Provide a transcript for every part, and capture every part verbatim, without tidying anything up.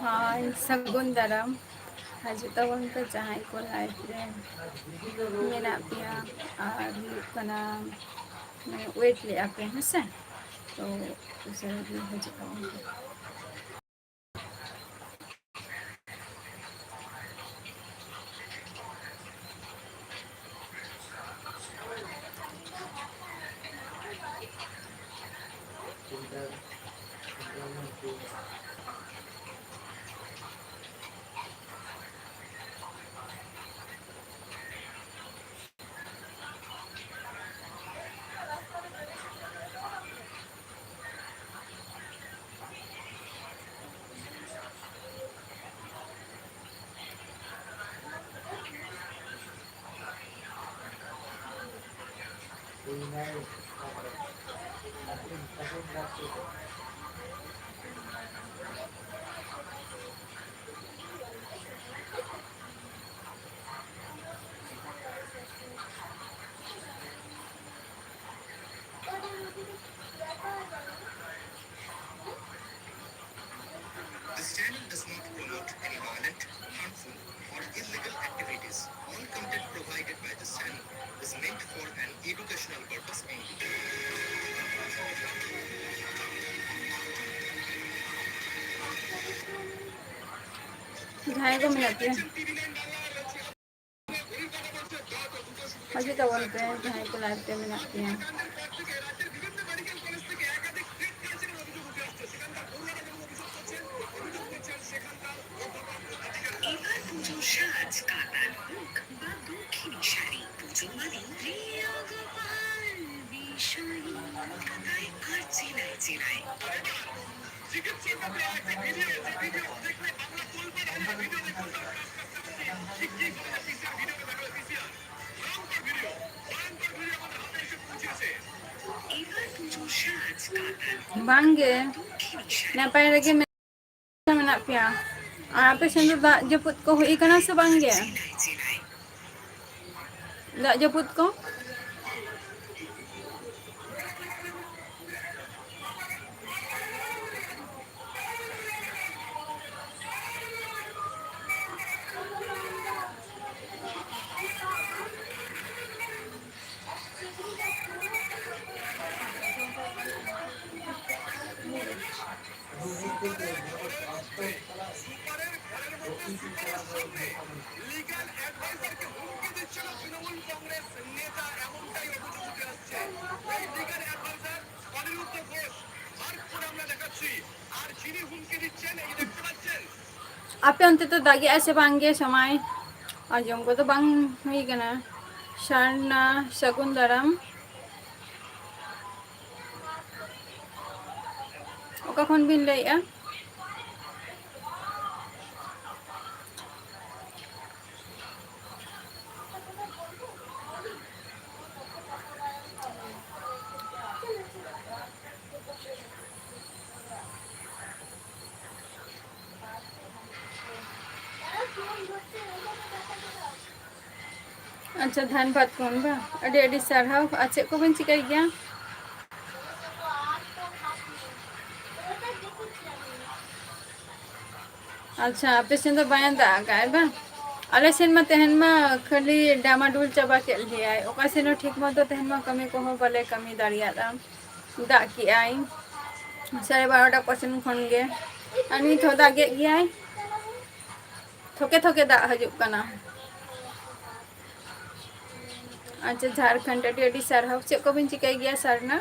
ᱦᱳᱭ, ᱥᱟᱹᱜᱩᱱ ᱫᱟᱨᱟᱢ᱾ ᱦᱤᱡᱩᱜ ᱛᱟᱵᱚᱱ ᱯᱮ ᱡᱟᱦᱟᱸᱭ ᱠᱚ live ᱨᱮ ᱢᱮᱱᱟᱜ ᱯᱮᱭᱟ ᱟᱨ ᱦᱩᱭᱩᱜ ᱠᱟᱱᱟ, ᱢᱟᱱᱮ, wait ᱞᱮᱫᱼᱟ ᱯᱮ, ᱦᱮᱸ ᱥᱮ? ᱛᱚ ᱩᱥᱟᱹᱨᱟ ᱜᱮ ᱦᱤᱡᱩᱜ ᱛᱟᱵᱚᱱ ᱯᱮ᱾ This channel does not promote any violent, harmful, or illegal activities. All content provided by this channel is meant for an educational purpose only. ᱡᱟᱦᱟᱸᱭ ᱠᱚ ᱢᱮᱱᱟᱜ ᱯᱮᱭᱟ, ᱦᱤᱡᱩᱜ ᱛᱟᱵᱚᱱ ᱯᱮ, ᱡᱟᱦᱟᱸᱭ ᱠᱚ live ᱨᱮ ᱢᱮᱱᱟᱜ ᱯᱮᱭᱟ᱾ এবার পুজোর সাজ কাতান হোক বা দক্ষিণী শাড়ি, পুজো মানে প্রিয় গোপাল বিষয়ী, তাই আর চেনায় চেনায়। ᱵᱟᱝᱜᱮ, ᱱᱟᱯᱟᱭ ᱨᱮᱜᱮ ᱢᱮᱱᱟᱜ ᱯᱮᱭᱟ᱾ ᱟᱨ ᱟᱯᱮ ᱥᱮᱱ ᱫᱚ ᱫᱟᱜ ᱡᱟᱹᱯᱩᱫ ᱠᱚ ᱦᱩᱭ ᱠᱟᱱᱟ ᱥᱮ ᱵᱟᱝᱜᱮ? ᱫᱟᱜ ᱡᱟᱹᱯᱩᱫ ᱠᱚ? লিগ্যাল অ্যাডভাইজারকে হুমকি দিচ্ছিল তৃণমূল কংগ্রেস নেতা, এমনটাই অভিযোগ উঠে আসছে। ওই legal adviser Aniruddha Ghosh, mark করে আমরা দেখাচ্ছি। আর যিনি হুমকি দিচ্ছেন, এই দেখতে পাচ্ছেন। ᱟᱯᱮ ᱚᱱᱛᱮ ᱫᱚ ᱫᱟᱜᱮᱜᱼᱟ ᱥᱮ ᱵᱟᱝ ᱜᱮ ᱥᱟᱢᱟᱭ? ᱟᱸᱡᱚᱢ ᱠᱚᱫᱚ ᱵᱟᱝ ᱦᱩᱭ ᱠᱟᱱᱟ᱾ ᱥᱟᱨᱱᱟ, ᱥᱟᱹᱜᱩᱱ ᱫᱟᱨᱟᱢ᱾ ᱚᱠᱟ ᱠᱷᱚᱱ ᱵᱤᱱ ᱞᱟᱹᱭᱮᱜᱼᱟ? ᱟᱪᱪᱷᱟ, ᱫᱷᱟᱱᱵᱟᱫᱽ ᱠᱷᱚᱱ ᱵᱟ? ᱟᱹᱰᱤ ᱟᱹᱰᱤ ᱥᱟᱨᱦᱟᱣ᱾ ᱟᱨ ᱪᱮᱫ ᱠᱚᱵᱮᱱ ᱪᱤᱠᱟᱹᱭ ᱜᱮᱭᱟ? ᱟᱪᱪᱷᱟ, ᱟᱯᱮ ᱥᱮᱱ ᱫᱚ ᱵᱟᱭ ᱫᱟᱜ ᱟᱠᱟᱫᱼᱟᱭ ᱵᱟᱝ? ᱟᱞᱮ ᱥᱮᱱ ᱢᱟ ᱛᱮᱦᱮᱧ ᱢᱟ ᱠᱷᱟᱹᱞᱤ ᱰᱟᱢᱟᱰᱩᱞ ᱪᱟᱵᱟ ᱠᱮᱫ ᱞᱮᱭᱟᱭ᱾ ᱚᱠᱟ ᱥᱮᱱ ᱦᱚᱸ ᱴᱷᱤᱠ ᱢᱚᱛᱚ ᱛᱮᱦᱮᱧ ᱢᱟ ᱠᱟᱹᱢᱤ ᱠᱚᱦᱚᱸ ᱵᱟᱞᱮ ᱠᱟᱹᱢᱤ ᱫᱟᱲᱮᱭᱟᱫᱼᱟ᱾ ᱫᱟᱜ ᱠᱮᱜᱼᱟᱭ, ᱥᱟᱲᱮ ᱵᱟᱨᱚᱴᱟ ᱠᱚ ᱥᱮᱱ ᱠᱷᱚᱱ ᱜᱮ᱾ ᱟᱨ ᱱᱤᱛ ᱦᱚᱸ ᱫᱟᱜᱮᱫ ᱜᱮᱭᱟᱭ, ᱛᱷᱚᱠᱮ ᱛᱷᱚᱠᱮ ᱫᱟᱜ ᱦᱤᱡᱩᱜ ᱠᱟᱱᱟ᱾ ᱟᱪᱪᱷᱟ, ᱡᱷᱟᱲᱠᱷᱚᱸᱰ, ᱟᱹᱰᱤ ᱟᱹᱰᱤ ᱥᱟᱨᱦᱟᱣ᱾ ᱪᱮᱫ ᱠᱚᱵᱤᱱ ᱪᱤᱠᱟᱹᱭ ᱜᱮᱭᱟ, ᱥᱟᱨᱱᱟ?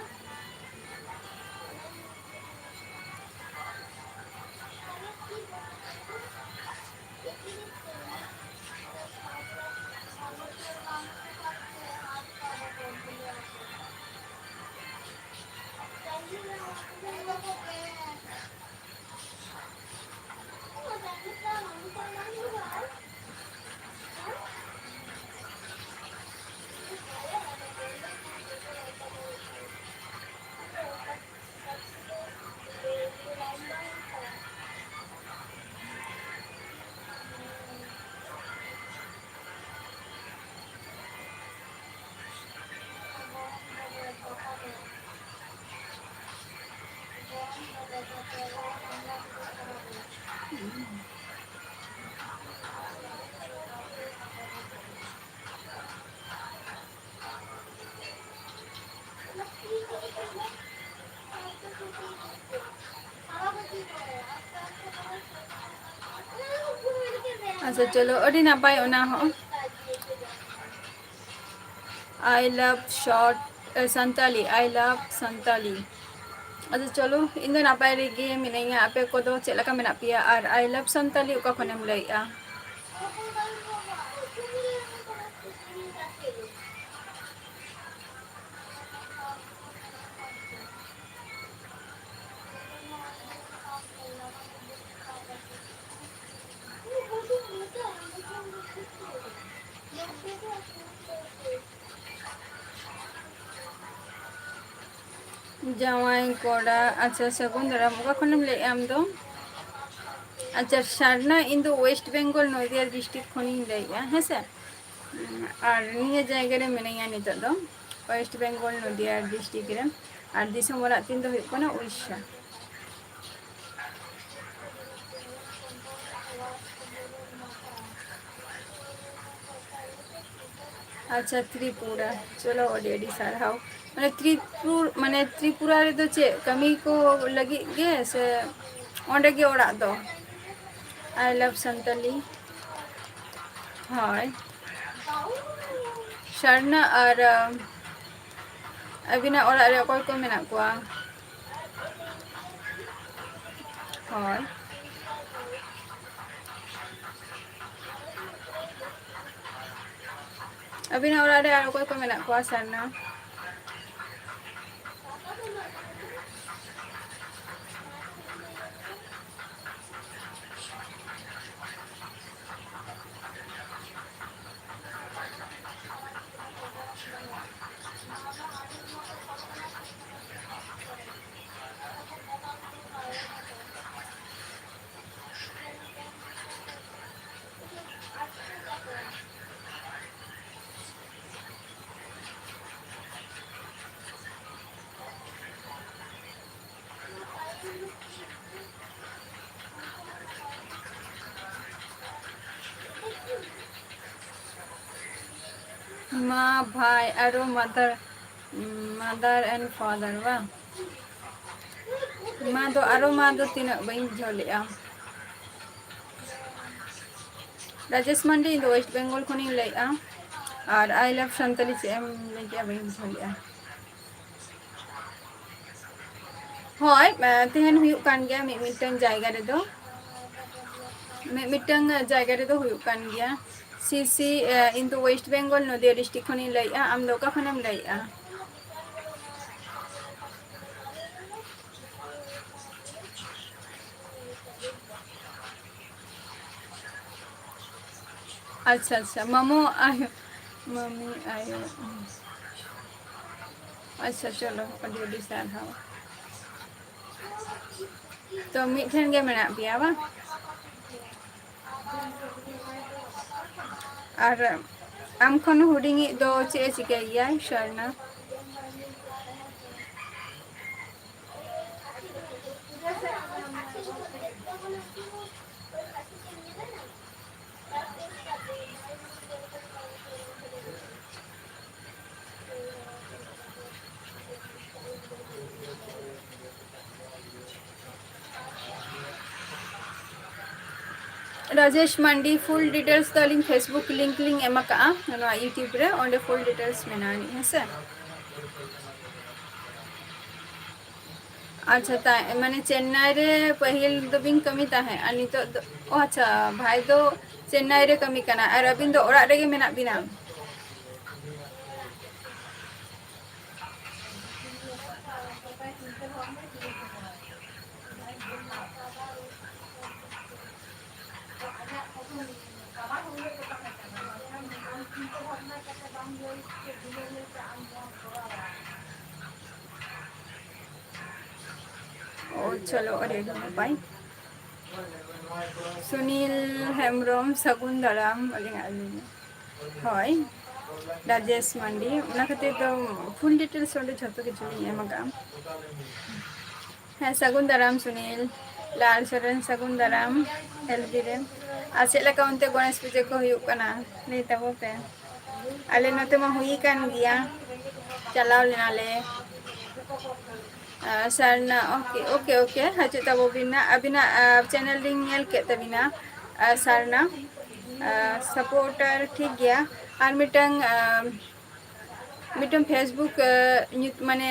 ᱟᱪᱪᱷᱟ, ᱪᱚᱞᱚ, ᱟᱹᱰᱤ ᱱᱟᱯᱟᱭ ᱚᱱᱟ ᱦᱚᱸ᱾ I love short, A, Santali, I love Santali᱾ ᱟᱪᱪᱷᱟ, ᱪᱚᱞᱚ, ᱤᱧ ᱫᱚ ᱱᱟᱯᱟᱭ ᱨᱮᱜᱮ ᱢᱤᱱᱟᱹᱧᱟ᱾ ᱟᱯᱮ ᱠᱚᱫᱚ ᱪᱮᱫ ᱞᱮᱠᱟ ᱢᱮᱱᱟᱜ ᱯᱮᱭᱟ? ᱟᱨ I love Santali ᱚᱠᱟ ᱠᱷᱚᱱᱮᱢ ᱞᱟᱹᱭᱮᱜᱼᱟ? ᱡᱟᱶᱟᱭ ᱠᱚᱲᱟ, ᱟᱪᱪᱷᱟ, ᱥᱟᱹᱜᱩᱱ ᱫᱟᱨᱟᱢ᱾ ᱚᱠᱟ ᱠᱷᱚᱱᱮᱢ ᱞᱟᱹᱭᱮᱫᱼᱟ ᱟᱢ ᱫᱚ? ᱟᱪᱪᱷᱟ, ᱥᱟᱨᱱᱟ, ᱤᱧ ᱫᱚ West Bengal, ᱱᱚᱫᱤᱭᱟ district ᱠᱷᱚᱱᱤᱧ ᱞᱟᱹᱭᱮᱫᱼᱟ, ᱦᱮᱸ ᱥᱮ᱾ ᱟᱨ ᱱᱤᱭᱟᱹ ᱡᱟᱭᱜᱟ ᱨᱮ ᱢᱤᱱᱟᱹᱧᱟ ᱱᱤᱛᱚᱜ ᱫᱚ, West Bengal, ᱱᱚᱫᱤᱭᱟ district ᱨᱮ᱾ ᱟᱨ ᱫᱤᱥᱚᱢ ᱚᱲᱟᱜ ᱛᱤᱧ ᱫᱚ ᱦᱩᱭᱩᱜ ᱠᱟᱱᱟ ᱩᱲᱤᱥᱥᱟ᱾ ᱟᱪᱪᱷᱟ, ᱛᱨᱤᱯᱩᱨᱟ᱾ ᱪᱚᱞᱚ, ᱟᱹᱰᱤ ᱟᱹᱰᱤ ᱥᱟᱨᱦᱟᱣ᱾ ᱢᱟᱱᱮ ᱛᱨᱤᱯᱩᱨ-, ᱢᱟᱱᱮ ᱛᱨᱤᱯᱩᱨᱟ ᱨᱮᱫᱚ ᱪᱮᱫ ᱠᱟᱹᱢᱤ ᱠᱚ ᱞᱟᱹᱜᱤᱫ ᱜᱮ ᱥᱮ ᱚᱸᱰᱮ ᱜᱮ ᱚᱲᱟᱜ ᱫᱚ? I love Santali᱾ ᱦᱳᱭ᱾ ᱥᱟᱨᱱᱟ ᱟᱨ, ᱟᱹᱵᱤᱱᱟᱜ ᱚᱲᱟᱜ ᱨᱮ ᱚᱠᱚᱭ ᱠᱚ ᱢᱮᱱᱟᱜ ᱠᱚᱣᱟ? ᱦᱳᱭ᱾ ᱟᱹᱵᱤᱱᱟᱜ ᱚᱲᱟᱜ ᱨᱮ ᱟᱨ ᱚᱠᱚᱭ ᱠᱚ ᱢᱮᱱᱟᱜ ᱠᱚᱣᱟ, ᱥᱟᱨᱱᱟ? ᱢᱟ, ᱵᱷᱟᱭ, ᱟᱨᱚ mother, mother and father ᱵᱟᱝ? ᱢᱟ ᱫᱚ, ᱟᱨᱚ ᱢᱟ ᱫᱚ ᱛᱤᱱᱟᱹᱜ ᱵᱟᱹᱧ ᱵᱩᱡᱷᱟᱹᱣ ᱞᱮᱜᱼᱟ᱾ ᱨᱟᱡᱮᱥ ᱢᱟᱱᱰᱤ, ᱤᱧ ᱫᱚ ᱳᱭᱮᱥᱴ ᱵᱮᱝᱜᱚᱞ ᱠᱷᱚᱱᱤᱧ ᱞᱟᱹᱭᱮᱫᱼᱟ᱾ ᱟᱨ I love ᱥᱟᱱᱛᱟᱞᱤ ᱪᱮᱫ ᱮᱢ ᱞᱟᱹᱭ ᱠᱮᱜᱼᱟ, ᱵᱟᱹᱧ ᱵᱩᱡᱷᱟᱹᱣ ᱞᱮᱜᱼᱟ᱾ ᱦᱳᱭ, ᱛᱟᱦᱮᱱ ᱦᱩᱭᱩᱜ ᱠᱟᱱ ᱜᱮᱭᱟ ᱢᱤᱫ ᱢᱤᱫᱴᱟᱝ ᱡᱟᱭᱜᱟ ᱨᱮᱫᱚ, ᱢᱤᱫ ᱢᱤᱫᱴᱟᱝ ᱡᱟᱭᱜᱟ ᱨᱮᱫᱚ ᱦᱩᱭᱩᱜ ᱠᱟᱱ ᱜᱮᱭᱟ᱾ ᱥᱤᱥᱤ, ᱤᱧ ᱫᱚ ᱳᱭᱮᱥᱴ ᱵᱮᱝᱜᱚᱞ, ᱱᱚᱫᱤᱭᱟ ᱰᱤᱥᱴᱨᱤᱠᱴ ᱠᱷᱚᱱᱤᱧ ᱞᱟᱹᱭᱮᱫᱼᱟ᱾ ᱟᱢ ᱫᱚ ᱚᱠᱟ ᱠᱷᱚᱱᱮᱢ ᱞᱟᱹᱭᱮᱫᱼᱟ? ᱟᱪᱪᱷᱟ, ᱟᱪᱪᱷᱟ, ᱢᱟᱢᱚ ᱟᱭᱳ, ᱢᱟᱢᱤ ᱟᱭᱳ᱾ ᱟᱪᱪᱷᱟ, ᱪᱚᱞᱚ, ᱟᱹᱰᱤ ᱟᱹᱰᱤ ᱥᱟᱨᱦᱟᱣ᱾ ᱛᱚ, ᱢᱤᱫ ᱴᱷᱮᱱ ᱜᱮ ᱢᱮᱱᱟᱜ ᱯᱮᱭᱟ ᱵᱟᱝ? ᱟᱨ ᱟᱢ ᱠᱷᱚᱱ ᱦᱩᱰᱤᱧᱤᱡ ᱫᱚ ᱪᱮᱫ ᱮ ᱪᱤᱠᱟᱹᱭ ᱜᱮᱭᱟᱭ, ᱥᱚᱨᱱᱟ? ᱨᱟᱡᱮᱥ ᱢᱟᱱᱰᱤ, full details ᱫᱚ ᱟᱹᱞᱤᱧ Facebook link ᱞᱤᱧ ᱮᱢ ᱟᱠᱟᱜᱼᱟ ᱱᱚᱣᱟ YouTube ᱨᱮ, ᱚᱸᱰᱮ full details ᱢᱮᱱᱟᱜᱼᱟ ᱟᱹᱱᱤᱡ, ᱦᱮᱸ ᱥᱮ? ᱟᱪᱪᱷᱟ, ᱛᱟ-, ᱢᱟᱱᱮ ᱪᱮᱱᱱᱟᱭ ᱨᱮ ᱯᱟᱹᱦᱤᱞ ᱫᱚᱵᱤᱱ ᱠᱟᱹᱢᱤ ᱛᱟᱦᱮᱸᱫ, ᱟᱨ ᱱᱤᱛᱚᱜ ᱫᱚ, ᱚ ᱟᱪᱪᱷᱟ, ᱵᱷᱟᱭ ᱫᱚ ᱪᱮᱱᱱᱟᱭ ᱨᱮ ᱠᱟᱹᱢᱤ ᱠᱟᱱᱟ, ᱟᱨ ᱟᱹᱵᱤᱱ ᱫᱚ ᱚᱲᱟᱜ ᱨᱮᱜᱮ ᱢᱮᱱᱟᱜ ᱵᱤᱱᱟ? ᱳ, ᱪᱚᱞᱚ, ᱟᱹᱰᱤ ᱟᱹᱰᱤ ᱱᱟᱯᱟᱭ᱾ ᱥᱩᱱᱤᱞ ᱦᱮᱢᱵᱨᱚᱢ, ᱥᱟᱹᱜᱩᱱ ᱫᱟᱨᱟᱢ ᱟᱹᱞᱤᱧᱟᱜ ᱟᱹᱞᱤᱧ᱾ ᱦᱳᱭ, ᱨᱟᱡᱮᱥ ᱢᱟᱱᱰᱤ, ᱚᱱᱟ ᱠᱷᱟᱹᱛᱤᱨ ᱫᱚ full details ᱚᱸᱰᱮ ᱡᱷᱚᱛᱚ ᱠᱤᱪᱷᱩ ᱞᱤᱧ ᱮᱢ ᱟᱠᱟᱜᱼᱟ᱾ ᱦᱮᱸ, ᱥᱟᱹᱜᱩᱱ ᱫᱟᱨᱟᱢ ᱥᱩᱱᱤᱞ, ᱞᱟᱞ ᱥᱚᱨᱮᱱ, ᱥᱟᱹᱜᱩᱱ ᱫᱟᱨᱟᱢ ᱮᱞ ᱵᱤ ᱨᱮ᱾ ᱟᱨ ᱪᱮᱫ ᱞᱮᱠᱟ ᱚᱱᱛᱮ ᱜᱚᱬᱮᱥ ᱯᱩᱡᱟᱹ ᱠᱚ ᱦᱩᱭᱩᱜ ᱠᱟᱱᱟ, ᱞᱟᱹᱭ ᱛᱟᱵᱚ ᱯᱮ᱾ ᱟᱞᱮ ᱱᱚᱛᱮ ᱢᱟ ᱦᱩᱭ ᱠᱟᱱ ᱜᱮᱭᱟ, ᱪᱟᱞᱟᱣ ᱞᱮᱱᱟᱞᱮ᱾ ᱟᱨ ᱥᱟᱨᱱᱟ, ᱳᱠᱮ, ᱳᱠᱮ, ᱳᱠᱮ, ᱦᱤᱡᱩᱜ ᱛᱟᱵᱚ ᱵᱤᱱ ᱱᱟᱜ᱾ ᱟᱹᱵᱤᱱᱟᱜ, ᱟᱨ, channel ᱞᱤᱧ ᱧᱮᱞ ᱠᱮᱫ ᱛᱟᱹᱵᱤᱱᱟ, ᱟᱨ, ᱥᱟᱨᱱᱟ᱾ ᱥᱟᱯᱳᱨᱴᱟᱨ ᱴᱷᱤᱠ ᱜᱮᱭᱟ᱾ ᱟᱨ ᱢᱤᱫᱴᱟᱝ ᱟᱸ, ᱢᱤᱫᱴᱟᱝ ᱯᱷᱮᱥᱵᱩᱠ ᱟᱸ, ᱧᱩᱛ- ᱢᱟᱱᱮ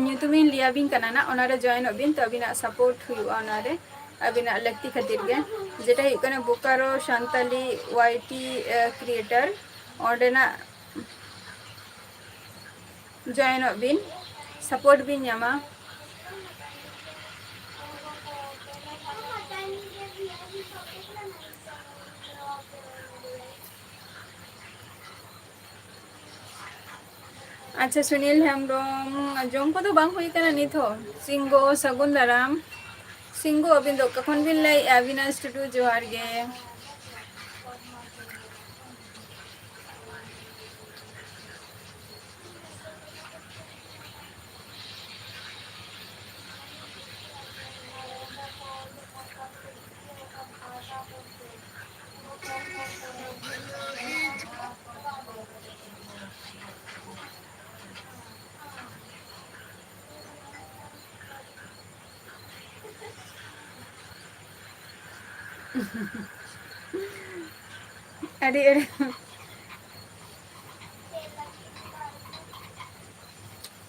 ᱧᱩᱛᱩᱢᱤᱧ ᱞᱟᱹᱭᱟᱵᱤᱱ ᱠᱟᱱᱟ ᱱᱟᱜ, ᱚᱱᱟᱨᱮ ᱡᱚᱭᱮᱱᱚᱜ ᱵᱤᱱ, ᱛᱚ ᱟᱹᱵᱤᱱᱟᱜ ᱥᱟᱯᱳᱨᱴ ᱦᱩᱭᱩᱜᱼᱟ ᱚᱱᱟᱨᱮ, ᱟᱹᱵᱤᱱᱟᱜ ᱞᱟᱹᱠᱛᱤ ᱠᱷᱟᱹᱛᱤᱨ ᱜᱮ, ᱡᱮᱴᱟ ᱦᱩᱭᱩᱜ ᱠᱟᱱᱟ Bokaro Santali Y T creator, ᱚᱸᱰᱮᱱᱟᱜ ᱡᱚᱭᱮᱱᱚᱜ ᱵᱤᱱ, ᱥᱟᱯᱳᱨᱴ ᱵᱤᱱ ᱧᱟᱢᱟ᱾ ᱟᱪᱪᱷᱟ, ᱥᱩᱱᱤᱞ ᱦᱮᱢᱵᱨᱚᱢ, ᱡᱚᱢ ᱠᱚᱫᱚ ᱵᱟᱝ ᱦᱩᱭ ᱠᱟᱱᱟ ᱱᱤᱛ ᱦᱚᱸ᱾ ᱥᱤᱝᱜᱚ, ᱥᱟᱹᱜᱩᱱ ᱫᱟᱨᱟᱢ᱾ ᱥᱤᱝᱜᱚ, ᱟᱹᱵᱤᱱ ᱫᱚ ᱚᱠᱟ ᱠᱷᱚᱱ ᱵᱤᱱ ᱞᱟᱹᱭᱮᱫᱼᱟ? ᱟᱹᱵᱤᱱᱟᱜ ᱥᱴᱩᱰᱤᱭᱳ ᱡᱚᱦᱟᱨ ᱜᱮ᱾ ᱟᱹᱰᱤ ᱟᱹᱰᱤ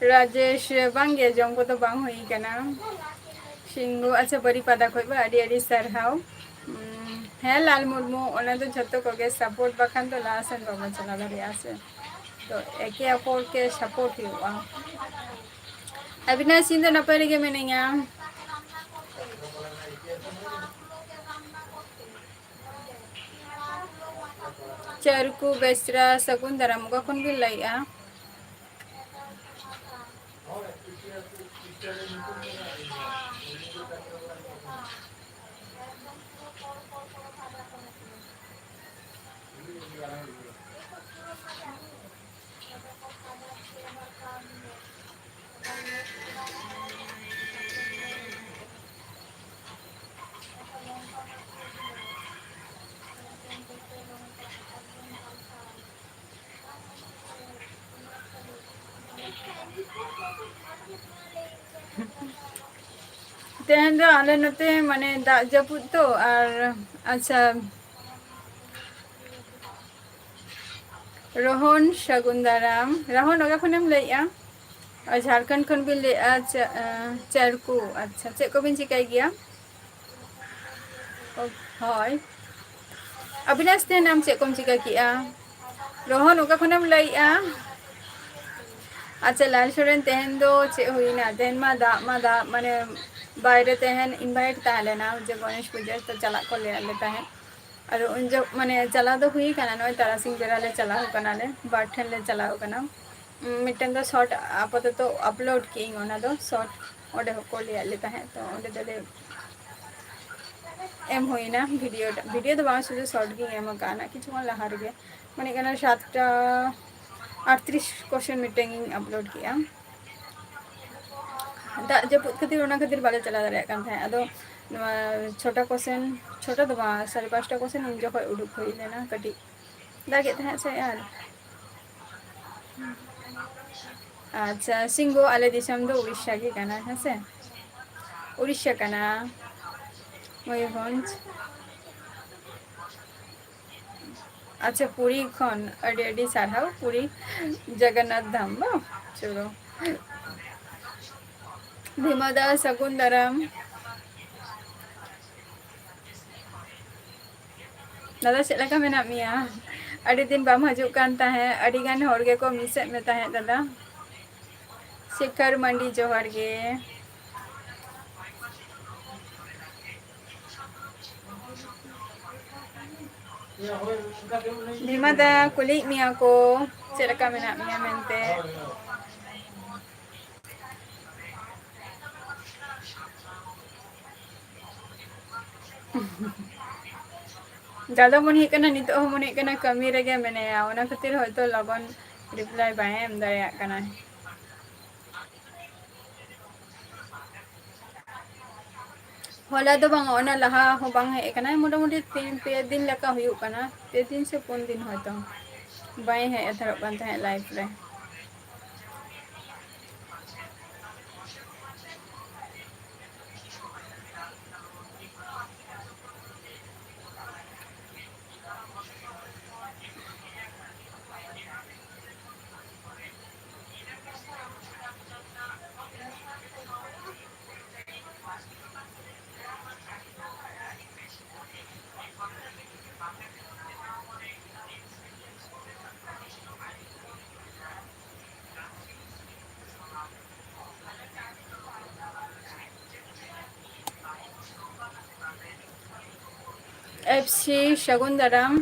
ᱨᱟᱡᱮᱥ, ᱵᱟᱝᱜᱮ, ᱡᱚᱢ ᱠᱚᱫᱚ ᱵᱟᱝ ᱦᱩᱭ ᱠᱟᱱᱟ᱾ ᱥᱤᱝᱜᱩ, ᱟᱪᱪᱷᱟ, ᱵᱟᱹᱨᱤᱯᱟᱫᱟ ᱠᱷᱚᱡ ᱵᱟ, ᱟᱹᱰᱤ ᱟᱹᱰᱤ ᱥᱟᱨᱦᱟᱣ᱾ ᱩᱢ, ᱦᱮᱸ, ᱞᱟᱞ ᱢᱩᱨᱢᱩ, ᱚᱱᱟ ᱫᱚ ᱡᱷᱚᱛᱚ ᱠᱚᱜᱮ ᱥᱟᱯᱳᱨᱴ ᱵᱟᱠᱷᱟᱱ ᱫᱚ ᱞᱟᱦᱟ ᱥᱮᱱ ᱵᱟᱵᱚᱱ ᱪᱟᱞᱟᱣ ᱫᱟᱲᱮᱭᱟᱜᱼᱟ ᱥᱮ᱾ ᱛᱚ ᱮᱠᱮ ᱚᱯᱚᱨ ᱠᱮ ᱥᱟᱯᱳᱨᱴ ᱦᱩᱭᱩᱜᱼᱟ᱾ ᱟᱹᱵᱤᱱᱟᱜ ᱥᱤᱱ ᱫᱚ ᱱᱟᱯᱟᱭ ᱨᱮᱜᱮ ᱢᱮᱱᱟᱧᱟ᱾ ᱪᱟᱹᱨᱠᱩ ᱵᱮᱥᱨᱟ, ᱥᱟᱹᱜᱩᱱ ᱫᱟᱨᱟᱢ, ᱚᱠᱟ ᱠᱷᱚᱱ ᱵᱤᱱ ᱞᱟᱹᱭᱮᱜᱼᱟ? ᱛᱮᱦᱮᱧ ᱫᱚ ᱟᱞᱮ ᱱᱚᱛᱮ ᱢᱟᱱᱮ ᱫᱟᱜ ᱡᱟᱹᱯᱩᱫ ᱛᱚ, ᱟᱨ ᱟᱪᱪᱷᱟ, ᱨᱳᱦᱚᱱ ᱥᱟᱹᱜᱩᱱ ᱫᱟᱨᱟᱢ᱾ ᱨᱳᱦᱚᱱ, ᱚᱠᱟ ᱠᱷᱚᱱᱮᱢ ᱞᱟᱹᱭᱮᱜᱼᱟ? ᱟᱨ ᱡᱷᱟᱲᱠᱷᱚᱸᱰ ᱠᱷᱚᱱ ᱵᱤᱱ ᱞᱟᱹᱭᱮᱜᱼᱟ, ᱪᱟ-, ᱟᱸ, ᱪᱟᱨᱠᱩ᱾ ᱟᱪᱪᱷᱟ, ᱪᱮᱫ ᱠᱚᱵᱤᱱ ᱪᱤᱠᱟᱹᱭ ᱜᱮᱭᱟ? ᱳ, ᱦᱳᱭ᱾ ᱟᱵᱤᱱᱟᱥ, ᱛᱮᱦᱮᱧ ᱟᱢ ᱪᱮᱫ ᱠᱚᱢ ᱪᱤᱠᱟᱹ ᱠᱮᱜᱼᱟ? ᱨᱳᱦᱚᱱ, ᱚᱠᱟ ᱠᱷᱚᱱᱮᱢ ᱞᱟᱹᱭᱮᱜᱼᱟ? ᱟᱪᱪᱷᱟ, ᱞᱟᱞ ᱥᱚᱨᱮᱱ, ᱛᱮᱦᱮᱧ ᱫᱚ ᱪᱮᱫ ᱦᱩᱭᱱᱟ? ᱛᱮᱦᱮᱧ ᱢᱟ ᱫᱟᱜ ᱢᱟ ᱫᱟᱜ, ᱢᱟᱱᱮ, ᱵᱟᱭᱨᱮ ᱛᱮᱦᱮᱧ invite ᱛᱟᱦᱮᱸ ᱞᱮᱱᱟ, ᱡᱮ ᱜᱚᱱᱮᱥ ᱯᱩᱡᱟᱹ, ᱛᱚ ᱪᱟᱞᱟᱜ ᱠᱚ ᱞᱟᱹᱭᱟᱫ ᱞᱮ ᱛᱟᱦᱮᱸᱫ᱾ ᱟᱫᱚ ᱩᱱ ᱡᱚᱠᱷ ᱢᱟᱱᱮ ᱪᱟᱞᱟᱣ ᱫᱚ ᱦᱩᱭ ᱠᱟᱱᱟ, ᱱᱚᱜᱼᱚᱭ ᱛᱟᱨᱟᱥᱤᱧ ᱵᱮᱲᱟ ᱞᱮ ᱪᱟᱞᱟᱣ ᱠᱟᱱᱟᱞᱮ, ᱵᱟᱨ ᱴᱷᱮᱱ ᱞᱮ ᱪᱟᱞᱟᱣ ᱠᱟᱱᱟ᱾ ᱩᱸ, ᱢᱤᱫᱴᱮᱱ ᱫᱚ short ᱟᱯᱟᱛᱚᱛᱚ upload ᱠᱮᱜᱼᱟᱹᱧ, ᱚᱱᱟ ᱫᱚ short ᱚᱸᱰᱮ ᱦᱚᱸᱠᱚ ᱞᱟᱹᱭᱟᱫ ᱞᱮ ᱛᱟᱦᱮᱸᱫ, ᱛᱚ ᱚᱸᱰᱮ ᱫᱚᱞᱮ ᱮᱢ ᱦᱩᱭᱱᱟ video ᱴᱟ-, video ᱫᱚ ᱵᱟᱝ, ᱥᱩᱫᱷᱩ short ᱜᱤᱧ ᱮᱢ ᱟᱠᱟᱫᱼᱟ, ᱠᱤᱪᱷᱩ ᱠᱷᱚᱱ ᱞᱟᱦᱟ ᱨᱮᱜᱮ, ᱢᱟᱱᱮ ᱠᱟᱱᱟ ᱥᱟᱛᱴᱟ ᱟᱴᱛᱨᱤᱥ question ᱢᱤᱫᱴᱮᱱ ᱤᱧ upload ᱠᱮᱜᱼᱟ᱾ ᱫᱟᱜ ᱡᱟᱹᱯᱩᱫ ᱠᱷᱟᱹᱛᱤᱨ, ᱚᱱᱟ ᱠᱷᱟᱹᱛᱤᱨ ᱵᱟᱞᱮ ᱪᱟᱞᱟᱣ ᱫᱟᱲᱮᱭᱟᱜ ᱠᱟᱱ ᱛᱟᱦᱮᱸᱫ᱾ ᱟᱫᱚ ᱱᱚᱣᱟ ᱪᱷᱚᱴᱟ question, ᱪᱷᱚᱴᱟ ᱫᱚ ᱵᱟᱝ, ᱥᱟᱲᱮ ᱯᱟᱸᱪᱴᱟ question ᱤᱧ ᱡᱚᱠᱷᱚᱱ ᱩᱰᱩᱠ ᱦᱩᱭ ᱞᱮᱱᱟ, ᱠᱟᱹᱴᱤᱡ ᱫᱟᱜᱮᱫ ᱛᱟᱦᱮᱸᱫ ᱥᱮ ᱟᱨ᱾ ᱟᱪᱪᱷᱟ, ᱥᱤᱝᱜᱚ, ᱟᱞᱮ ᱫᱤᱥᱚᱢ ᱫᱚ ᱩᱲᱤᱥᱥᱟ ᱜᱮ ᱠᱟᱱᱟ, ᱦᱮᱸ ᱥᱮ? ᱩᱲᱤᱥᱥᱟ ᱠᱟᱱᱟ, ᱢᱚᱭᱩᱨᱵᱷᱚᱸᱡᱽ᱾ ᱟᱪᱪᱷᱟ, ᱯᱩᱨᱤ ᱠᱷᱚᱱ ᱟᱹᱰᱤ ᱟᱹᱰᱤ ᱥᱟᱨᱦᱟᱣ, ᱯᱩᱨᱤ ᱡᱚᱜᱚᱱᱱᱟᱛᱷ ᱫᱷᱟᱢ ᱵᱟᱝ? ᱪᱚᱞᱚ᱾ ᱵᱷᱤᱢᱟ ᱫᱟ, ᱥᱟᱹᱜᱩᱱ ᱫᱟᱨᱟᱢ᱾ ᱫᱟᱫᱟ, ᱪᱮᱫ ᱞᱮᱠᱟ ᱢᱮᱱᱟᱜ ᱢᱮᱭᱟ? ᱟᱹᱰᱤ ᱫᱤᱱ ᱵᱟᱢ ᱦᱤᱡᱩᱜ ᱠᱟᱱ ᱛᱟᱦᱮᱸᱫ, ᱟᱹᱰᱤ ᱜᱟᱱ ᱦᱚᱲ ᱜᱮᱠᱚ miss ᱮᱫ ᱢᱮ ᱛᱟᱦᱮᱸᱫ ᱫᱟᱫᱟ᱾ ᱥᱮᱠᱷᱚᱨ ᱢᱟᱱᱰᱤ, ᱡᱚᱦᱟᱨ ᱜᱮ᱾ ᱵᱷᱤᱢᱟ ᱫᱟ, ᱠᱩᱞᱤᱭᱮᱫ ᱢᱮᱭᱟ ᱠᱚ, ᱪᱮᱫ ᱞᱮᱠᱟ ᱢᱮᱱᱟᱜ ᱢᱮᱭᱟ ᱢᱮᱱᱛᱮ᱾ ᱫᱟᱫᱟ ᱢᱚᱱᱮ ᱦᱩᱭᱩᱜ ᱠᱟᱱᱟ ᱱᱤᱛᱚᱜ ᱦᱚᱸ ᱢᱚᱱᱮ ᱦᱩᱭᱩᱜ ᱠᱟᱱᱟ ᱠᱟᱹᱢᱤ ᱨᱮᱜᱮ ᱢᱮᱱᱟᱭᱟ, ᱚᱱᱟ ᱠᱷᱟᱹᱛᱤᱨ ᱦᱚᱭᱛᱚ ᱞᱚᱜᱚᱱ reply ᱵᱟᱭ ᱮᱢ ᱫᱟᱲᱮᱭᱟᱜ ᱠᱟᱱᱟ᱾ ᱦᱚᱞᱟ ᱫᱚ ᱵᱟᱝ, ᱚᱱᱟ ᱞᱟᱦᱟ ᱦᱚᱸ ᱵᱟᱝ ᱦᱮᱡ ᱟᱠᱟᱱᱟᱭ, ᱢᱚᱴᱟᱢᱩᱴᱤ ᱛᱤᱱ ᱯᱮ ᱫᱤᱱ ᱞᱮᱠᱟ ᱦᱩᱭᱩᱜ ᱠᱟᱱᱟ, ᱯᱮ ᱫᱤᱱ ᱥᱮ ᱯᱩᱱ ᱫᱤᱱ ᱦᱚᱭᱛᱚ ᱵᱟᱭ ᱦᱮᱡ ᱦᱟᱛᱟᱲᱚᱜ ᱠᱟᱱ ᱛᱟᱦᱮᱸᱫ live ᱨᱮ᱾ ᱮᱯᱷ ᱥᱤ ᱥᱟᱹᱜᱩᱱ ᱫᱟᱨᱟᱢ᱾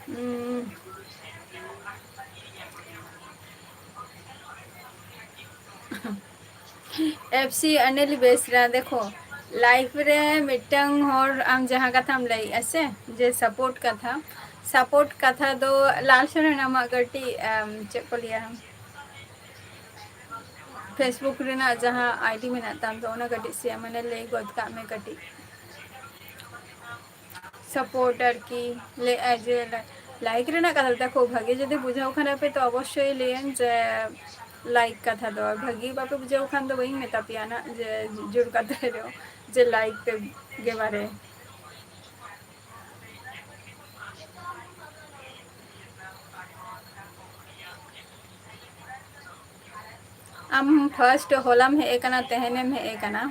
ᱩᱸ, ᱮᱯᱷ ᱥᱤ ᱚᱱᱤᱞ ᱵᱮᱥᱨᱟ, ᱫᱮᱠᱷᱚ, ᱞᱟᱭᱤᱵᱷ ᱨᱮ ᱢᱤᱫᱴᱟᱝ ᱦᱚᱲ ᱟᱢ ᱡᱟᱦᱟᱸ ᱠᱟᱛᱷᱟᱢ ᱞᱟᱹᱭᱮᱜᱼᱟ ᱥᱮ, ᱡᱮ ᱥᱟᱯᱳᱨᱴ ᱠᱟᱛᱷᱟ, ᱥᱟᱯᱳᱨᱴ ᱠᱟᱛᱷᱟ ᱫᱚ ᱞᱟᱞ ᱥᱚᱨᱮᱱ ᱟᱢᱟᱜ ᱠᱟᱹᱴᱤᱡ, ᱮᱢ, ᱪᱮᱫ ᱠᱚ ᱞᱟᱹᱭᱟ, ᱯᱷᱮᱥᱵᱩᱠ ᱨᱮᱱᱟᱜ ᱡᱟᱦᱟᱸ ᱟᱭᱰᱤ ᱢᱮᱱᱟᱜ ᱛᱟᱢ ᱫᱚ, ᱚᱱᱟ ᱠᱟᱹᱴᱤᱡ ᱥᱮ, ᱢᱟᱱᱮ, ᱞᱟᱹᱭ ᱜᱚᱫ ᱠᱟᱜ ᱢᱮ ᱠᱟᱹᱴᱤᱡ᱾ ᱥᱟᱯᱳᱨᱴ ᱟᱨᱠᱤ, ᱞᱟᱹᱭᱮᱜᱼᱟᱭ ᱡᱮ ᱞᱟ-, ᱞᱟᱭᱤᱠ ᱨᱮᱱᱟᱜ ᱠᱟᱛᱷᱟ᱾ ᱫᱮᱠᱷᱚ, ᱵᱷᱟᱜᱮ ᱡᱩᱫᱤ ᱵᱩᱡᱷᱟᱹᱣ ᱠᱷᱟᱱ ᱯᱮ ᱛᱚ ᱚᱵᱚᱥᱥᱳᱭ ᱞᱟᱹᱭᱟᱹᱧ ᱡᱮ ᱞᱟᱭᱤᱠ ᱠᱟᱛᱷᱟ ᱫᱚ, ᱵᱷᱟᱜᱮ ᱵᱟᱯᱮ ᱵᱩᱡᱷᱟᱹᱣ ᱠᱷᱟᱱ ᱫᱚ ᱵᱟᱹᱧ ᱢᱮᱛᱟ ᱯᱮᱭᱟ ᱱᱟᱜ ᱡᱮ ᱡᱳᱨ ᱠᱟᱛᱷᱟ ᱨᱮ ᱡᱮ ᱞᱟᱭᱤᱠ ᱯᱮ ᱜᱮ ᱵᱟᱨᱮ᱾ ᱟᱢ ᱯᱷᱟᱥᱴ ᱦᱚᱞᱟᱢ ᱦᱮᱡ ᱟᱠᱟᱱᱟ, ᱛᱮᱦᱮᱧᱮᱢ ᱦᱮᱡ ᱟᱠᱟᱱᱟ᱾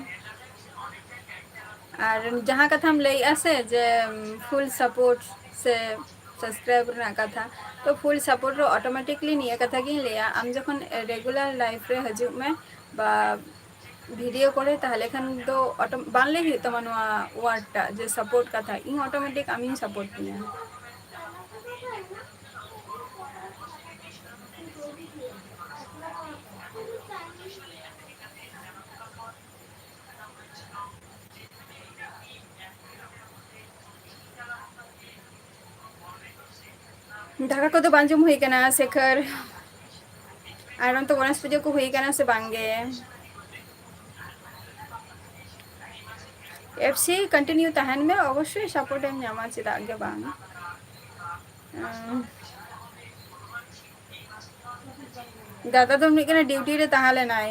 ᱟᱨ ᱡᱟᱦᱟᱸ ᱠᱟᱛᱷᱟᱢ ᱞᱟᱹᱭᱮᱜᱼᱟ ᱥᱮ ᱡᱮ ᱯᱷᱩᱞ ᱥᱟᱯᱳᱨᱴ ᱥᱮ ᱥᱟᱵᱥᱠᱨᱟᱭᱤᱵ ᱨᱮᱱᱟᱜ ᱠᱟᱛᱷᱟ, ᱛᱚ ᱯᱷᱩᱞ ᱥᱟᱯᱳᱨᱴ ᱨᱮ ᱚᱴᱳᱢᱮᱴᱤᱠᱞᱤ ᱱᱤᱭᱟᱹ ᱠᱟᱛᱷᱟ ᱜᱤᱧ ᱞᱟᱹᱭᱟ, ᱟᱢ ᱡᱚᱠᱷᱚᱱ ᱨᱮᱜᱩᱞᱟᱨ ᱞᱟᱭᱤᱯᱷ ᱨᱮ ᱦᱤᱡᱩᱜ ᱢᱮ ᱵᱟ ᱵᱷᱤᱰᱤᱭᱳ ᱠᱚᱨᱮ, ᱛᱟᱦᱚᱞᱮ ᱠᱷᱟᱱ ᱫᱚ ᱚᱴᱳ-, ᱵᱟᱝ ᱞᱟᱹᱭ ᱦᱩᱭᱩᱜ ᱛᱟᱢᱟ ᱱᱚᱣᱟ ᱣᱟᱨᱰ ᱴᱟᱜ ᱡᱮ ᱥᱟᱯᱳᱨᱴ ᱠᱟᱛᱷᱟ, ᱤᱧ ᱚᱴᱳᱢᱮᱴᱤᱠ ᱟᱢᱤᱧ ᱥᱟᱯᱳᱨᱴ ᱢᱮᱭᱟ᱾ ᱫᱟᱠᱟ ᱠᱚᱫᱚ ᱵᱟᱝ ᱡᱚᱢ ᱦᱩᱭ ᱠᱟᱱᱟ ᱥᱮᱠᱷᱚᱨ, ᱟᱨ ᱚᱱᱛᱮ ᱜᱚᱬᱮᱥ ᱯᱩᱡᱟᱹ ᱠᱚ ᱦᱩᱭ ᱠᱟᱱᱟ ᱥᱮ ᱵᱟᱝ ᱜᱮ? ᱮᱯᱷ ᱥᱤ ᱠᱚᱱᱴᱤᱱᱤᱭᱩ ᱛᱟᱦᱮᱱ ᱢᱮ, ᱚᱵᱚᱥᱥᱳᱭ ᱥᱟᱯᱳᱨᱴ ᱮᱢ ᱧᱟᱢᱟ, ᱪᱮᱫᱟᱜ ᱜᱮ ᱵᱟᱝ᱾ ᱩᱸ, ᱫᱟᱫᱟ ᱫᱚ ᱢᱤᱫ ᱠᱟᱱᱟ ᱰᱤᱭᱩᱴᱤ ᱨᱮ ᱛᱟᱦᱮᱸ ᱞᱮᱱᱟᱭ,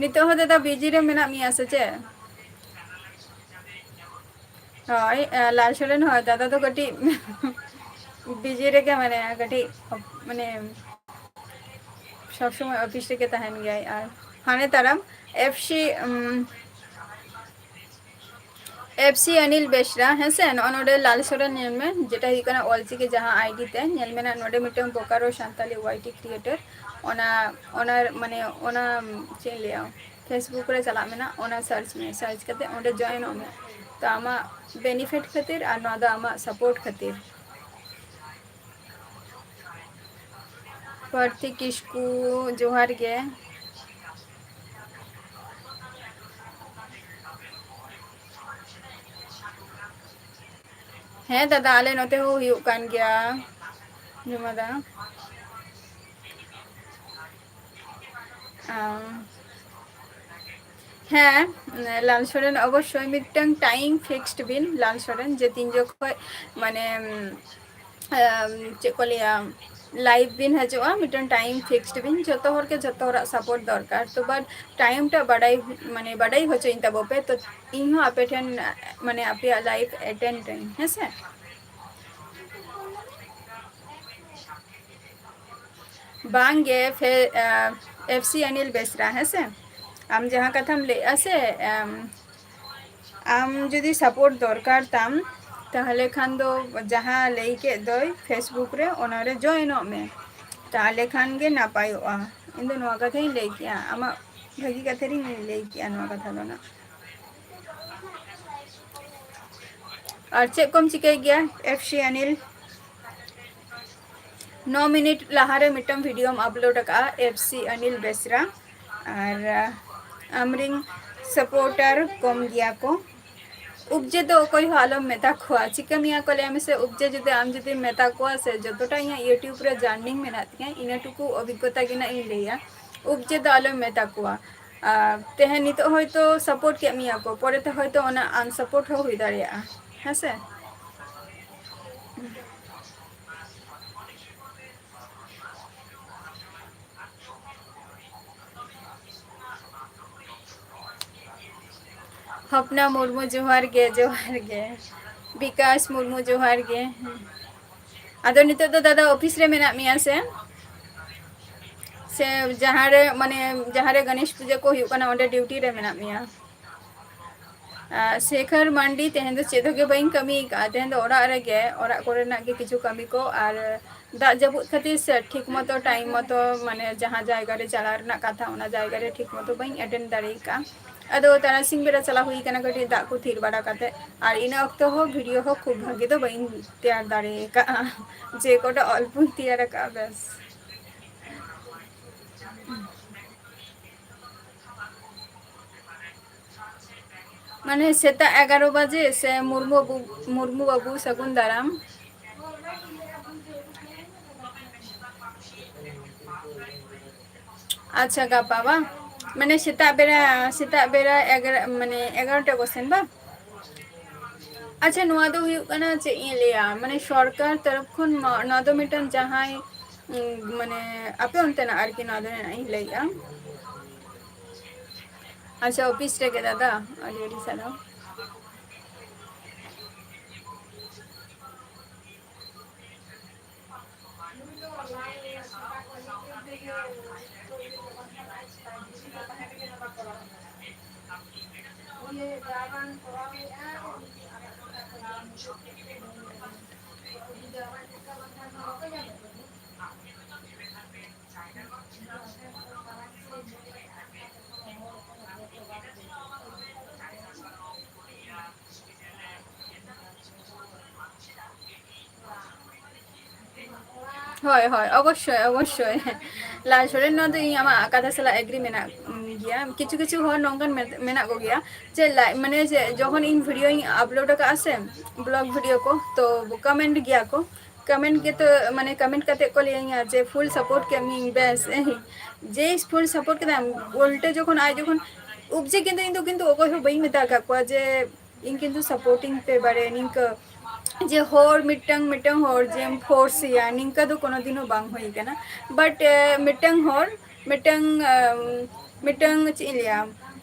ᱱᱤᱛᱚᱜ ᱦᱚᱸ ᱫᱟᱫᱟ ᱵᱤᱡᱤ ᱨᱮ ᱢᱮᱱᱟᱜ ᱢᱮᱭᱟ ᱥᱮ ᱪᱮᱫ? ᱦᱳᱭ, ᱞᱟᱞ ᱥᱚᱨᱮᱱ ᱦᱚᱸ ᱫᱟᱫᱟ ᱫᱚ ᱠᱟᱹᱴᱤᱡ ᱵᱤᱡᱤ ᱨᱮᱜᱮ ᱢᱮᱱᱟᱭᱟ, ᱠᱟᱹᱴᱤᱡ ᱢᱟᱱᱮ ᱥᱚᱵ ᱥᱚᱢᱚᱭ ᱚᱯᱷᱤᱥ ᱨᱮᱜᱮ ᱛᱟᱦᱮᱱ ᱜᱮᱭᱟᱭ᱾ ᱟᱨ ᱦᱟᱱᱮ ᱛᱟᱨᱟᱢ ᱮᱯᱷ ᱥᱤ, ᱩᱢ, ᱮᱯᱷ ᱥᱤ ᱚᱱᱤᱞ ᱵᱮᱥᱨᱟ, ᱦᱮᱸ ᱥᱮ, ᱱᱚᱜᱼᱚ ᱱᱚᱰᱮ ᱞᱟᱞ ᱥᱚᱨᱮᱱ ᱧᱮᱞ ᱢᱮ, ᱡᱮᱴᱟ ᱦᱩᱭᱩᱜ ᱠᱟᱱᱟ ᱚᱞᱪᱤᱠᱤ ᱡᱟᱦᱟᱸ ᱟᱭᱰᱤ ᱛᱮ, ᱧᱮᱞ ᱢᱮ ᱱᱟᱜ ᱱᱚᱰᱮ ᱢᱤᱫᱴᱟᱝ Bokaro Santali Y T creator, ᱚᱱᱟ, ᱚᱱᱟ ᱢᱟᱱᱮ ᱚᱱᱟ ᱪᱮᱫ ᱤᱧ ᱞᱟᱹᱭᱟ, Facebook ᱨᱮ ᱪᱟᱞᱟᱜ ᱢᱮᱱᱟᱜ, ᱚᱱᱟ search ᱢᱮ, search ᱠᱟᱛᱮ ᱚᱸᱰᱮ join ᱚᱜ ᱢᱮ᱾ ᱛᱚ ᱟᱢᱟᱜ benefit ᱠᱷᱟᱹᱛᱤᱨ ᱟᱨ ᱱᱚᱣᱟ ᱫᱚ ᱟᱢᱟᱜ support ᱠᱷᱟᱹᱛᱤᱨ᱾ ᱯᱨᱟᱨᱛᱷᱤ ᱠᱤᱥᱠᱩ, ᱡᱚᱦᱟᱨ ᱜᱮ᱾ ᱦᱮᱸ ᱫᱟᱫᱟ, ᱟᱞᱮ ᱱᱚᱛᱮ ᱦᱚᱸ ᱦᱩᱭᱩᱜ ᱠᱟᱱ ᱜᱮᱭᱟ ᱡᱚᱢᱟ ᱫᱟ᱾ ᱟᱢ, ᱦᱮᱸ, ᱞᱟᱞ ᱥᱚᱨᱮᱱ ᱚᱵᱚᱥᱥᱳᱭ ᱢᱤᱫᱴᱟᱝ time fixed ᱵᱤᱱ, ᱞᱟᱞ ᱥᱚᱨᱮᱱ, ᱡᱮ ᱛᱤᱱ ᱡᱚᱠᱷᱚᱡ ᱢᱟᱱᱮ, ᱟᱢ, ᱪᱮᱫ ᱠᱚ ᱞᱟᱹᱭᱟ, live ᱵᱤᱱ ᱦᱤᱡᱩᱜᱼᱟ, ᱢᱤᱫᱴᱟᱝ time fixed ᱵᱤᱱ, ᱡᱚᱛᱚ ᱦᱚᱲ ᱜᱮ ᱡᱚᱛᱚ ᱦᱚᱲᱟᱜ support ᱫᱚᱨᱠᱟᱨ᱾ ᱛᱚ but time ᱴᱟ ᱵᱟᱰᱟᱭ, ᱢᱟᱱᱮ ᱵᱟᱰᱟᱭ ᱦᱚᱪᱚᱧ ᱛᱟᱵᱚ ᱯᱮ, ᱛᱚ ᱤᱧ ᱦᱚᱸ ᱟᱯᱮ ᱴᱷᱮᱱ ᱢᱟᱱᱮ ᱟᱯᱮᱭᱟᱜ live attend ᱟᱹᱧ, ᱦᱮᱸ ᱥᱮ? ᱵᱟᱝ ᱜᱮ, ᱯᱷᱮ-, ᱟ, FC ᱚᱱᱤᱞ ᱵᱮᱥᱨᱟ, ᱦᱮᱸ ᱥᱮ? ᱟᱢ ᱡᱟᱦᱟᱸ ᱠᱟᱛᱷᱟᱢ ᱞᱟᱹᱭᱮᱜᱼᱟ ᱥᱮ, ᱟᱢ, ᱟᱢ ᱡᱩᱫᱤ support ᱫᱚᱨᱠᱟᱨ ᱛᱟᱢ, ᱛᱟᱦᱚᱞᱮ ᱠᱷᱟᱱ ᱫᱚ ᱡᱟᱦᱟᱸ ᱞᱟᱹᱭ ᱠᱮᱫ ᱫᱚᱭ Facebook ᱨᱮ, ᱚᱱᱟ ᱨᱮ join ᱚᱜ ᱢᱮ, ᱛᱟᱦᱚᱞᱮ ᱠᱷᱟᱱ ᱜᱮ ᱱᱟᱯᱟᱭᱚᱜᱼᱟ᱾ ᱤᱧ ᱫᱚ ᱱᱚᱣᱟ ᱠᱟᱛᱷᱟᱧ ᱞᱟᱹᱭ ᱠᱮᱜᱼᱟ, ᱟᱢᱟᱜ ᱵᱷᱟᱹᱜᱤ ᱠᱟᱛᱷᱟ ᱨᱤᱧ ᱞᱟᱹᱭ ᱠᱮᱜᱼᱟ ᱱᱚᱣᱟ ᱠᱟᱛᱷᱟ ᱫᱚ ᱱᱟᱜ᱾ ᱟᱨ ᱪᱮᱫ ᱠᱚᱢ ᱪᱤᱠᱟᱹᱭ ᱜᱮᱭᱟ FC ᱚᱱᱤᱞ? ᱱᱚ ᱢᱤᱱᱤᱴ ᱞᱟᱦᱟᱨᱮ ᱢᱤᱫᱴᱟᱝ videoᱢ upload ᱟᱠᱟᱫᱼᱟ, FC ᱚᱱᱤᱞ ᱵᱮᱥᱨᱟ, ᱟᱨ, ᱟ, ᱟᱢᱨᱤᱱ supporter ᱠᱚᱢ ᱜᱮᱭᱟ ᱠᱚ᱾ ᱩᱵᱡᱮ ᱫᱚ ᱚᱠᱚᱭ ᱦᱚᱸ ᱟᱞᱚᱢ ᱢᱮᱛᱟ ᱠᱚᱣᱟ, ᱪᱤᱠᱟᱹ ᱢᱮᱭᱟ ᱠᱚ ᱞᱟᱹᱭ ᱢᱮᱥᱮ? ᱩᱵᱡᱮ ᱡᱩᱫᱤ ᱟᱢ ᱡᱩᱫᱤᱢ ᱢᱮᱛᱟ ᱠᱚᱣᱟ ᱥᱮ, ᱡᱚᱛᱚᱴᱟ ᱤᱧᱟᱹᱜ YouTube ᱨᱮ journeying ᱢᱮᱱᱟᱜ ᱛᱤᱧᱟᱹ, ᱤᱱᱟᱹ ᱴᱩᱠᱩ ᱚᱵᱷᱤᱜᱽᱜᱚᱛᱟ ᱜᱮ ᱱᱟᱜ ᱤᱧ ᱞᱟᱹᱭᱟ᱾ ᱩᱵᱡᱮ ᱫᱚ ᱟᱞᱚᱢ ᱢᱮᱛᱟ ᱠᱚᱣᱟ᱾ ᱟᱨ ᱛᱮᱦᱮᱧ ᱱᱤᱛᱚᱜ ᱦᱚᱭᱛᱳ support ᱠᱮᱫ ᱢᱮᱭᱟ ᱠᱚ, ᱯᱚᱨᱮᱛᱮ ᱦᱚᱭᱛᱳ ᱚᱱᱟ unsupportᱦᱚᱸ ᱦᱩᱭ ᱫᱟᱲᱮᱭᱟᱜᱼᱟ, ᱦᱮᱸ ᱥᱮ? ᱦᱚᱯᱱᱟ ᱢᱩᱨᱢᱩ, ᱡᱚᱦᱟᱨ ᱜᱮ, ᱡᱚᱦᱟᱨ ᱜᱮ᱾ ᱵᱤᱠᱟᱥ ᱢᱩᱨᱢᱩ, ᱡᱚᱦᱟᱨ ᱜᱮ᱾ ᱦᱮᱸ᱾ ᱟᱫᱚ ᱱᱤᱛᱚᱜ ᱫᱚ ᱫᱟᱫᱟ office ᱨᱮ ᱢᱮᱱᱟᱜ ᱢᱮᱭᱟ ᱥᱮ? ᱥᱮ ᱡᱟᱦᱟᱸ ᱨᱮ, ᱢᱟᱱᱮ, ᱡᱟᱦᱟᱸ ᱨᱮ ᱜᱚᱱᱮᱥ ᱯᱩᱡᱟᱹ ᱠᱚ ᱦᱩᱭᱩᱜ ᱠᱟᱱᱟ, ᱚᱸᱰᱮ duty ᱨᱮ ᱢᱮᱱᱟᱜ ᱢᱮᱭᱟ? ᱟᱨ ᱥᱮᱠᱷᱚᱨ ᱢᱟᱱᱰᱤ, ᱛᱮᱦᱮᱧ ᱫᱚ ᱪᱮᱫ ᱦᱚᱸ ᱜᱮ ᱵᱟᱹᱧ ᱠᱟᱹᱢᱤ ᱟᱠᱟᱫᱼᱟ, ᱛᱮᱦᱮᱧ ᱫᱚ ᱚᱲᱟᱜ ᱨᱮᱜᱮ, ᱚᱲᱟᱜ ᱠᱚᱨᱮᱱᱟᱜ ᱜᱮ ᱠᱤᱪᱷᱩ ᱠᱟᱹᱢᱤ ᱠᱚ, ᱟᱨ ᱫᱟᱜ ᱡᱟᱹᱯᱩᱫ ᱠᱷᱟᱹᱛᱤᱨ ᱥᱮ ᱴᱷᱤᱠ ᱢᱚᱛᱚ time ᱢᱚᱛᱚ ᱢᱟᱱᱮ ᱡᱟᱦᱟᱸ ᱡᱟᱭᱜᱟ ᱨᱮ ᱪᱟᱞᱟᱣ ᱨᱮᱱᱟᱜ ᱠᱟᱛᱷᱟ, ᱚᱱᱟ ᱡᱟᱭᱜᱟ ᱨᱮ ᱴᱷᱤᱠ ᱢᱚᱛᱚ ᱵᱟᱹᱧ attend ᱫᱟᱲᱮ ᱟᱠᱟᱫᱼᱟ᱾ ᱟᱫᱚ ᱛᱟᱨᱟᱥᱤᱧ ᱵᱮᱲᱟ ᱪᱟᱞᱟᱣ ᱦᱩᱭ ᱠᱟᱱᱟ ᱠᱟᱹᱴᱤᱡ ᱫᱟᱜ ᱠᱚ ᱛᱷᱤᱨ ᱵᱟᱲᱟ ᱠᱟᱛᱮ, ᱟᱨ ᱤᱱᱟᱹ ᱚᱠᱛᱚ ᱦᱚᱸ video ᱦᱚᱸ ᱠᱷᱩᱵ ᱵᱷᱟᱜᱮ ᱫᱚ ᱵᱟᱹᱧ ᱛᱮᱭᱟᱨ ᱫᱟᱲᱮ ᱟᱠᱟᱫᱼᱟ, ᱡᱮ ᱠᱚᱴᱟ ᱚᱞᱯᱚᱧ ᱛᱮᱭᱟᱨ ᱟᱠᱟᱫᱼᱟ ᱵᱮᱥ᱾ ᱢᱟᱱᱮ ᱥᱮᱛᱟᱜ ᱮᱜᱟᱨᱚ ᱵᱟᱡᱮ ᱥᱮ ᱢᱩᱨᱢᱩ ᱵᱟᱹᱵᱩ, ᱢᱩᱨᱢᱩ ᱵᱟᱹᱵᱩ ᱥᱟᱹᱜᱩᱱ ᱫᱟᱨᱟᱢ᱾ ᱟᱪᱪᱷᱟ, ᱜᱟᱯᱟ ᱵᱟᱝ? ᱢᱟᱱᱮ ᱥᱮᱛᱟᱜ ᱵᱮᱲᱟ, ᱥᱮᱛᱟᱜ ᱵᱮᱲᱟ ᱮᱜᱟᱨᱚ, ᱢᱟᱱᱮ ᱮᱜᱟᱨᱚᱴᱟ ᱠᱚ ᱥᱮᱱ ᱵᱟᱝ? ᱟᱪᱪᱷᱟ, ᱱᱚᱣᱟ ᱫᱚ ᱦᱩᱭᱩᱜ ᱠᱟᱱᱟ, ᱪᱮᱫ ᱤᱧ ᱞᱟᱹᱭᱟ, ᱢᱟᱱᱮ ᱥᱚᱨᱠᱟᱨ ᱛᱚᱨᱚᱯ ᱠᱷᱚᱱ ᱱᱚᱣᱟ, ᱱᱚᱣᱟ ᱫᱚ ᱢᱤᱫᱴᱟᱝ ᱡᱟᱦᱟᱸᱭ, ᱩᱸ, ᱢᱟᱱᱮ ᱟᱯᱮ ᱚᱱᱛᱮᱱᱟᱜ ᱟᱨᱠᱤ, ᱱᱚᱣᱟ ᱫᱚ ᱤᱧ ᱞᱟᱹᱭᱮᱜᱼᱟ᱾ ᱟᱪᱪᱷᱟ, ᱚᱯᱷᱤᱥ ᱨᱮᱜᱮ ᱫᱟᱫᱟ, ᱟᱹᱰᱤ ᱟᱹᱰᱤ ᱥᱟᱨᱦᱟᱣ᱾ ᱦᱳᱭ, ᱦᱳᱭ, ᱚᱵᱚᱥᱥᱳᱭ, ᱚᱵᱚᱥᱥᱳᱭ᱾ ᱞᱟᱞ ᱥᱚᱨᱮᱱ, ᱱᱚᱣᱟ ᱫᱚ ᱤᱧ ᱟᱢᱟᱜ ᱠᱟᱛᱷᱟ ᱥᱟᱞᱟᱜ agree ᱢᱮᱱᱟᱜ, ᱩᱢ, ᱜᱮᱭᱟ᱾ ᱠᱤᱪᱷᱩ ᱠᱤᱪᱷᱩ ᱦᱚᱲ ᱱᱚᱝᱠᱟᱱ ᱢᱮᱱ-, ᱢᱮᱱᱟᱜ ᱠᱚᱜᱮᱭᱟ ᱡᱮ ᱞᱟᱭ-, ᱢᱟᱱᱮ ᱡᱮ ᱡᱚᱠᱷᱚᱱ ᱤᱧ video ᱤᱧ upload ᱟᱠᱟᱫᱼᱟ ᱥᱮ, vlog video ᱠᱚ, ᱛᱚ comment ᱜᱮᱭᱟ ᱠᱚ, comment ᱜᱮᱛᱚ, ᱢᱟᱱᱮ comment ᱠᱟᱛᱮ ᱠᱚ ᱞᱟᱹᱭᱟᱹᱧᱟ ᱡᱮ full support ᱠᱮᱫ ᱢᱤᱭᱟᱹᱧ, ᱵᱮᱥ, ᱡᱮ full support ᱠᱮᱫᱟᱢ, ᱩᱞᱴᱟᱹ ᱡᱚᱠᱷᱚᱱ ᱟᱡ ᱡᱚᱠᱷᱚᱱ ᱩᱵᱡᱮ, ᱠᱤᱱᱛᱩ ᱤᱧ ᱫᱚ ᱠᱤᱱᱛᱩ ᱚᱠᱚᱭ ᱦᱚᱸ ᱵᱟᱹᱧ ᱢᱮᱛᱟ ᱟᱠᱟᱫ ᱠᱚᱣᱟ ᱡᱮ ᱤᱧ ᱠᱤᱱᱛᱩ supporting ᱯᱮ ᱵᱟᱨᱮ ᱱᱤᱝᱠᱟᱹ, ᱡᱮ ᱦᱚᱲ ᱢᱤᱫᱴᱟᱝ, ᱢᱤᱫᱴᱟᱝ ᱦᱚᱲ ᱡᱮᱢ force ᱮᱭᱟ, ᱱᱤᱝᱠᱟᱹ ᱫᱚ ᱠᱳᱱᱳ ᱫᱤᱱ ᱦᱚᱸ ᱵᱟᱝ ᱦᱩᱭ ᱟᱠᱟᱱᱟ᱾ But, ᱮ, ᱢᱤᱫᱴᱟᱝ ᱦᱚᱲ, ᱢᱤᱫᱴᱟᱝ, ᱮᱢ, ᱢᱤᱫᱴᱟᱝ ᱪᱮᱫ ᱤᱧ ᱞᱟᱹᱭᱟ,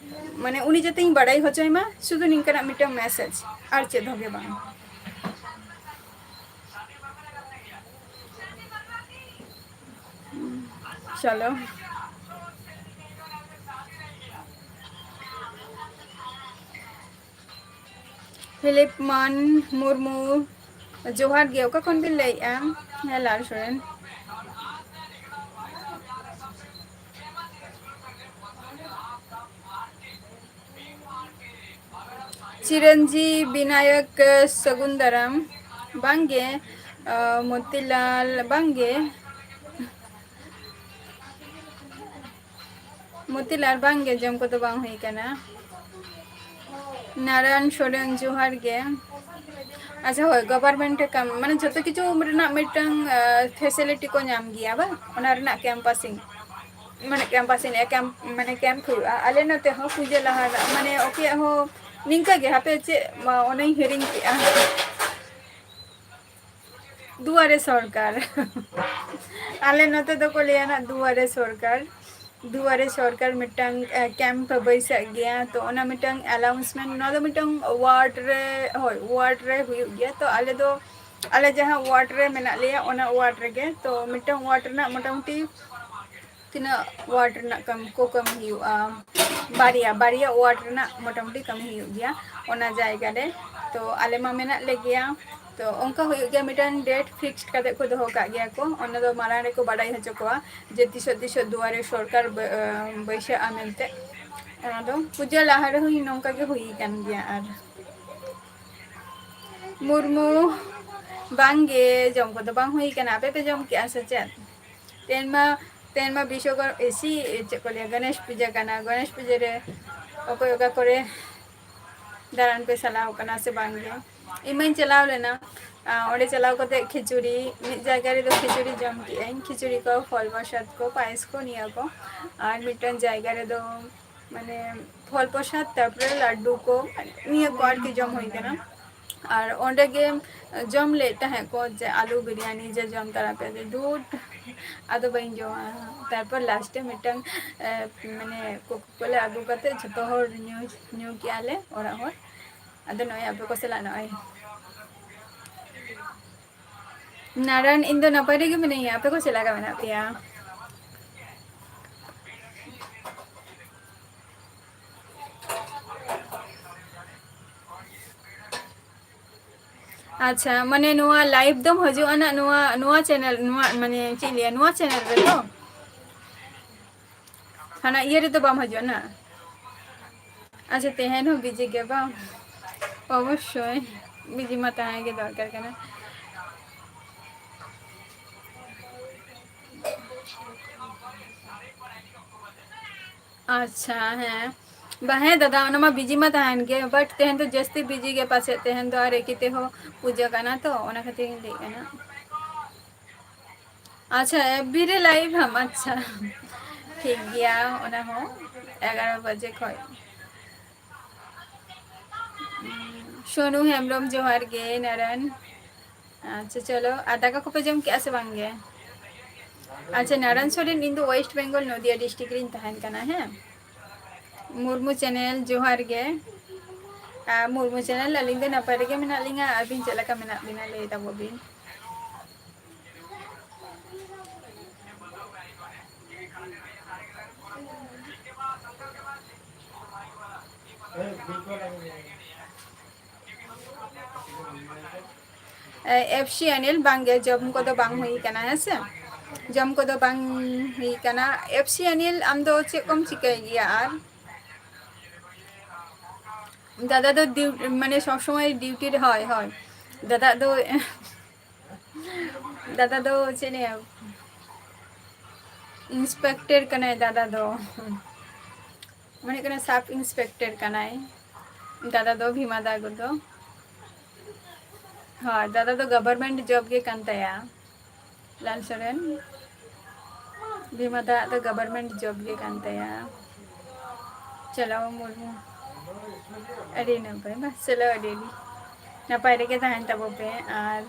ᱢᱟᱱᱮ ᱩᱱᱤ ᱡᱟᱛᱮᱧ ᱵᱟᱲᱟᱭ ᱦᱚᱪᱚᱭ ᱢᱟ, ᱥᱩᱫᱷᱩ ᱱᱤᱝᱠᱟᱹᱱᱟᱜ ᱢᱤᱫᱴᱟᱝ message, ᱟᱨ ᱪᱮᱫ ᱦᱚᱸ ᱜᱮ ᱵᱟᱝ᱾ ᱪᱚᱞᱚ᱾ ᱯᱷᱤᱞᱤᱯ ᱢᱟᱱ ᱢᱩᱨᱢᱩ, ᱡᱚᱦᱟᱨ ᱜᱮ, ᱚᱠᱟ ᱠᱷᱚᱱ ᱵᱤᱱ ᱞᱟᱹᱭᱮᱫᱼᱟ? ᱦᱮᱸ, ᱞᱟᱞ ᱥᱚᱨᱮᱱ᱾ ᱪᱤᱨᱚᱧᱡᱤᱵ, ᱵᱤᱱᱟᱭᱚᱠ, ᱥᱟᱹᱜᱩᱱ ᱫᱟᱨᱟᱢ᱾ ᱵᱟᱝᱜᱮ, ᱟᱸ, ᱢᱚᱛᱤᱞᱟᱞ, ᱵᱟᱝᱜᱮ᱾ ᱢᱚᱛᱤᱞᱟᱞ, ᱵᱟᱝᱜᱮ, ᱡᱚᱢ ᱠᱚᱫᱚ ᱵᱟᱝ ᱦᱩᱭ ᱠᱟᱱᱟ᱾ ᱱᱟᱨᱟᱭᱚᱱ ᱥᱚᱨᱮᱱ, ᱡᱚᱦᱟᱨ ᱜᱮ᱾ ᱟᱪᱪᱷᱟ, ᱦᱳᱭ, government ᱨᱮ ᱠᱟᱹᱢᱤ, ᱢᱟᱱᱮ, ᱡᱚᱛᱚ ᱠᱤᱪᱷᱩ ᱨᱮᱱᱟᱜ ᱢᱤᱫᱴᱟᱝ, ᱟᱸ, facility ᱠᱚ ᱧᱟᱢ ᱜᱮᱭᱟ, ᱵᱟᱝ? ᱚᱱᱟ ᱨᱮᱱᱟᱜ canvassing, ᱢᱟᱱᱮ, canvassing, ᱮ, camp, ᱢᱟᱱᱮ, camp ᱦᱩᱭᱩᱜᱼᱟ᱾ ᱟᱞᱮ ᱱᱚᱛᱮ ᱦᱚᱸ ᱯᱩᱡᱟᱹ ᱞᱟᱦᱟ ᱨᱮ, ᱢᱟᱱᱮ, ᱚᱠᱚᱭᱟᱜ ᱦᱚᱸ ᱱᱤᱝᱠᱟᱹ ᱜᱮ, ᱦᱟᱯᱮ ᱪᱮᱫ, ᱢᱟ, ᱚᱱᱟᱧ ᱦᱤᱲᱤᱧ ᱠᱮᱜᱼᱟ᱾ ᱫᱩᱣᱟᱨᱮ ᱥᱚᱨᱠᱟᱨ᱾ ᱟᱞᱮ ᱱᱚᱛᱮ ᱫᱚᱠᱚ ᱞᱟᱹᱭᱟ ᱱᱟᱜ ᱫᱩᱣᱟᱨᱮ ᱥᱚᱨᱠᱟᱨ᱾ ᱫᱩᱣᱟᱨᱮ ᱥᱚᱨᱠᱟᱨ ᱢᱤᱫᱴᱟᱝ, ᱮ, camp ᱵᱟᱹᱭᱥᱟᱹᱜ ᱜᱮᱭᱟ᱾ ᱛᱚ, ᱚᱱᱟ ᱢᱤᱫᱴᱟᱝ announcement, ᱱᱚᱣᱟ ᱫᱚ ᱢᱤᱫᱴᱟᱝ ward ᱨᱮ, ᱦᱳᱭ, ward ᱨᱮ ᱦᱩᱭᱩᱜ ᱜᱮᱭᱟ᱾ ᱛᱚ, ᱟᱞᱮ ᱫᱚ, ᱟᱞᱮ ᱡᱟᱦᱟᱸ ward ᱨᱮ ᱢᱮᱱᱟᱜ ᱞᱮᱭᱟ, ᱚᱱᱟ ward ᱨᱮᱜᱮ᱾ ᱛᱚ, ᱢᱤᱫᱴᱟᱝ ward ᱨᱮᱱᱟᱜ ᱢᱚᱴᱟᱢᱩᱴᱤ ᱛᱤᱱᱟᱹᱜ ward ᱨᱮᱱᱟᱜ ᱠᱟᱹᱢᱤ ᱠᱚ ᱠᱟᱹᱢᱤ ᱦᱩᱭᱩᱜᱼᱟ? ᱵᱟᱨᱭᱟ, ᱵᱟᱨᱭᱟ ward ᱨᱮᱱᱟᱜ ᱢᱚᱴᱟᱢᱩᱴᱤ ᱠᱟᱹᱢᱤ ᱦᱩᱭᱩᱜ ᱜᱮᱭᱟ ᱚᱱᱟ ᱡᱟᱭᱜᱟ ᱨᱮ᱾ ᱛᱚ, ᱟᱞᱮ ᱢᱟ ᱢᱮᱱᱟᱜ ᱞᱮᱜᱮᱭᱟ᱾ ᱛᱚ, ᱚᱱᱠᱟ ᱦᱩᱭᱩᱜ ᱜᱮᱭᱟ, ᱢᱤᱫᱴᱟᱝ date fixed ᱠᱟᱛᱮ ᱠᱚ ᱫᱚᱦᱚ ᱠᱟᱜ ᱜᱮᱭᱟ ᱠᱚ᱾ ᱚᱱᱟ ᱫᱚ ᱢᱟᱲᱟᱝ ᱨᱮᱠᱚ ᱵᱟᱰᱟᱭ ᱦᱚᱪᱚ ᱠᱚᱣᱟ ᱡᱮ ᱛᱤᱥᱚᱜ, ᱛᱤᱥᱚᱜ ᱫᱩᱣᱟᱨᱮ ᱥᱚᱨᱠᱟᱨ ᱵᱟᱹ-, ᱟᱹ, ᱵᱟᱹᱭᱥᱟᱹᱜᱼᱟ ᱢᱮᱱᱛᱮ᱾ ᱚᱱᱟ ᱫᱚ ᱯᱩᱡᱟᱹ ᱞᱟᱦᱟ ᱨᱮᱦᱚᱸ ᱱᱚᱝᱠᱟ ᱜᱮ ᱦᱩᱭ ᱟᱠᱟᱱ ᱜᱮᱭᱟ᱾ ᱟᱨ ᱢᱩᱨᱢᱩ, ᱵᱟᱝᱜᱮ, ᱡᱚᱢ ᱠᱚᱫᱚ ᱵᱟᱝ ᱦᱩᱭ ᱟᱠᱟᱱᱟ᱾ ᱟᱯᱮ ᱯᱮ ᱡᱚᱢ ᱠᱮᱜᱼᱟ ᱥᱮ ᱪᱮᱫ? ᱛᱮᱦᱮᱧ ᱢᱟ, ᱛᱮᱦᱮᱧ ᱢᱟ ᱵᱤᱥᱥᱚᱠᱚᱨ-, ᱮᱥᱤ, ᱪᱮᱫ ᱠᱚ ᱞᱟᱹᱭᱟ, ᱜᱚᱱᱮᱥ ᱯᱩᱡᱟᱹ ᱠᱟᱱᱟ᱾ ᱜᱚᱱᱮᱥ ᱯᱩᱡᱟᱹ ᱨᱮ ᱚᱠᱚᱭ ᱚᱠᱟ ᱠᱚᱨᱮ ᱫᱟᱬᱟᱱ ᱯᱮ ᱪᱟᱞᱟᱣ ᱠᱟᱱᱟ ᱥᱮ ᱵᱟᱝ ᱜᱮ? ᱤᱧ ᱢᱟᱧ ᱪᱟᱞᱟᱣ ᱞᱮᱱᱟ, ᱟᱨ ᱚᱸᱰᱮ ᱪᱟᱞᱟᱣ ᱠᱟᱛᱮ ᱠᱷᱤᱪᱩᱲᱤ, ᱢᱤᱫ ᱡᱟᱭᱜᱟ ᱨᱮᱫᱚ ᱠᱷᱤᱪᱩᱲᱤ ᱡᱚᱢ ᱠᱮᱜᱼᱟᱹᱧ, ᱠᱷᱤᱪᱩᱲᱤ ᱠᱚ, ᱯᱷᱚᱞ ᱯᱨᱚᱥᱟᱫ ᱠᱚ, ᱯᱟᱭᱮᱥ ᱠᱚ, ᱱᱤᱭᱟᱹ ᱠᱚ᱾ ᱟᱨ ᱢᱤᱫᱴᱮᱱ ᱡᱟᱭᱜᱟ ᱨᱮᱫᱚ ᱢᱟᱱᱮ ᱯᱷᱚᱞ ᱯᱨᱚᱥᱟᱫ, ᱛᱟᱨᱯᱚᱨᱮ ᱞᱟᱹᱰᱩ ᱠᱚ, ᱱᱤᱭᱟᱹ ᱠᱚ ᱟᱨᱠᱤ ᱡᱚᱢ ᱦᱩᱭ ᱠᱟᱱᱟ᱾ ᱟᱨ ᱚᱸᱰᱮ ᱜᱮ ᱡᱚᱢ ᱞᱮᱫ ᱛᱟᱦᱮᱸᱫ ᱠᱚ ᱡᱮ ᱟᱞᱩ ᱵᱤᱨᱭᱟᱱᱤ ᱡᱮ ᱡᱚᱢ ᱛᱟᱨᱟ ᱯᱮ, ᱫᱩᱴ, ᱟᱫᱚ ᱵᱟᱹᱧ ᱡᱚᱢᱟ᱾ ᱛᱟᱨᱯᱚᱨ last ᱮ ᱢᱤᱫᱴᱟᱝ, ᱮ, ᱢᱟᱱᱮ Coca Cola ᱟᱹᱜᱩ ᱠᱟᱛᱮ ᱡᱷᱚᱛᱚ ᱦᱚᱲ ᱧᱩ, ᱧᱩ ᱠᱮᱜᱼᱟ ᱞᱮ ᱚᱲᱟᱜ ᱦᱚᱲ᱾ ᱟᱫᱚ ᱱᱚᱜᱼᱚᱭ ᱟᱯᱮ ᱠᱚ ᱥᱟᱞᱟᱜ ᱱᱚᱜᱼᱚᱭ ᱱᱟᱨᱟᱱ, ᱤᱧ ᱫᱚ ᱱᱟᱯᱟᱭ ᱨᱮᱜᱮ ᱢᱤᱱᱟᱹᱧᱟ, ᱟᱯᱮ ᱠᱚ ᱪᱮᱫ ᱞᱮᱠᱟ ᱢᱮᱱᱟᱜ ᱯᱮᱭᱟ? ᱟᱪᱪᱷᱟ, ᱢᱟᱱᱮ ᱱᱚᱣᱟ live ᱫᱚᱢ ᱦᱤᱡᱩᱜᱼᱟ ᱱᱟᱜ ᱱᱚᱣᱟ, ᱱᱚᱣᱟ channel, ᱱᱚᱣᱟ ᱢᱟᱱᱮ ᱪᱮᱫ ᱤᱧ ᱞᱟᱹᱭᱟ, ᱱᱚᱣᱟ channel ᱨᱮᱫᱚ? ᱦᱟᱱᱟ ᱤᱭᱟᱹ ᱨᱮᱫᱚ ᱵᱟᱢ ᱦᱤᱡᱩᱜᱼᱟ ᱱᱟᱜ? ᱟᱪᱪᱷᱟ, ᱛᱮᱦᱮᱧ ᱦᱚᱸ busy ᱜᱮ ᱵᱟᱝ? ᱚᱵᱚᱥᱥᱳᱭ, busy ᱢᱟ ᱛᱟᱦᱮᱸ ᱜᱮ ᱫᱚᱨᱠᱟᱨ ᱠᱟᱱᱟ᱾ ᱟᱪᱪᱷᱟ, ᱦᱮᱸ᱾ ᱵᱟ, ᱦᱮᱸ ᱫᱟᱫᱟ, ᱚᱱᱟ ᱢᱟ busy ᱢᱟ ᱛᱟᱦᱮᱱ ᱜᱮ, but ᱛᱮᱦᱮᱧ ᱫᱚ ᱡᱟᱹᱥᱛᱤ busy ᱜᱮ ᱯᱟᱪᱮᱫ, ᱛᱮᱦᱮᱧ ᱫᱚ ᱟᱨ ᱮᱠᱤ ᱛᱮᱦᱚᱸ ᱯᱩᱡᱟᱹ ᱠᱟᱱᱟ ᱛᱚ, ᱚᱱᱟ ᱠᱷᱟᱹᱛᱤᱨ ᱤᱧ ᱞᱟᱹᱭᱮᱫ ᱠᱟᱱᱟ᱾ ᱟᱪᱪᱷᱟ, F B ᱨᱮ live ᱟᱢ? ᱟᱪᱪᱷᱟ, ᱴᱷᱤᱠ ᱜᱮᱭᱟ, ᱚᱱᱟ ᱦᱚᱸ ᱮᱜᱟᱨᱚ ᱵᱟᱡᱮ ᱠᱷᱚᱡ᱾ ᱥᱳᱱᱩ ᱦᱮᱢᱵᱨᱚᱢ, ᱡᱚᱦᱟᱨ ᱜᱮ, ᱱᱟᱨᱟᱭᱚᱱ᱾ ᱟᱪᱪᱷᱟ, ᱪᱚᱞᱚ, ᱟᱨ ᱫᱟᱠᱟ ᱠᱚᱯᱮ ᱡᱚᱢ ᱠᱮᱜᱼᱟ ᱥᱮ ᱵᱟᱝ ᱜᱮ? ᱟᱪᱪᱷᱟ, ᱱᱟᱨᱟᱭᱚᱱ ᱥᱚᱨᱮᱱ, ᱤᱧ ᱫᱚ West Bengal, ᱱᱚᱫᱤᱭᱟ district ᱨᱤᱧ ᱛᱟᱦᱮᱱ ᱠᱟᱱᱟ, ᱦᱮᱸ᱾ ᱢᱩᱨᱢᱩ channel, ᱡᱚᱦᱟᱨ ᱜᱮ᱾ ᱟᱨ ᱢᱩᱨᱢᱩ channel, ᱟᱹᱞᱤᱧ ᱫᱚ ᱱᱟᱯᱟᱭ ᱨᱮᱜᱮ ᱢᱮᱱᱟᱜ ᱞᱤᱧᱟ, ᱟᱹᱵᱤᱱ ᱪᱮᱫ ᱞᱮᱠᱟ ᱢᱮᱱᱟᱜ ᱵᱤᱱᱟ, ᱞᱟᱹᱭ ᱛᱟᱵᱚ ᱵᱤᱱ᱾ ᱮ, F C ᱟᱱᱤᱞ, ᱵᱟᱝ ᱜᱮ, ᱡᱚᱢ ᱠᱚᱫᱚ ᱵᱟᱝ ᱦᱩᱭ ᱠᱟᱱᱟ, ᱦᱮᱸ ᱥᱮ? ᱡᱚᱢ ᱠᱚᱫᱚ ᱵᱟᱝ ᱦᱩᱭ ᱠᱟᱱᱟ᱾ F C ᱟᱱᱤᱞ, ᱟᱢ ᱫᱚ ᱪᱮᱫ ᱠᱚᱢ ᱪᱤᱠᱟᱹᱭ ᱜᱮᱭᱟ ᱟᱨ? ᱫᱟᱫᱟ ᱫᱚ ᱰᱤᱭᱩ-, ᱢᱟᱱᱮ ᱥᱚᱵ ᱥᱚᱢᱚᱭ duty ᱨᱮ, ᱦᱳᱭ, ᱦᱳᱭ᱾ ᱫᱟᱫᱟ ᱫᱚ, ᱫᱟᱫᱟ ᱫᱚ ᱪᱮᱫ ᱞᱟᱹᱭᱟ, inspector ᱠᱟᱱᱟᱭ ᱫᱟᱫᱟ ᱫᱚ᱾ ᱢᱚᱱᱮ ᱦᱩᱭᱩᱜ ᱠᱟᱱᱟ sub inspector ᱠᱟᱱᱟᱭ ᱫᱟᱫᱟ ᱫᱚ, ᱵᱷᱤᱢᱟ ᱫᱟ ᱫᱚ᱾ ᱦᱳᱭ, ᱫᱟᱫᱟ ᱫᱚ government job ᱜᱮ ᱠᱟᱱ ᱛᱟᱭᱟ᱾ ᱞᱟᱞ ᱥᱚᱨᱮᱱ, ᱵᱷᱤᱢᱟ ᱫᱟ ᱟᱜ ᱫᱚ government job ᱜᱮ ᱠᱟᱱ ᱛᱟᱭᱟ᱾ ᱪᱟᱞᱟᱣ ᱢᱩᱨᱢᱩ, ᱟᱹᱰᱤ ᱱᱟᱯᱟᱭ, ᱵᱟᱝ? ᱪᱟᱞᱟᱣ, ᱟᱹᱰᱤ, ᱟᱹᱰᱤ ᱱᱟᱯᱟᱭ ᱨᱮᱜᱮ ᱛᱟᱦᱮᱱ ᱛᱟᱵᱚ ᱯᱮ᱾ ᱟᱨ,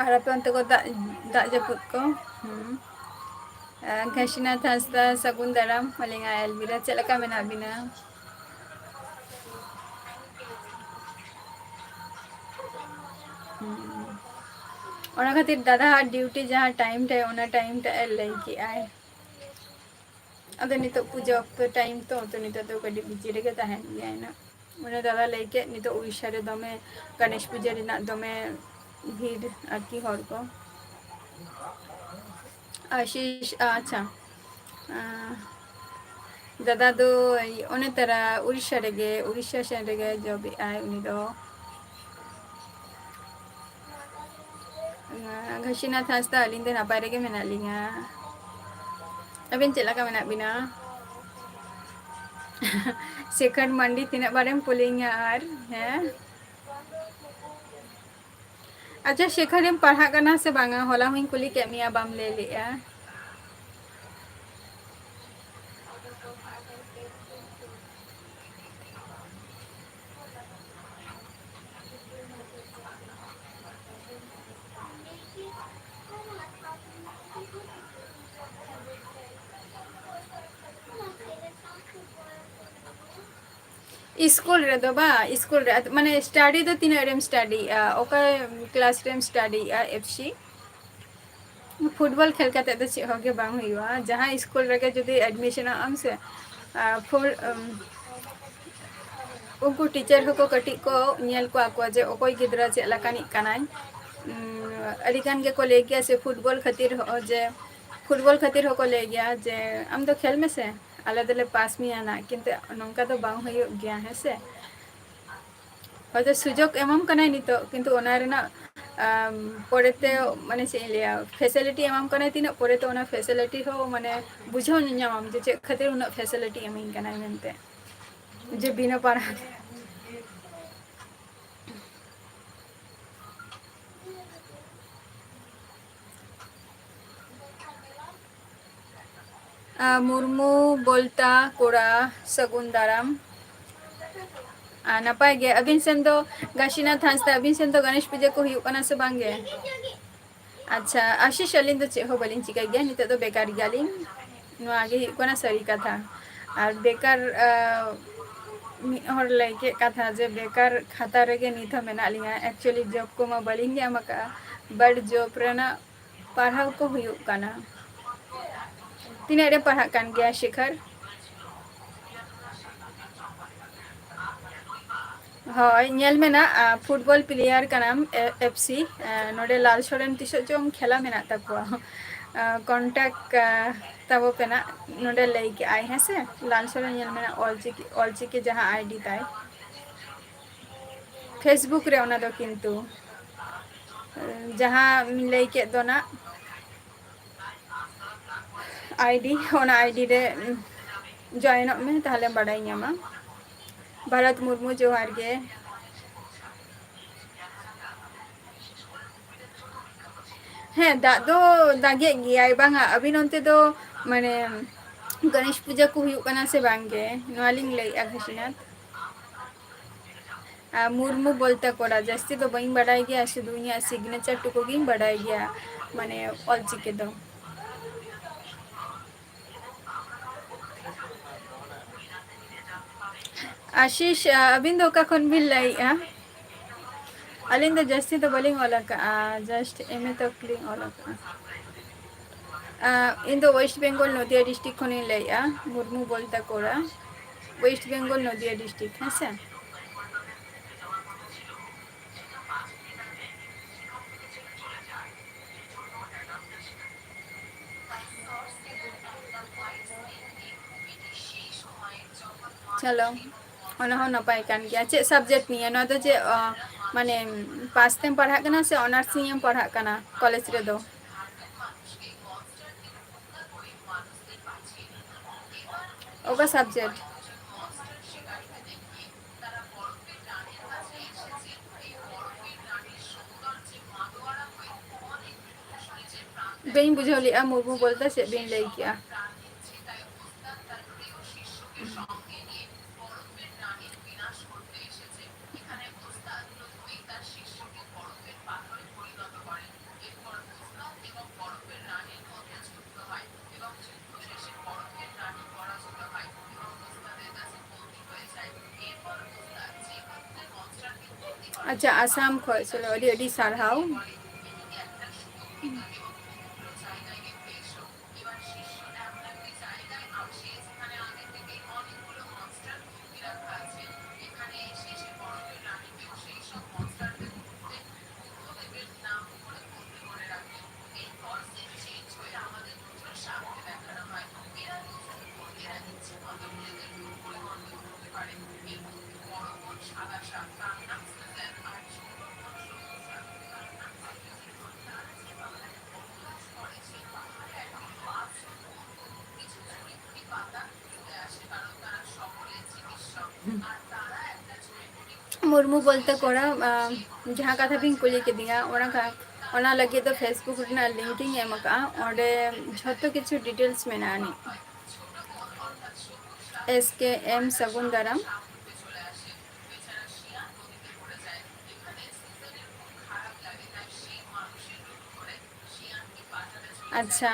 ᱟᱨ ᱟᱯᱮ ᱚᱱᱛᱮ ᱠᱚ ᱫᱟᱜ, ᱫᱟᱜ ᱡᱟᱹᱯᱩᱫ ᱠᱚ? ᱦᱩᱸ᱾ ᱟᱨ ᱜᱷᱟᱥᱤᱱᱟᱛᱷ ᱦᱟᱸᱥᱫᱟ, ᱥᱟᱹᱜᱩᱱ ᱫᱟᱨᱟᱢ, ᱟᱹᱞᱤᱧᱟᱜ ᱮᱞᱵᱤᱨᱟ, ᱪᱮᱫ ᱞᱮᱠᱟ ᱢᱮᱱᱟᱜ ᱵᱤᱱᱟ? ᱦᱩᱸ᱾ ᱚᱱᱟ ᱠᱷᱟᱹᱛᱤᱨ ᱫᱟᱫᱟ ᱟᱜ duty ᱡᱟᱦᱟᱸ time ᱴᱟᱭ, ᱚᱱᱟ time ᱴᱟᱭ ᱞᱟᱹᱭ ᱠᱮᱜᱼᱟᱭ᱾ ᱟᱫᱚ ᱱᱤᱛᱚᱜ ᱯᱩᱡᱟᱹ ᱚᱠᱛᱚ time ᱛᱚ, ᱛᱚ ᱱᱤᱛᱚᱜ ᱫᱚ ᱠᱟᱹᱴᱤᱡ busy ᱨᱮᱜᱮ ᱛᱟᱦᱮᱱ ᱜᱮᱭᱟᱭ ᱱᱟᱜ᱾ ᱚᱱᱮ ᱫᱟᱫᱟ ᱞᱟᱹᱭ ᱠᱮᱫ, ᱱᱤᱛᱚᱜ ᱩᱲᱤᱥᱥᱟ ᱨᱮ ᱫᱚᱢᱮ ᱜᱚᱱᱮᱥ ᱯᱩᱡᱟᱹ ᱨᱮᱱᱟᱜ ᱫᱚᱢᱮ ᱵᱷᱤᱲ ᱟᱨᱠᱤ ᱦᱚᱲ ᱠᱚ᱾ ᱟᱥᱤᱥ, ᱟᱪᱪᱷᱟ, ᱟᱸ, ᱫᱟᱫᱟ ᱫᱚ ᱚᱱᱮ ᱛᱟᱨᱟ ᱩᱲᱤᱥᱥᱟ ᱨᱮᱜᱮ, ᱩᱲᱤᱥᱥᱟ ᱥᱮᱱ ᱨᱮᱜᱮ ᱡᱚᱵ ᱮᱫᱟᱭ ᱩᱱᱤ ᱫᱚ᱾ ᱟᱸ, ᱜᱷᱟᱥᱤᱱᱟᱛᱷ ᱦᱟᱸᱥᱫᱟ, ᱟᱹᱞᱤᱧ ᱫᱚ ᱱᱟᱯᱟᱭ ᱨᱮᱜᱮ ᱢᱮᱱᱟᱜ ᱞᱤᱧᱟ᱾ ᱟᱵᱮᱱ ᱪᱮᱫ ᱞᱮᱠᱟ ᱢᱮᱱᱟᱜ ᱵᱤᱱᱟ? ᱥᱮᱠᱷᱚᱨ ᱢᱟᱱᱰᱤ, ᱛᱤᱱᱟᱹᱜ ᱵᱟᱨᱮᱢ ᱠᱩᱞᱤᱧᱟ ᱟᱨ, ᱦᱮᱸ? ᱟᱪᱪᱷᱟ, ᱥᱮᱠᱷᱚᱨᱮᱢ ᱯᱟᱲᱦᱟᱜ ᱠᱟᱱᱟ ᱥᱮ ᱵᱟᱝᱟ? ᱦᱚᱞᱟ ᱦᱚᱸᱧ ᱠᱩᱞᱤ ᱠᱮᱫ ᱢᱮᱭᱟ, ᱵᱟᱢ ᱞᱟᱹᱭ ᱞᱮᱜᱼᱟ᱾ ᱤᱥᱠᱩᱞ ᱨᱮᱫᱚ ᱵᱟ, ᱤᱥᱠᱩᱞ ᱨᱮ, ᱢᱟᱱᱮ, ᱥᱴᱟᱰᱤ ᱫᱚ ᱛᱤᱱᱟᱹᱜ ᱨᱮᱢ ᱥᱴᱟᱰᱤᱭᱮᱜᱼᱟ? ᱚᱠᱟ ᱠᱞᱟᱥ ᱨᱮᱢ ᱥᱴᱟᱰᱤᱭᱮᱜᱼᱟ, ᱮᱯᱥᱤ? ᱯᱷᱩᱴᱵᱚᱞ ᱠᱷᱮᱞ ᱠᱟᱛᱮ ᱫᱚ ᱪᱮᱫ ᱦᱚᱸ ᱜᱮ ᱵᱟᱝ ᱦᱩᱭᱩᱜᱼᱟ᱾ ᱡᱟᱦᱟᱸ ᱤᱥᱠᱩᱞ ᱨᱮᱜᱮ ᱡᱩᱫᱤ ᱮᱰᱢᱤᱥᱚᱱᱚᱜ ᱟᱢ ᱥᱮ, ᱟᱨ ᱯᱷᱩᱞ, ᱩᱢ, ᱩᱱᱠᱩ ᱴᱤᱪᱟᱨ ᱦᱚᱸᱠᱚ ᱠᱟᱹᱴᱤᱡ ᱠᱚ ᱧᱮᱞ ᱠᱚᱣᱟ ᱠᱚ ᱡᱮ ᱚᱠᱚᱭ ᱜᱤᱫᱽᱨᱟᱹ ᱪᱮᱫ ᱞᱮᱠᱟᱱᱤᱡ ᱠᱟᱱᱟᱭ᱾ ᱩᱢ, ᱟᱹᱰᱤ ᱜᱟᱱ ᱜᱮᱠᱚ ᱞᱟᱹᱭ ᱜᱮᱭᱟ ᱥᱮ ᱯᱷᱩᱴᱵᱚᱞ ᱠᱷᱟᱹᱛᱤᱨ ᱦᱚᱸ ᱡᱮ, ᱯᱷᱩᱴᱵᱚᱞ ᱠᱷᱟᱹᱛᱤᱨ ᱦᱚᱸᱠᱚ ᱞᱟᱹᱭ ᱜᱮᱭᱟ ᱡᱮ, "ᱟᱢ ᱫᱚ ᱠᱷᱮᱞ ᱢᱮᱥᱮ, ᱟᱞᱮ ᱫᱚᱞᱮ ᱯᱟᱥ ᱢᱮᱭᱟ ᱱᱟᱜ", ᱠᱤᱱᱛᱩ ᱱᱚᱝᱠᱟ ᱫᱚ ᱵᱟᱝ ᱦᱩᱭᱩᱜ ᱜᱮᱭᱟ, ᱦᱮᱸ ᱥᱮ? ᱦᱚᱭᱛᱳ ᱥᱩᱡᱳᱜᱽ ᱮᱢᱟᱢ ᱠᱟᱱᱟᱭ ᱱᱤᱛᱚᱜ, ᱠᱤᱱᱛᱩ ᱚᱱᱟ ᱨᱮᱱᱟᱜ, ᱟᱢ, ᱯᱚᱨᱮᱛᱮ, ᱢᱟᱱᱮ, ᱪᱮᱫ ᱤᱧ ᱞᱟᱹᱭᱟ, ᱯᱷᱮᱥᱤᱞᱤᱴᱤ ᱮᱢᱟᱢ ᱠᱟᱱᱟᱭ ᱛᱤᱱᱟᱹᱜ, ᱯᱚᱨᱮᱛᱮ ᱚᱱᱟ ᱯᱷᱮᱥᱤᱞᱤᱴᱤ ᱦᱚᱸ, ᱢᱟᱱᱮ, ᱵᱩᱡᱷᱟᱹᱣ ᱧᱟᱢᱟᱢ ᱡᱮ ᱪᱮᱫ ᱠᱷᱟᱹᱛᱤᱨ ᱩᱱᱟᱹᱜ ᱯᱷᱮᱥᱤᱞᱤᱴᱤ ᱮᱢᱟᱹᱧ ᱠᱟᱱᱟᱭ ᱢᱮᱱᱛᱮ, ᱡᱮ ᱵᱤᱱᱟᱹ ᱯᱟᱲᱦᱟᱣ ᱛᱮ᱾ ᱟᱸ, ᱢᱩᱨᱢᱩ ᱵᱚᱞᱴᱟ ᱠᱚᱲᱟ, ᱥᱟᱹᱜᱩᱱ ᱫᱟᱨᱟᱢ᱾ ᱟᱨ ᱱᱟᱯᱟᱭ ᱜᱮ, ᱟᱹᱵᱤᱱ ᱥᱮᱱ ᱫᱚ ᱜᱟᱥᱤᱱᱟᱛᱷ ᱦᱟᱸᱥᱫᱟ, ᱟᱹᱵᱤᱱ ᱥᱮᱱ ᱫᱚ ᱜᱚᱱᱮᱥ ᱯᱩᱡᱟᱹ ᱠᱚ ᱦᱩᱭᱩᱜ ᱠᱟᱱᱟ ᱥᱮ ᱵᱟᱝ ᱜᱮ? ᱟᱪᱪᱷᱟ, ᱟᱥᱤᱥ, ᱟᱹᱞᱤᱧ ᱫᱚ ᱪᱮᱫ ᱦᱚᱸ ᱵᱟᱹᱞᱤᱧ ᱪᱤᱠᱟᱹᱭ ᱜᱮᱭᱟ, ᱱᱤᱛᱚᱜ ᱫᱚ ᱵᱮᱠᱟᱨ ᱜᱮᱭᱟᱞᱤᱧ, ᱱᱚᱣᱟ ᱜᱮ ᱦᱩᱭᱩᱜ ᱠᱟᱱᱟ ᱥᱟᱹᱨᱤ ᱠᱟᱛᱷᱟ᱾ ᱟᱨ ᱵᱮᱠᱟᱨ, ᱟᱸ, ᱢᱤᱫ ᱦᱚᱲ ᱞᱟᱹᱭ ᱠᱮᱫ ᱠᱟᱛᱷᱟ ᱡᱮ ᱵᱮᱠᱟᱨ ᱠᱷᱟᱛᱟ ᱨᱮᱜᱮ ᱱᱤᱛ ᱦᱚᱸ ᱢᱮᱱᱟᱜ ᱞᱤᱧᱟ᱾ Actually job ᱠᱚᱢᱟ ᱵᱟᱹᱞᱤᱧ ᱧᱟᱢ ᱟᱠᱟᱫᱼᱟ, but job ᱨᱮᱱᱟᱜ ᱯᱟᱲᱦᱟᱣ ᱠᱚ ᱦᱩᱭᱩᱜ ᱠᱟᱱᱟ᱾ ᱛᱤᱱᱟᱹᱜ ᱨᱮ ᱯᱟᱲᱦᱟᱜ ᱠᱟᱱ ᱜᱮᱭᱟ ᱥᱤᱠᱷᱟᱨ? ᱦᱳᱭ, ᱧᱮᱞ ᱢᱮ ᱱᱟᱜ, ᱟ, football player ᱠᱟᱱᱟᱢ, ᱮ-, FC, ᱟ, ᱱᱚᱰᱮ ᱞᱟᱞ ᱥᱚᱨᱮᱱ ᱛᱤᱥᱚᱜ ᱪᱚᱝ ᱠᱷᱮᱞᱟ ᱢᱮᱱᱟᱜ ᱛᱟᱠᱚᱣᱟ᱾ ᱟ, contact, ᱟ, ᱛᱟᱵᱚ ᱯᱮ ᱱᱟᱜ, ᱱᱚᱰᱮ ᱞᱟᱹᱭ ᱠᱮᱜᱼᱟᱭ, ᱦᱮᱸ ᱥᱮ? ᱞᱟᱞ ᱥᱚᱨᱮᱱ ᱧᱮᱞ ᱢᱮ ᱱᱟᱜ, ᱚᱞᱪᱤᱠᱤ, ᱚᱞᱪᱤᱠᱤ ᱡᱟᱦᱟᱸ ID ᱛᱟᱭ, Facebook ᱨᱮ ᱚᱱᱟ ᱫᱚ ᱠᱤᱱᱛᱩ, ᱟ, ᱡᱟᱦᱟᱸ ᱞᱟᱹᱭ ᱠᱮᱫ ᱫᱚ ᱱᱟᱜ, ID, ᱚᱱᱟ ID ᱨᱮ, ᱩᱢ, joinᱚᱜ ᱢᱮ, ᱛᱟᱦᱞᱮᱢ ᱵᱟᱰᱟᱭ ᱧᱟᱢᱟ᱾ ᱵᱷᱟᱨᱚᱛ ᱢᱩᱨᱢᱩ, ᱡᱚᱦᱟᱨ ᱜᱮ᱾ ᱦᱮᱸ, ᱫᱟᱜ ᱫᱚ ᱫᱟᱜᱮᱫ ᱜᱮᱭᱟᱭ᱾ ᱵᱟᱝᱟ, ᱟᱹᱵᱤᱱ ᱚᱱᱛᱮ ᱫᱚ, ᱢᱟᱱᱮ, ᱜᱚᱱᱮᱥ ᱯᱩᱡᱟᱹ ᱠᱚ ᱦᱩᱭᱩᱜ ᱠᱟᱱᱟ ᱥᱮ ᱵᱟᱝ ᱜᱮ? ᱱᱚᱣᱟ ᱞᱤᱧ ᱞᱟᱹᱭᱮᱫᱼᱟ, ᱠᱷᱟᱹᱥᱤᱱᱟᱛᱷ᱾ ᱟᱨ ᱢᱩᱨᱢᱩ ᱵᱚᱞᱛᱮ ᱠᱚᱲᱟ, ᱡᱟᱹᱥᱛᱤ ᱫᱚ ᱵᱟᱹᱧ ᱵᱟᱰᱟᱭ ᱜᱮᱭᱟ, ᱥᱩᱫᱷᱩ ᱤᱧᱟᱹᱜ signature ᱴᱩᱠᱩ ᱜᱤᱧ ᱵᱟᱰᱟᱭ ᱜᱮᱭᱟ, ᱢᱟᱱᱮ, ᱚᱞᱪᱤᱠᱤ ᱫᱚ᱾ ᱟᱥᱤᱥ, ᱟ, ᱟᱹᱵᱤᱱ ᱫᱚ ᱚᱠᱟ ᱠᱷᱚᱱ ᱵᱤᱱ ᱞᱟᱹᱭᱮᱫᱼᱟ? ᱟᱹᱞᱤᱧ ᱫᱚ ᱡᱟᱹᱥᱛᱤ ᱫᱚ ᱵᱟᱹᱞᱤᱧ ᱚᱞ ᱟᱠᱟᱫᱼᱟ, just MA ᱛᱚᱠ ᱞᱤᱧ ᱚᱞ ᱟᱠᱟᱫᱼᱟ᱾ ᱟ, ᱤᱧ ᱫᱚ West Bengal ᱱᱚᱫᱤᱭᱟ district ᱠᱷᱚᱱᱤᱧ ᱞᱟᱹᱭᱮᱫᱼᱟ, ᱢᱩᱨᱢᱩ ᱵᱚᱞᱛᱟ ᱠᱚᱲᱟ, West Bengal ᱱᱚᱫᱤᱭᱟ district, ᱦᱮᱸ ᱥᱮ᱾ ᱪᱚᱞᱚ, ᱚᱱᱟ ᱦᱚᱸ ᱱᱟᱯᱟᱭ ᱠᱟᱱ ᱜᱮᱭᱟ᱾ ᱪᱮᱫ subject ᱱᱤᱭᱮ? ᱱᱚᱣᱟ ᱫᱚ ᱪᱮᱫ, ᱚ, ᱢᱟᱱᱮ, pass ᱛᱮᱢ ᱯᱟᱲᱦᱟᱜ ᱠᱟᱱᱟ ᱥᱮ honours ᱱᱤᱭᱮᱢ ᱯᱟᱲᱦᱟᱜ ᱠᱟᱱᱟ college ᱨᱮᱫᱚ? ᱚᱠᱟ subject? ᱵᱟᱹᱧ ᱵᱩᱡᱷᱟᱹᱣ ᱞᱮᱜᱼᱟ, ᱢᱩᱨᱢᱩ ᱵᱚᱞᱛᱮ ᱪᱮᱫ ᱵᱤᱱ ᱞᱟᱹᱭ ᱠᱮᱜᱼᱟ? ᱟᱪᱪᱷᱟ, ᱟᱥᱟᱢ ᱠᱷᱚᱡ, ᱪᱚᱞᱚ, ᱟᱹᱰᱤ ᱟᱹᱰᱤ ᱥᱟᱨᱦᱟᱣ᱾ ᱢᱩᱨᱢᱩ ᱵᱚᱞᱛᱮ ᱠᱚᱲᱟ, ᱟᱢ, ᱡᱟᱦᱟᱸ ᱠᱟᱛᱷᱟ ᱵᱤᱱ ᱠᱩᱞᱤ ᱠᱤᱫᱤᱧᱟ, ᱚᱱᱟ ᱠᱟ-, ᱚᱱᱟ ᱞᱟᱹᱜᱤᱫ ᱫᱚ Facebook ᱨᱮᱱᱟᱜ link ᱤᱧ ᱮᱢ ᱟᱠᱟᱫᱼᱟ, ᱚᱸᱰᱮ ᱡᱷᱚᱛᱚ ᱠᱤᱪᱷᱩ details ᱢᱮᱱᱟᱜᱼᱟ ᱟᱹᱱᱤᱡ᱾ S K M ᱥᱟᱹᱜᱩᱱ ᱫᱟᱨᱟᱢ᱾ ᱟᱪᱪᱷᱟ,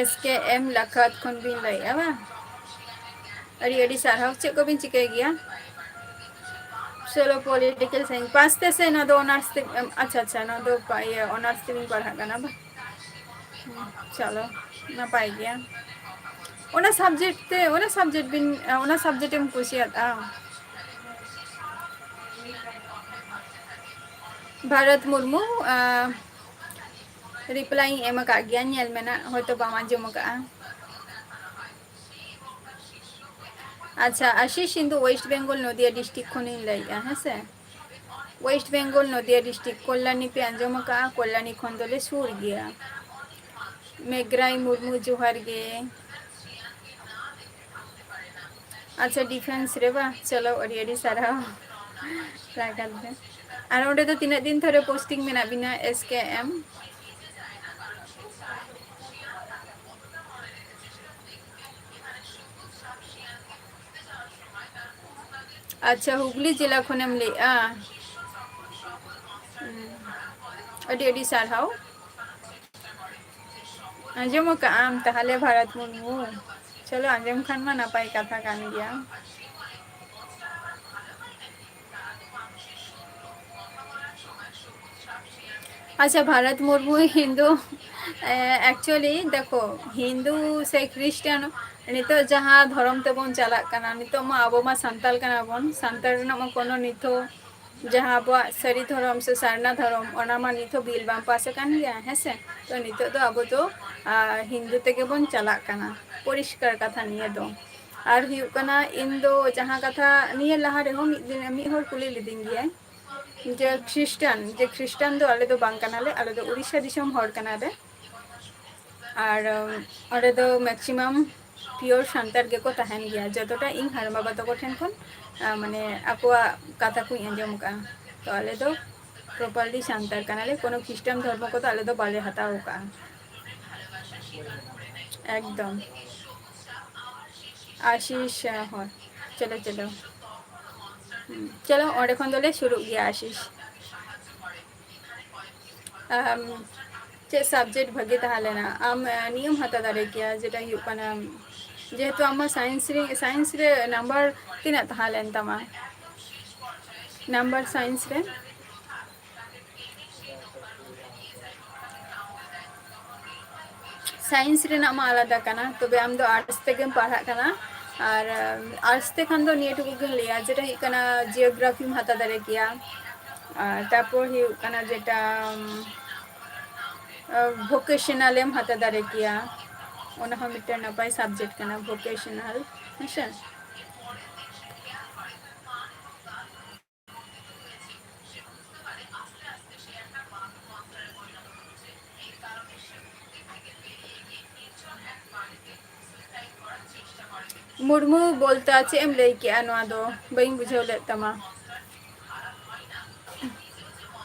S K M ᱞᱟᱠᱷᱟᱛ ᱠᱷᱚᱱ ᱵᱤᱱ ᱞᱟᱹᱭᱮᱫᱼᱟ ᱵᱟᱝ? ᱟᱹᱰᱤ ᱟᱹᱰᱤ ᱥᱟᱨᱦᱟᱣ᱾ ᱪᱮᱫ ᱠᱚᱵᱤᱱ ᱪᱤᱠᱟᱹᱭ ᱜᱮᱭᱟ? ᱪᱚᱞᱚ, political science pass ᱛᱮ ᱥᱮ ᱱᱚᱣᱟ ᱫᱚ honours ᱛᱮ? ᱟᱪᱪᱷᱟ, ᱟᱪᱪᱷᱟ, ᱱᱚᱣᱟ ᱫᱚ ᱯᱟ-, ᱤᱭᱟᱹ, honours ᱛᱮᱵᱤᱱ ᱯᱟᱲᱦᱟᱜ ᱠᱟᱱᱟ ᱵᱟᱝ? ᱦᱩᱸ, ᱪᱚᱞᱚ, ᱱᱟᱯᱟᱭ ᱜᱮᱭᱟ᱾ ᱚᱱᱟ subject ᱛᱮ, ᱚᱱᱟ subject ᱵᱤᱱ, ᱚᱱᱟ subject ᱮᱢ ᱠᱩᱥᱤᱭᱟᱫᱼᱟ? ᱵᱷᱟᱨᱚᱛ ᱢᱩᱨᱢᱩ, ᱟᱸ, reply ᱤᱧ ᱮᱢ ᱟᱠᱟᱫ ᱜᱮᱭᱟ, ᱧᱮᱞ ᱢᱮ ᱱᱟᱜ, ᱦᱚᱭᱛᱳ ᱵᱟᱢ ᱟᱸᱡᱚᱢ ᱟᱠᱟᱫᱼᱟ᱾ ᱟᱪᱪᱷᱟ, ᱟᱥᱤᱥ ᱤᱧ ᱫᱚ West Bengal ᱱᱚᱫᱤᱭᱟ district ᱠᱷᱚᱱᱤᱧ ᱞᱟᱹᱭᱮᱫᱼᱟ, ᱦᱮᱸ ᱥᱮ? West Bengal ᱱᱚᱫᱤᱭᱟ district, ᱠᱚᱞᱞᱟᱱᱤ ᱯᱮ ᱟᱸᱡᱚᱢ ᱟᱠᱟᱫᱼᱟ? ᱠᱚᱞᱞᱟᱱᱤ ᱠᱷᱚᱱ ᱫᱚᱞᱮ ᱥᱩᱨ ᱜᱮᱭᱟ᱾ ᱢᱮᱜᱽᱨᱟᱭ ᱢᱩᱨᱢᱩ, ᱡᱚᱦᱟᱨ ᱜᱮ᱾ ᱟᱪᱪᱷᱟ, defence ᱨᱮ ᱵᱟ? ᱪᱚᱞᱚ, ᱟᱹᱰᱤ ᱟᱹᱰᱤ ᱥᱟᱨᱦᱟᱣ᱾ ᱞᱟᱜᱟᱱ ᱨᱮ᱾ ᱟᱨ ᱚᱸᱰᱮ ᱫᱚ ᱛᱤᱱᱟᱹᱜ ᱫᱤᱱ ᱫᱷᱚᱨᱮ posting ᱢᱮᱱᱟᱜ ᱵᱤᱱᱟ, S K M? ᱟᱪᱪᱷᱟ, ᱦᱩᱜᱽᱞᱤ ᱡᱮᱞᱟ ᱠᱷᱚᱱᱮᱢ ᱞᱟᱹᱭᱮᱜᱼᱟ? ᱦᱩᱸ᱾ ᱟᱹᱰᱤ ᱟᱹᱰᱤ ᱥᱟᱨᱦᱟᱣ᱾ ᱟᱸᱡᱚᱢ ᱟᱠᱟᱫ ᱟᱢ ᱛᱟᱦᱚᱞᱮ ᱵᱷᱟᱨᱚᱛ ᱢᱩᱨᱢᱩ? ᱪᱚᱞᱚ, ᱟᱸᱡᱚᱢ ᱠᱷᱟᱱ ᱢᱟ ᱱᱟᱯᱟᱭ ᱠᱟᱛᱷᱟ ᱠᱟᱱ ᱜᱮᱭᱟ᱾ ᱟᱪᱪᱷᱟ, ᱵᱷᱟᱨᱚᱛ ᱢᱩᱨᱢᱩ ᱦᱤᱱᱫᱩ, ᱮ, actually ᱫᱮᱠᱷᱚ, ᱦᱤᱱᱫᱩ ᱥᱮ ᱠᱷᱨᱤᱥᱴᱟᱱ, ᱱᱤᱛᱚᱜ ᱡᱟᱦᱟᱸ ᱫᱷᱚᱨᱚᱢ ᱛᱮᱵᱚᱱ ᱪᱟᱞᱟᱜ ᱠᱟᱱᱟ, ᱱᱤᱛᱚᱜ ᱢᱟ ᱟᱵᱚ ᱢᱟ ᱥᱟᱱᱛᱟᱲ ᱠᱟᱱᱟ ᱵᱚᱱ, ᱥᱟᱱᱛᱟᱲ ᱨᱮᱱᱟᱜ ᱢᱟ ᱠᱳᱱᱳ ᱱᱤᱛ ᱦᱚᱸ ᱡᱟᱦᱟᱸ ᱟᱵᱚᱣᱟᱜ ᱥᱟᱹᱨᱤ ᱫᱷᱚᱨᱚᱢ ᱥᱮ ᱥᱟᱨᱱᱟ ᱫᱷᱚᱨᱚᱢ, ᱚᱱᱟ ᱢᱟ ᱱᱤᱛ ᱦᱚᱸ ᱵᱤᱞ ᱵᱟᱝ ᱯᱟᱥ ᱟᱠᱟᱱ ᱜᱮᱭᱟ, ᱦᱮᱸ ᱥᱮ? ᱛᱚ ᱱᱤᱛᱚᱜ ᱫᱚ ᱟᱵᱚ ᱫᱚ, ᱟ, ᱦᱤᱱᱫᱩ ᱛᱮᱜᱮ ᱵᱚᱱ ᱪᱟᱞᱟᱜ ᱠᱟᱱᱟ, ᱯᱚᱨᱤᱥᱠᱟᱨ ᱠᱟᱛᱷᱟ ᱱᱤᱭᱟᱹ ᱫᱚ᱾ ᱟᱨ ᱦᱩᱭᱩᱜ ᱠᱟᱱᱟ, ᱤᱧ ᱫᱚ ᱡᱟᱦᱟᱸ ᱠᱟᱛᱷᱟ ᱱᱤᱭᱟᱹ ᱞᱟᱦᱟ ᱨᱮᱦᱚᱸ ᱢᱤᱫ ᱫᱤᱱ ᱢᱤᱫ ᱦᱚᱲ ᱠᱩᱞᱤ ᱞᱤᱫᱤᱧ ᱜᱮᱭᱟᱭ, ᱡᱮ ᱠᱷᱨᱤᱥᱴᱟᱱ, ᱡᱮ ᱠᱷᱨᱤᱥᱴᱟᱱ ᱫᱚ ᱟᱞᱮ ᱫᱚ ᱵᱟᱝ ᱠᱟᱱᱟᱞᱮ, ᱟᱞᱮ ᱫᱚ ᱩᱲᱤᱥᱥᱟ ᱫᱤᱥᱚᱢ ᱦᱚᱲ ᱠᱟᱱᱟᱞᱮ᱾ ᱟᱨ, ᱩᱢ, ᱚᱸᱰᱮ ᱫᱚ maximum ᱯᱤᱭᱳᱨ ᱥᱟᱱᱛᱟᱲ ᱜᱮᱠᱚ ᱛᱟᱦᱮᱱ ᱜᱮᱭᱟ, ᱡᱚᱛᱚᱴᱟ ᱤᱧ ᱦᱟᱲᱟᱢ ᱵᱟᱵᱟ ᱛᱟᱠᱚ ᱴᱷᱮᱱ ᱠᱷᱚᱱ ᱟᱸ, ᱢᱟᱱᱮ ᱟᱠᱚᱣᱟᱜ ᱠᱟᱛᱷᱟ ᱠᱚᱧ ᱟᱸᱡᱚᱢ ᱟᱠᱟᱫᱼᱟ᱾ ᱛᱚ ᱟᱞᱮ ᱫᱚ ᱯᱨᱚᱯᱟᱨᱞᱤ ᱥᱟᱱᱛᱟᱲ ᱠᱟᱱᱟᱞᱮ, ᱠᱳᱱᱳ ᱠᱷᱨᱤᱥᱴᱟᱱ ᱫᱷᱚᱨᱢᱚ ᱠᱚᱫᱚ ᱟᱞᱮ ᱫᱚ ᱵᱟᱞᱮ ᱦᱟᱛᱟᱣ ᱟᱠᱟᱫᱼᱟ᱾ ᱮᱠᱫᱚᱢ᱾ ᱟᱥᱤᱥ, ᱦᱳᱭ, ᱪᱚᱞᱚ ᱪᱚᱞᱚ᱾ ᱦᱩᱸ, ᱪᱚᱞᱚ, ᱚᱸᱰᱮ ᱠᱷᱚᱱ ᱫᱚᱞᱮ ᱥᱩᱨᱩᱜ ᱜᱮᱭᱟ, ᱟᱥᱤᱥ᱾ ᱟᱢ, ᱪᱮᱫ ᱥᱟᱵᱡᱮᱠᱴ ᱵᱷᱟᱜᱮ ᱛᱟᱦᱮᱸ ᱞᱮᱱᱟ? ᱟᱢ ᱱᱤᱭᱟᱹᱢ ᱦᱟᱛᱟᱣ ᱫᱟᱲᱮ ᱠᱮᱭᱟ, ᱡᱮᱴᱟ ᱦᱩᱭᱩᱜ ᱠᱟᱱᱟ, ᱡᱮᱦᱮᱛᱩ ᱟᱢ ᱢᱟ ᱥᱟᱭᱮᱱᱥ ᱨᱮ, ᱥᱟᱭᱮᱱᱥ ᱨᱮ ᱱᱟᱢᱵᱟᱨ ᱛᱤᱱᱟᱹᱜ ᱛᱟᱦᱮᱸ ᱞᱮᱱ ᱛᱟᱢᱟ? ᱱᱟᱢᱵᱟᱨ ᱥᱟᱭᱮᱱᱥ ᱨᱮ? ᱥᱟᱭᱮᱱᱥ ᱨᱮᱱᱟᱜ ᱢᱟ ᱟᱞᱟᱫᱟ ᱠᱟᱱᱟ, ᱛᱚᱵᱮ ᱟᱢ ᱫᱚ ᱟᱨᱴᱥ ᱛᱮᱜᱮᱢ ᱯᱟᱲᱦᱟᱜ ᱠᱟᱱᱟ᱾ ᱟᱨ ᱟᱨᱴᱥ ᱛᱮ ᱠᱷᱟᱱ ᱫᱚ ᱱᱤᱭᱟᱹ ᱴᱩᱠᱩ ᱜᱤᱧ ᱞᱟᱹᱭᱟ, ᱡᱮᱴᱟ ᱦᱩᱭᱩᱜ ᱠᱟᱱᱟ ᱡᱤᱭᱳᱜᱨᱟᱯᱷᱤᱢ ᱦᱟᱛᱟᱣ ᱫᱟᱲᱮ ᱠᱮᱭᱟ᱾ ᱟᱨ ᱛᱟᱨᱯᱚᱨ ᱦᱩᱭᱩᱜ ᱠᱟᱱᱟ ᱡᱮᱴᱟ ᱵᱷᱳᱠᱮᱥᱚᱱᱟᱞ ᱮᱢ ᱦᱟᱛᱟᱣ ᱫᱟᱲᱮ ᱠᱮᱭᱟ, ᱚᱱᱟ ᱦᱚᱸ ᱢᱤᱫᱴᱮᱱ ᱱᱟᱯᱟᱭ ᱥᱟᱵᱡᱮᱠᱴ ᱠᱟᱱᱟ ᱵᱷᱳᱠᱮᱥᱚᱱᱟᱞ, ᱦᱮᱸᱥᱮ᱾ ᱢᱩᱨᱢᱩ ᱵᱚᱞᱛᱟ ᱪᱮᱫ ᱮᱢ ᱞᱟᱹᱭ ᱠᱮᱜᱼᱟ? ᱱᱚᱣᱟ ᱫᱚ ᱵᱟᱹᱧ ᱵᱩᱡᱷᱟᱹᱣ ᱞᱮᱫ ᱛᱟᱢᱟ᱾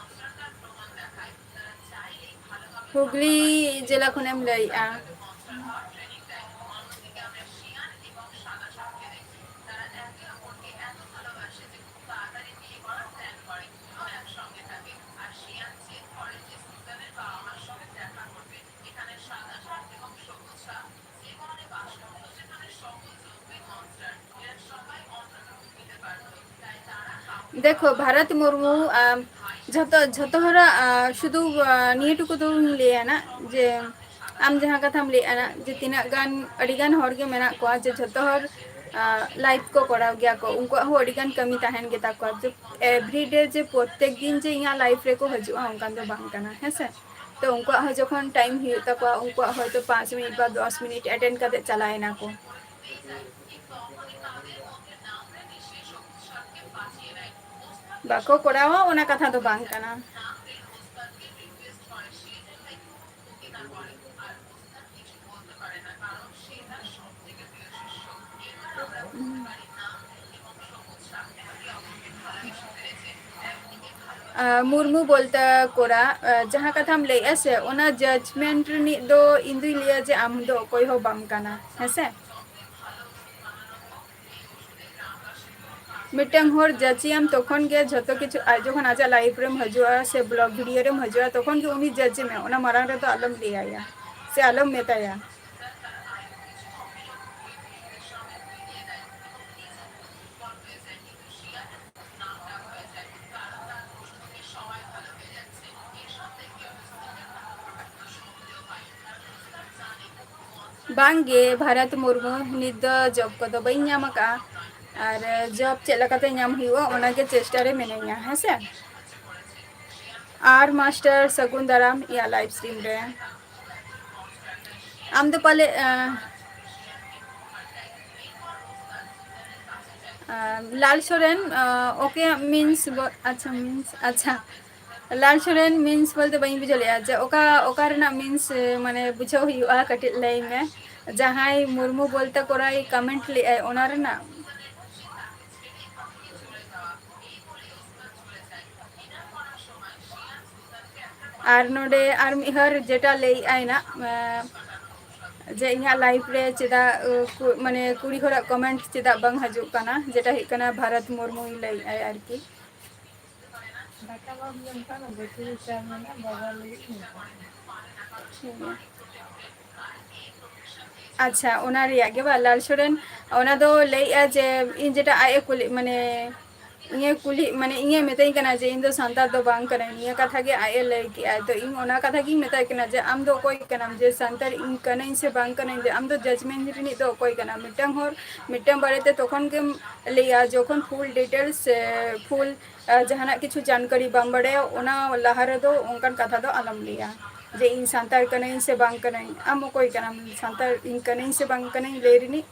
ᱦᱩᱜᱽᱞᱤ ᱡᱮᱞᱟ ᱠᱷᱚᱱᱮᱢ ᱞᱟᱹᱭᱮᱜᱼᱟ᱾ ᱫᱮᱠᱷᱳ, ᱵᱷᱟᱨᱚᱛ ᱢᱩᱨᱢᱩ, ᱟᱢ, ᱡᱷᱚᱛᱚ, ᱡᱷᱚᱛᱚ ᱦᱚᱲᱟᱜ, ᱟᱸ, ᱥᱩᱫᱷᱩ, ᱟᱸ, ᱱᱤᱭᱟᱹ ᱴᱩᱠᱩ ᱫᱚᱧ ᱞᱟᱹᱭᱟ ᱱᱟᱜ, ᱡᱮ ᱟᱢ ᱡᱟᱦᱟᱸ ᱠᱟᱛᱷᱟᱢ ᱞᱟᱹᱭᱮᱜᱼᱟ ᱱᱟᱜ, ᱡᱮ ᱛᱤᱱᱟᱹᱜ ᱜᱟᱱ, ᱟᱹᱰᱤ ᱜᱟᱱ ᱦᱚᱲ ᱜᱮ ᱢᱮᱱᱟᱜ ᱠᱚᱣᱟ, ᱡᱮ ᱡᱷᱚᱛᱚ ᱦᱚᱲ, ᱟᱸ, ᱞᱟᱭᱤᱯᱷ ᱠᱚ ᱠᱚᱨᱟᱣ ᱜᱮᱭᱟ ᱠᱚ, ᱩᱱᱠᱩᱣᱟᱜ ᱦᱚᱸ ᱟᱹᱰᱤ ᱜᱟᱱ ᱠᱟᱹᱢᱤ ᱛᱟᱦᱮᱱ ᱜᱮᱛᱟ ᱠᱚᱣᱟ᱾ ᱡᱮ everyday ᱡᱮ ᱯᱨᱚᱛᱮᱠ ᱫᱤᱱ ᱡᱮ ᱤᱧᱟᱹᱜ ᱞᱟᱭᱤᱯᱷ ᱨᱮᱠᱚ ᱦᱤᱡᱩᱜᱼᱟ, ᱚᱱᱠᱟᱱ ᱫᱚ ᱵᱟᱝ ᱠᱟᱱᱟ, ᱦᱮᱸ ᱥᱮ? ᱛᱚ ᱩᱱᱠᱩᱣᱟᱜ ᱦᱚᱸ ᱡᱚᱠᱷᱚᱱ ᱴᱟᱭᱤᱢ ᱦᱩᱭᱩᱜ ᱛᱟᱠᱚᱣᱟ, ᱩᱱᱠᱩᱣᱟᱜ ᱦᱚᱭᱛᱳ ᱯᱟᱸᱪ ᱢᱤᱱᱤᱴ ᱵᱟ ᱫᱚᱥ ᱢᱤᱱᱤᱴ ᱮᱴᱮᱱᱰ ᱠᱟᱛᱮ ᱪᱟᱞᱟᱣ ᱮᱱᱟ ᱠᱚ᱾ ᱵᱟᱠᱚ ᱠᱚᱨᱟᱣᱟ, ᱚᱱᱟ ᱠᱟᱛᱷᱟ ᱫᱚ ᱵᱟᱝ ᱠᱟᱱᱟ᱾ ᱟᱨ ᱢᱩᱨᱢᱩ ᱵᱚᱞᱛᱮ ᱠᱚᱲᱟ, ᱟᱨ ᱡᱟᱦᱟᱸ ᱠᱟᱛᱷᱟᱢ ᱞᱟᱹᱭᱮᱜᱼᱟ ᱥᱮ, ᱚᱱᱟ judgement ᱨᱤᱱᱤᱡ ᱫᱚ ᱤᱧ ᱫᱩᱧ ᱞᱟᱹᱭᱟ ᱡᱮ ᱟᱢ ᱫᱚ ᱚᱠᱚᱭ ᱦᱚᱸ ᱵᱟᱢ ᱠᱟᱱᱟ, ᱦᱮᱸᱥᱮ? ᱢᱤᱫᱴᱟᱝ ᱦᱚᱲ judge ᱮᱭᱟᱢ ᱛᱚᱠᱷᱚᱱ ᱜᱮ, ᱡᱷᱚᱛᱚ ᱠᱤᱪᱷᱩ ᱟᱡ ᱡᱚᱠᱷᱚᱱ ᱟᱡᱟᱜ life ᱨᱮᱢ ᱦᱤᱡᱩᱜᱼᱟ ᱥᱮ vlog video ᱨᱮᱢ ᱦᱤᱡᱩᱜᱼᱟ, ᱛᱚᱠᱷᱚᱱ ᱜᱮ ᱩᱱᱤ judge ᱢᱮ, ᱚᱱᱟ ᱢᱟᱲᱟᱝ ᱨᱮᱫᱚ ᱟᱞᱚᱢ ᱞᱟᱹᱭᱟᱭᱟ ᱥᱮ ᱟᱞᱚᱢ ᱢᱮᱛᱟᱭᱟ᱾ ᱵᱟᱝᱜᱮ ᱵᱷᱟᱨᱚᱛ ᱢᱩᱨᱢᱩ, ᱱᱤᱛ ᱫᱚ job ᱠᱚᱫᱚ ᱵᱟᱹᱧ ᱧᱟᱢ ᱟᱠᱟᱫᱼᱟ, ᱟᱨ job ᱪᱮᱫ ᱞᱮᱠᱟᱛᱮ ᱧᱟᱢ ᱦᱩᱭᱩᱜᱼᱟ, ᱚᱱᱟᱜᱮ ᱪᱮᱥᱴᱟ ᱨᱮ ᱢᱤᱱᱟᱹᱧᱟ, ᱦᱮᱸ ᱥᱮ᱾ ᱟᱨ ᱢᱟᱥᱴᱟᱨ ᱥᱟᱹᱜᱩᱱ ᱫᱟᱨᱟᱢ ᱤᱧᱟᱹᱜ live stream ᱨᱮ᱾ ᱟᱢ ᱫᱚ ᱯᱟᱞᱮ, ᱟᱸ, ᱟᱸ, ᱞᱟᱞ ᱥᱚᱨᱮᱱ, ᱟᱸ, okay means ᱵᱚ-, ᱟᱪᱪᱷᱟ, means, ᱟᱪᱪᱷᱟ, ᱞᱟᱞ ᱥᱚᱨᱮᱱ means ᱵᱚᱞᱛᱮ ᱵᱟᱹᱧ ᱵᱩᱡᱷᱟᱹᱣ ᱞᱮᱫᱼᱟ ᱡᱮ ᱚᱠᱟ, ᱚᱠᱟ ᱨᱮᱱᱟᱜ means, ᱢᱟᱱᱮ, ᱵᱩᱡᱷᱟᱹᱣ ᱦᱩᱭᱩᱜᱼᱟ, ᱠᱟᱹᱴᱤᱡ ᱞᱟᱹᱭ ᱢᱮ᱾ ᱡᱟᱦᱟᱸᱭ ᱢᱩᱨᱢᱩ ᱵᱚᱞᱛᱮ ᱠᱚᱲᱟᱭ comment ᱞᱮᱫᱼᱟᱭ, ᱚᱱᱟ ᱨᱮᱱᱟᱜ? ᱟᱨ ᱱᱚᱰᱮ ᱟᱨ ᱢᱤᱫ ᱦᱚᱲ ᱡᱮᱴᱟ ᱞᱟᱹᱭᱮᱫ ᱟᱭ ᱱᱟᱜ, ᱮᱸ, ᱡᱮ ᱤᱧᱟᱹᱜ live ᱨᱮ ᱪᱮᱫᱟᱜ, ᱮ, ᱠᱩ-, ᱢᱟᱱᱮ ᱠᱩᱲᱤ ᱦᱚᱲᱟᱜ comment ᱪᱮᱫᱟᱜ ᱵᱟᱝ ᱦᱤᱡᱩᱜ ᱠᱟᱱᱟ, ᱡᱮᱴᱟ ᱦᱩᱭᱩᱜ ᱠᱟᱱᱟ ᱵᱷᱟᱨᱚᱛ ᱢᱩᱨᱢᱩᱭ ᱞᱟᱹᱭᱮᱫ ᱟᱭ ᱟᱨᱠᱤ᱾ ᱫᱟᱠᱟ ᱵᱟᱢ ᱡᱚᱢ ᱠᱷᱟᱱ ᱵᱟᱹᱴᱤ ᱨᱮ ᱪᱟ ᱢᱮᱱᱟᱜ, ᱵᱟᱵᱟ ᱞᱟᱹᱜᱤᱫ ᱤᱧ ᱦᱟᱛᱟᱣᱟ᱾ ᱴᱷᱤᱠ ᱜᱮᱭᱟ᱾ ᱟᱪᱪᱷᱟ, ᱚᱱᱟ ᱨᱮᱭᱟᱜ ᱜᱮ ᱵᱟ, ᱞᱟᱞ ᱥᱚᱨᱮᱱ ᱚᱱᱟ ᱫᱚ ᱞᱟᱹᱭᱮᱜᱼᱟ ᱡᱮ ᱤᱧ ᱡᱮᱴᱟ ᱟᱡ ᱮ ᱠᱩᱞᱤ, ᱢᱟᱱᱮ ᱤᱧᱮ ᱠᱩᱞᱤ, ᱢᱟᱱᱮ ᱤᱧᱮ ᱢᱮᱛᱟᱹᱧ ᱠᱟᱱᱟ ᱡᱮ ᱤᱧ ᱫᱚ ᱥᱟᱱᱛᱟᱲ ᱫᱚ ᱵᱟᱝ ᱠᱟᱹᱱᱟᱹᱧ, ᱱᱤᱭᱟᱹ ᱠᱟᱛᱷᱟ ᱜᱮ ᱟᱡ ᱮ ᱞᱟᱹᱭ ᱠᱮᱜᱼᱟ᱾ ᱛᱚ ᱤᱧ ᱚᱱᱟ ᱠᱟᱛᱷᱟ ᱜᱤᱧ ᱢᱮᱛᱟᱭ ᱠᱟᱱᱟ ᱡᱮ ᱟᱢ ᱫᱚ ᱚᱠᱚᱭ ᱠᱟᱱᱟᱢ ᱡᱮ ᱥᱟᱱᱛᱟᱲ ᱤᱧ ᱠᱟᱹᱱᱟᱹᱧ ᱥᱮ ᱵᱟᱝ ᱠᱟᱹᱱᱟᱹᱧ, ᱡᱮ ᱟᱢ ᱫᱚ judgement ᱨᱤᱱᱤᱡ ᱫᱚ ᱚᱠᱚᱭ ᱠᱟᱱᱟᱢ? ᱢᱤᱫᱴᱟᱝ ᱦᱚᱲ ᱢᱤᱫᱴᱟᱝ ᱵᱟᱨᱮᱛᱮ ᱛᱚᱠᱷᱚᱱ ᱜᱮᱢ ᱞᱟᱹᱭᱟ ᱡᱚᱠᱷᱚᱱ full details ᱥᱮ full ᱟᱨ ᱡᱟᱦᱟᱱᱟᱜ ᱠᱤᱪᱷᱩ ᱡᱟᱱᱠᱟᱨᱤ ᱵᱟᱢ ᱵᱟᱲᱟᱭᱟ, ᱚᱱᱟ ᱞᱟᱦᱟ ᱨᱮᱫᱚ ᱚᱱᱠᱟᱱ ᱠᱟᱛᱷᱟ ᱫᱚ ᱟᱞᱚᱢ ᱞᱟᱹᱭᱟ ᱡᱮ ᱤᱧ ᱥᱟᱱᱛᱟᱲ ᱠᱟᱹᱱᱟᱹᱧ ᱥᱮ ᱵᱟᱝ ᱠᱟᱹᱱᱟᱹᱧ᱾ ᱟᱢ ᱚᱠᱚᱭ ᱠᱟᱱᱟᱢ ᱥᱟᱱᱛᱟᱲ ᱤᱧ ᱠᱟᱹᱱᱟᱹᱧ ᱥᱮ ᱵᱟᱝ ᱠᱟᱹᱱᱟᱹᱧ ᱞᱟᱹᱭ ᱨᱤᱱᱤᱡ?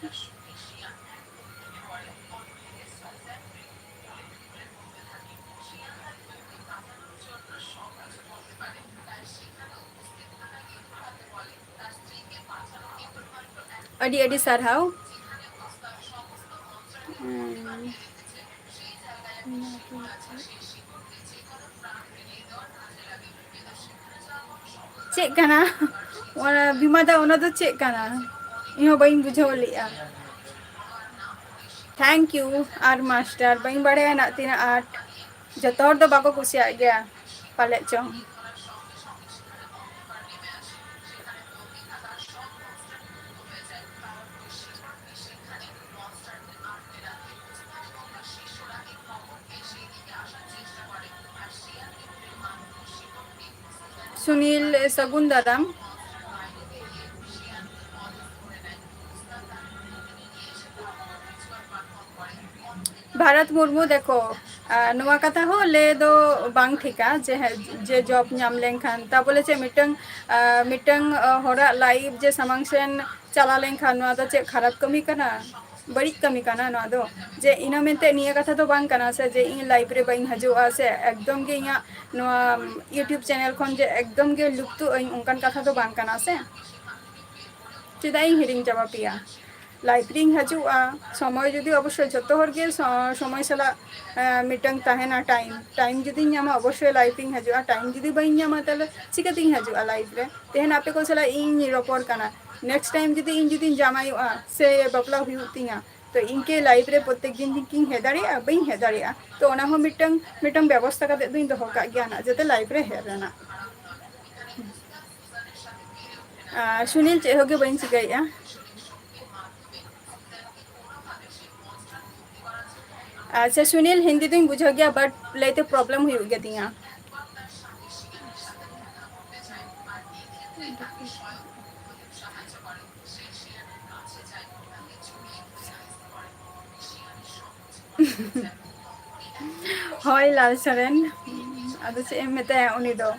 ᱟᱹᱰᱤ ᱟᱹᱰᱤ ᱥᱟᱨᱦᱟᱣ᱾ ᱪᱮᱫ ᱠᱟᱱᱟ ᱚᱱᱟ ᱵᱤᱢᱟ ᱫᱟ? ᱚᱱᱟ ᱫᱚ ᱪᱮᱫ ᱠᱟᱱᱟ? ᱤᱧ ᱦᱚᱸ ᱵᱟᱹᱧ ᱵᱩᱡᱷᱟᱹᱣ ᱞᱮᱜᱼᱟ᱾ Thank you ᱟᱨ ᱢᱟᱥᱴᱟᱨ, ᱵᱟᱹᱧ ᱵᱟᱲᱟᱭᱟ ᱱᱟᱜ ᱛᱤᱱᱟᱹᱜ ᱟᱸᱴ᱾ ᱡᱚᱛᱚ ᱦᱚᱲ ᱫᱚ ᱵᱟᱠᱚ ᱠᱩᱥᱤᱭᱟᱜ ᱜᱮᱭᱟ ᱯᱟᱞᱮᱫ ᱪᱚᱝ᱾ ᱥᱩᱱᱤᱞ, ᱥᱟᱹᱜᱩᱱ ᱫᱟᱨᱟᱢ᱾ ᱵᱷᱟᱨᱚᱛ ᱢᱩᱨᱢᱩ, ᱫᱮᱠᱷᱚ, ᱟᱨ ᱱᱚᱣᱟ ᱠᱟᱛᱷᱟ ᱦᱚᱸ ᱞᱟᱹᱭ ᱫᱚ ᱵᱟᱝ ᱴᱷᱤᱠᱟ ᱡᱮ, ᱡᱮ job ᱧᱟᱢ ᱞᱮᱱᱠᱷᱟᱱ ᱛᱟᱵᱚᱞᱮ ᱪᱮᱫ ᱢᱤᱫᱴᱟᱝ, ᱟᱨ ᱢᱤᱫᱴᱟᱝ, ᱟᱨ ᱦᱚᱲᱟᱜ life ᱡᱮ ᱥᱟᱢᱟᱝ ᱥᱮᱱ ᱪᱟᱞᱟᱣ ᱞᱮᱱᱠᱷᱟᱱ ᱱᱚᱣᱟ ᱫᱚ ᱪᱮᱫ ᱠᱷᱟᱨᱟᱯ ᱠᱟᱹᱢᱤ ᱠᱟᱱᱟ? ᱵᱟᱹᱲᱤᱡ ᱠᱟᱹᱢᱤ ᱠᱟᱱᱟ ᱱᱚᱣᱟ ᱫᱚ᱾ ᱡᱮ ᱤᱱᱟᱹ ᱢᱮᱱᱛᱮ ᱱᱤᱭᱟᱹ ᱠᱟᱛᱷᱟ ᱫᱚ ᱵᱟᱝ ᱠᱟᱱᱟ ᱥᱮ ᱡᱮ ᱤᱧ live ᱨᱮ ᱵᱟᱹᱧ ᱦᱤᱡᱩᱜᱼᱟ ᱥᱮ ᱮᱠᱫᱚᱢ ᱜᱮ ᱤᱧᱟᱹᱜ ᱱᱚᱣᱟ YouTube channel ᱠᱷᱚᱱ ᱡᱮ ᱮᱠᱫᱚᱢ ᱜᱮ ᱞᱩᱯᱛᱚᱜ ᱟᱹᱧ, ᱚᱱᱠᱟᱱ ᱠᱟᱛᱷᱟ ᱫᱚ ᱵᱟᱝ ᱠᱟᱱᱟ ᱥᱮ᱾ ᱪᱮᱫᱟᱜ ᱤᱧ ᱦᱤᱲᱤᱧ ᱪᱟᱵᱟ ᱯᱮᱭᱟ? Live ᱨᱤᱧ ᱦᱤᱡᱩᱜᱼᱟ, ᱥᱚᱢᱚᱭ ᱡᱩᱫᱤ ᱚᱵᱚᱥᱥᱳᱭ ᱡᱷᱚᱛᱚ ᱦᱚᱲ ᱜᱮ ᱥᱚ-, ᱥᱚᱢᱚᱭ ᱥᱟᱞᱟᱜ, ᱮ, ᱢᱤᱫᱴᱟᱝ ᱛᱟᱦᱮᱱᱟ time, time ᱡᱩᱫᱤᱧ ᱧᱟᱢᱟ ᱚᱵᱚᱥᱥᱳᱭ live ᱤᱧ ᱦᱤᱡᱩᱜᱼᱟ, time ᱡᱩᱫᱤ ᱵᱟᱹᱧ ᱧᱟᱢᱟ ᱛᱟᱦᱞᱮ ᱪᱤᱠᱟᱹᱛᱤᱧ ᱦᱤᱡᱩᱜᱼᱟ live ᱨᱮ? ᱛᱮᱦᱮᱧ ᱟᱯᱮ ᱠᱚ ᱥᱟᱞᱟᱜ ᱤᱧ ᱨᱚᱯᱚᱲ ᱠᱟᱱᱟ, next time ᱡᱩᱫᱤ ᱤᱧ ᱡᱩᱫᱤᱧ ᱡᱟᱶᱟᱭᱚᱜᱼᱟ ᱥᱮ ᱵᱟᱯᱞᱟ ᱦᱩᱭᱩᱜ ᱛᱤᱧᱟ, ᱛᱚ ᱤᱧ ᱠᱤ live ᱨᱮ ᱯᱨᱚᱛᱮᱠ ᱫᱤᱱ ᱠᱤᱧ ᱦᱮᱡ ᱫᱟᱲᱮᱭᱟᱜᱼᱟ? ᱵᱟᱹᱧ ᱦᱮᱡ ᱫᱟᱲᱮᱭᱟᱜᱼᱟ᱾ ᱛᱚ ᱚᱱᱟ ᱦᱚᱸ ᱢᱤᱫᱴᱟᱝ, ᱢᱤᱫᱴᱟᱝ ᱵᱮᱵᱚᱥᱛᱟ ᱠᱟᱛᱮ ᱫᱚᱧ ᱫᱚᱦᱚ ᱠᱟᱜ ᱜᱮᱭᱟ ᱱᱟᱜ, ᱡᱟᱛᱮ live ᱨᱮ ᱦᱮᱡ ᱨᱮᱱᱟᱜ᱾ ᱟᱨ ᱥᱩᱱᱤᱞ, ᱪᱮᱫ ᱦᱚᱸ ᱜᱮ ᱵᱟᱹᱧ ᱪᱤᱠᱟᱹᱭᱮᱫᱼᱟ᱾ ᱟᱪᱪᱷᱟ ᱥᱩᱱᱤᱞ, ᱦᱤᱱᱫᱤ ᱫᱚᱧ ᱵᱩᱡᱷᱟᱹᱣ ᱜᱮᱭᱟ, but ᱞᱟᱹᱭᱛᱮ problem ᱦᱩᱭᱩᱜ ᱜᱮᱛᱤᱧᱟ᱾ ᱦᱳᱭ, ᱞᱟᱞ ᱥᱚᱨᱮᱱ, ᱟᱫᱚ ᱪᱮᱫ ᱮᱢ ᱢᱮᱛᱟᱭᱟ ᱩᱱᱤ ᱫᱚ᱾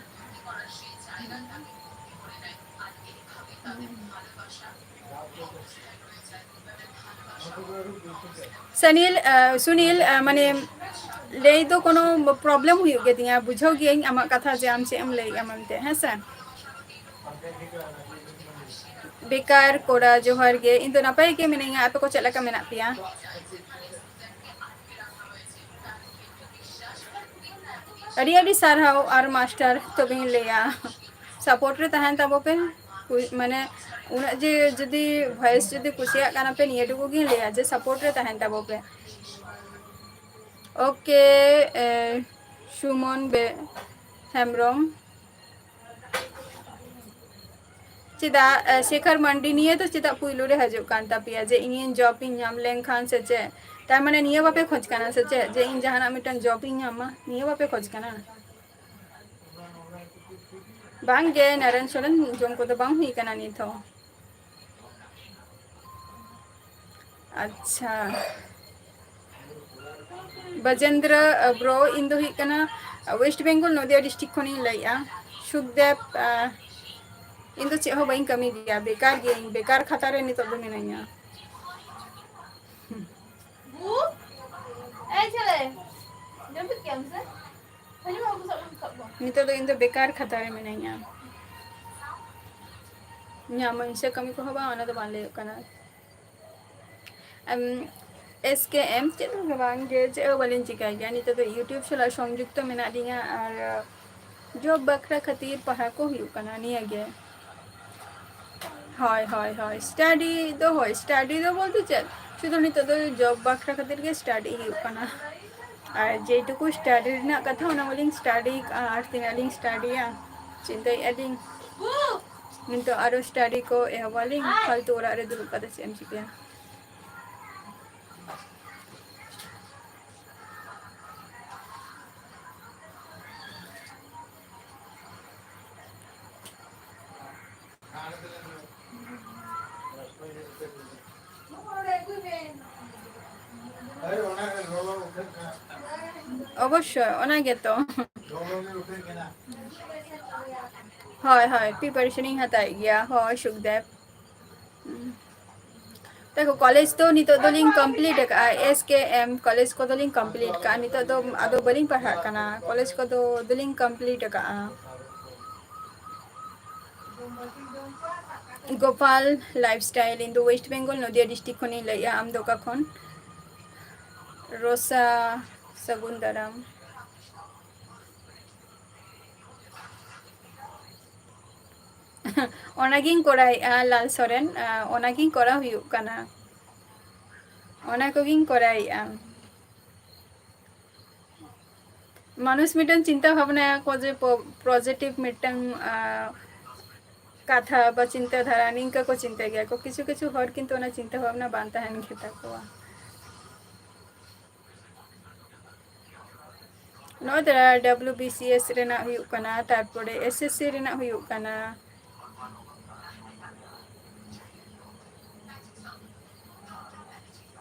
ᱥᱟᱱᱤᱞ, ᱟᱸ, ᱥᱩᱱᱤᱞ, ᱟᱸ, ᱢᱟᱱᱮ, ᱞᱟᱹᱭ ᱫᱚ ᱠᱳᱱᱳ problem ᱦᱩᱭᱩᱜ ᱜᱮ ᱛᱤᱧᱟ, ᱵᱩᱡᱷᱟᱹᱣ ᱜᱤᱭᱟᱹᱧ ᱟᱢᱟᱜ ᱠᱟᱛᱷᱟ ᱡᱮ ᱟᱢ ᱪᱮᱫ ᱮᱢ ᱞᱟᱹᱭᱮᱜᱼᱟ ᱢᱮᱱᱛᱮ, ᱦᱮᱸ ᱥᱮ? ᱵᱮᱠᱟᱨ ᱠᱚᱲᱟ ᱡᱚᱦᱟᱨ ᱜᱮ᱾ ᱤᱧ ᱫᱚ ᱱᱟᱯᱟᱭ ᱜᱮ ᱢᱤᱱᱟᱹᱧᱟ, ᱟᱯᱮ ᱠᱚ ᱪᱮᱫ ᱞᱮᱠᱟ ᱢᱮᱱᱟᱜ ᱯᱮᱭᱟ? ᱟᱹᱰᱤ ᱟᱹᱰᱤ ᱥᱟᱨᱦᱟᱣ᱾ ᱟᱨ ᱢᱟᱥᱴᱟᱨ ᱛᱚᱵᱮᱧ ᱞᱟᱹᱭᱟ, ᱥᱟᱯᱳᱨᱴ ᱨᱮ ᱛᱟᱦᱮᱱ ᱛᱟᱵᱚ ᱯᱮ᱾ ᱠᱩ- ᱢᱟᱱᱮ ᱩᱱᱟᱹᱜ ᱡᱮ ᱡᱩᱫᱤ ᱵᱷᱚᱭᱮᱥ ᱡᱩᱫᱤ ᱠᱩᱥᱤᱭᱟᱜ ᱠᱟᱱᱟ ᱯᱮ, ᱱᱤᱭᱟᱹ ᱴᱩᱠᱩ ᱜᱤᱧ ᱞᱟᱹᱭᱟ ᱡᱮ ᱥᱟᱯᱳᱨᱴ ᱨᱮ ᱛᱟᱦᱮᱱ ᱛᱟᱵᱚ ᱯᱮ᱾ ᱳᱠᱮ, ᱮ, ᱥᱩᱢᱚᱱ ᱵᱮ-, ᱦᱮᱢᱵᱨᱚᱢ᱾ ᱪᱮᱫᱟᱜ, ᱮ, ᱥᱮᱠᱷᱟᱨ ᱢᱟᱱᱰᱤ ᱱᱤᱭᱟᱹ ᱫᱚ ᱪᱮᱫᱟᱜ ᱯᱩᱭᱞᱩ ᱨᱮ ᱦᱤᱡᱩᱜ ᱠᱟᱱ ᱛᱟᱯᱮᱭᱟ ᱡᱮ ᱤᱧᱤᱧ ᱡᱚᱵ ᱤᱧ ᱧᱟᱢ ᱞᱮᱱᱠᱷᱟᱱ ᱥᱮ ᱪᱮᱫ? ᱛᱟᱨ ᱢᱟᱱᱮ ᱱᱤᱭᱟᱹ ᱵᱟᱯᱮ ᱠᱷᱚᱡᱽ ᱠᱟᱱᱟ ᱥᱮ ᱪᱮᱫ ᱡᱮ ᱤᱧ ᱡᱟᱦᱟᱱᱟᱜ ᱢᱤᱫᱴᱟᱝ ᱡᱚᱵ ᱤᱧ ᱧᱟᱢ ᱢᱟ? ᱱᱤᱭᱟᱹ ᱵᱟᱯᱮ ᱠᱷᱚᱡᱽ ᱠᱟᱱᱟ? ᱵᱟᱝ ᱜᱮ, ᱱᱟᱨᱟᱭᱚᱱ ᱥᱚᱨᱮᱱ ᱡᱚᱢ ᱠᱚᱫᱚ ᱵᱟᱝ ᱦᱩᱭ ᱠᱟᱱᱟ ᱱᱤᱛ ᱦᱚᱸ᱾ ᱟᱪᱪᱷᱟ, ᱵᱟᱡᱮᱱᱫᱨᱚ, ᱟᱸ, ᱵᱨᱳ, ᱤᱧ ᱫᱚ ᱦᱩᱭᱩᱜ ᱠᱟᱱᱟ, ᱟᱸ, ᱳᱭᱮᱥᱴ ᱵᱮᱝᱜᱚᱞ, ᱱᱚᱫᱤᱭᱟ ᱰᱤᱥᱴᱨᱤᱠᱴ ᱠᱷᱚᱱᱤᱧ ᱞᱟᱹᱭᱮᱫᱼᱟ᱾ ᱥᱩᱠᱫᱮᱵ, ᱟᱸ, ᱤᱧ ᱫᱚ ᱪᱮᱫ ᱦᱚᱸ ᱵᱟᱹᱧ ᱠᱟᱹᱢᱤ ᱜᱮᱭᱟ, ᱵᱮᱠᱟᱨ ᱜᱤᱭᱟᱹᱧ, ᱵᱮᱠᱟᱨ ᱠᱷᱟᱛᱟ ᱨᱮ ᱱᱤᱛᱚᱜ ᱫᱚ ᱢᱤᱱᱟᱹᱧᱟ᱾ ᱵᱩ, ᱮᱭ ᱪᱮᱞᱮ, ᱡᱟᱹᱯᱤᱫ ᱠᱮᱜ ᱟᱢ ᱥᱮ? ᱦᱤᱡᱩᱜ ᱢᱮ, ᱦᱟᱹᱠᱩ ᱥᱟᱵ ᱵᱚᱱ ᱥᱟᱵ ᱠᱚᱣᱟ᱾ ᱱᱤᱛᱚᱜ ᱫᱚ ᱤᱧ ᱫᱚ ᱵᱮᱠᱟᱨ ᱠᱷᱟᱛᱟ ᱨᱮ ᱢᱤᱱᱟᱹᱧᱟ᱾ ᱤᱧᱟᱹᱜ ᱢᱟᱹᱧᱥᱟᱹ ᱠᱟᱹᱢᱤ ᱠᱚᱦᱚᱸ ᱵᱟᱝ, ᱚᱱᱟ ᱫᱚ ᱵᱟᱝ ᱞᱟᱹᱭᱚᱜ ᱠᱟᱱᱟ᱾ ᱮᱢ, ᱮᱥ ᱠᱮ ᱮᱢ ᱪᱮᱫ ᱦᱚᱸ ᱵᱟᱝ ᱜᱮ, ᱪᱮᱫ ᱦᱚᱸ ᱵᱟᱹᱞᱤᱧ ᱪᱤᱠᱟᱹᱭ ᱜᱮᱭᱟ᱾ ᱱᱤᱛᱚᱜ ᱫᱚ YouTube ᱥᱟᱞᱟᱜ ᱥᱚᱝᱡᱩᱠᱛᱚ ᱢᱮᱱᱟᱜ ᱞᱤᱧᱟ ᱟᱨ ᱡᱚᱵ ᱵᱟᱠᱷᱨᱟ ᱠᱷᱟᱹᱛᱤᱨ ᱯᱟᱲᱦᱟᱣ ᱠᱚ ᱦᱩᱭᱩᱜ ᱠᱟᱱᱟ, ᱱᱤᱭᱟᱹ ᱜᱮ᱾ ᱦᱳᱭ, ᱦᱳᱭ, ᱦᱳᱭ, ᱥᱴᱟᱰᱤ ᱫᱚ, ᱦᱳᱭ, ᱥᱴᱟᱰᱤ ᱫᱚ ᱵᱚᱞᱛᱮ ᱪᱮᱫ, ᱥᱩᱫᱷᱩ ᱱᱤᱛᱚᱜ ᱫᱚ ᱡᱚᱵ ᱵᱟᱠᱷᱨᱟ ᱠᱷᱟᱹᱛᱤᱨ ᱜᱮ ᱥᱴᱟᱰᱤ ᱦᱩᱭᱩᱜ ᱠᱟᱱᱟ᱾ ᱟᱨ ᱡᱮᱴᱩᱠᱩ ᱥᱴᱟᱰᱤ ᱨᱮᱱᱟᱜ ᱠᱟᱛᱷᱟ, ᱚᱱᱟ ᱢᱟᱞᱤᱧ ᱥᱴᱟᱰᱤ ᱠᱟᱜᱼᱟ, ᱟᱨ ᱛᱤᱱᱟᱹᱜ ᱞᱤᱧ ᱥᱴᱟᱰᱤᱭᱟ, ᱪᱤᱱᱛᱟᱹᱭᱮᱫᱼᱟ ᱞᱤᱧ᱾ ᱱᱤᱛᱚᱜ ᱟᱨᱚ ᱥᱴᱟᱰᱤ ᱠᱚ ᱮᱦᱚᱵᱟᱞᱤᱧ, ᱯᱷᱟᱞᱛᱩ ᱚᱲᱟᱜ ᱨᱮ ᱫᱩᱲᱩᱵ ᱠᱟᱛᱮ ᱪᱮᱫ ᱮᱢ ᱪᱤᱠᱟᱹᱭᱟ? ᱚᱵᱚᱥᱥᱳᱭ, ᱚᱱᱟ ᱜᱮᱛᱚ᱾ ᱦᱳᱭ, ᱦᱳᱭ, ᱯᱨᱤᱯᱟᱨᱮᱥᱚᱱ ᱤᱧ ᱦᱟᱛᱟᱣᱮᱫ ᱜᱮᱭᱟ᱾ ᱦᱳᱭ, ᱥᱩᱠᱫᱮᱵ᱾ ᱦᱩᱸ᱾ ᱫᱮᱠᱷᱚ, ᱠᱚᱞᱮᱡᱽ ᱫᱚ ᱱᱤᱛᱚᱜ ᱫᱚᱞᱤᱧ ᱠᱚᱢᱯᱞᱤᱴ ᱟᱠᱟᱫᱼᱟ, ᱮᱥ ᱠᱮ ᱮᱢ ᱠᱚᱞᱮᱡᱽ ᱠᱚᱫᱚᱞᱤᱧ ᱠᱚᱢᱯᱞᱤᱴ ᱟᱠᱟᱫᱼᱟ᱾ ᱱᱤᱛᱚᱜ ᱫᱚ ᱟᱫᱚ ᱵᱟᱹᱞᱤᱧ ᱯᱟᱲᱦᱟᱜ ᱠᱟᱱᱟ, ᱠᱚᱞᱮᱡᱽ ᱠᱚᱫᱚ ᱫᱚᱞᱤᱧ ᱠᱚᱢᱯᱞᱤᱴ ᱟᱠᱟᱫᱼᱟ᱾ ᱜᱳᱯᱟᱞ ᱞᱟᱭᱤᱯᱷᱥᱴᱟᱭᱤᱞ, ᱤᱧ ᱫᱚ ᱳᱭᱮᱥᱴ ᱵᱮᱝᱜᱚᱞ ᱱᱚᱫᱤᱭᱟ ᱰᱤᱥᱴᱨᱤᱠᱴ ᱠᱷᱚᱱᱤᱧ ᱞᱟᱹᱭᱮᱜᱼᱟ᱾ ᱟᱢ ᱫᱚ ᱚᱠᱟ ᱠᱷᱚᱱ? ᱨᱳᱥᱟ, ᱥᱟᱹᱜᱩᱱ ᱫᱟᱨᱟᱢ᱾ ᱚᱱᱟᱜᱤᱧ ᱠᱚᱨᱟᱣᱮᱜᱼᱟ ᱞᱟᱞ ᱥᱚᱨᱮᱱ, ᱟᱸ, ᱚᱱᱟᱜᱤᱧ ᱠᱚᱨᱟᱣ ᱦᱩᱭᱩᱜ ᱠᱟᱱᱟ, ᱚᱱᱟ ᱠᱚᱜᱤᱧ ᱠᱚᱨᱟᱣᱮᱜᱼᱟ᱾ ᱢᱟᱱᱩᱥ ᱢᱤᱫᱴᱟᱝ ᱪᱤᱱᱛᱟᱹ ᱵᱷᱟᱵᱽᱱᱟᱭᱟᱠᱚ ᱡᱮ ᱯᱚ-, positive ᱢᱤᱫᱴᱟᱝ, ᱟᱸ, ᱠᱟᱛᱷᱟ ᱵᱟ ᱪᱤᱱᱛᱟᱹ ᱫᱷᱟᱨᱟ ᱱᱤᱝᱠᱟᱹ ᱠᱚ ᱪᱤᱱᱛᱟᱹᱭ ᱜᱮᱭᱟ ᱠᱚ᱾ ᱠᱤᱪᱷᱩ ᱠᱤᱪᱷᱩ ᱦᱚᱲ ᱠᱤᱱᱛᱩ ᱚᱱᱟ ᱪᱤᱱᱛᱟᱹ ᱵᱷᱟᱵᱽᱱᱟ ᱵᱟᱝ ᱛᱟᱦᱮᱱ ᱜᱮᱛᱟ ᱠᱚᱣᱟ᱾ ᱱᱚᱜᱼᱚᱭ ᱛᱚᱨᱟ ᱰᱟᱵᱞᱤᱭᱩ ᱵᱤ ᱥᱤ ᱮᱥ ᱨᱮᱱᱟᱜ ᱦᱩᱭᱩᱜ ᱠᱟᱱᱟ, ᱛᱟᱨᱯᱚᱨᱮ ᱮᱥ ᱮᱥ ᱥᱤ ᱨᱮᱱᱟᱜ ᱦᱩᱭᱩᱜ ᱠᱟᱱᱟ᱾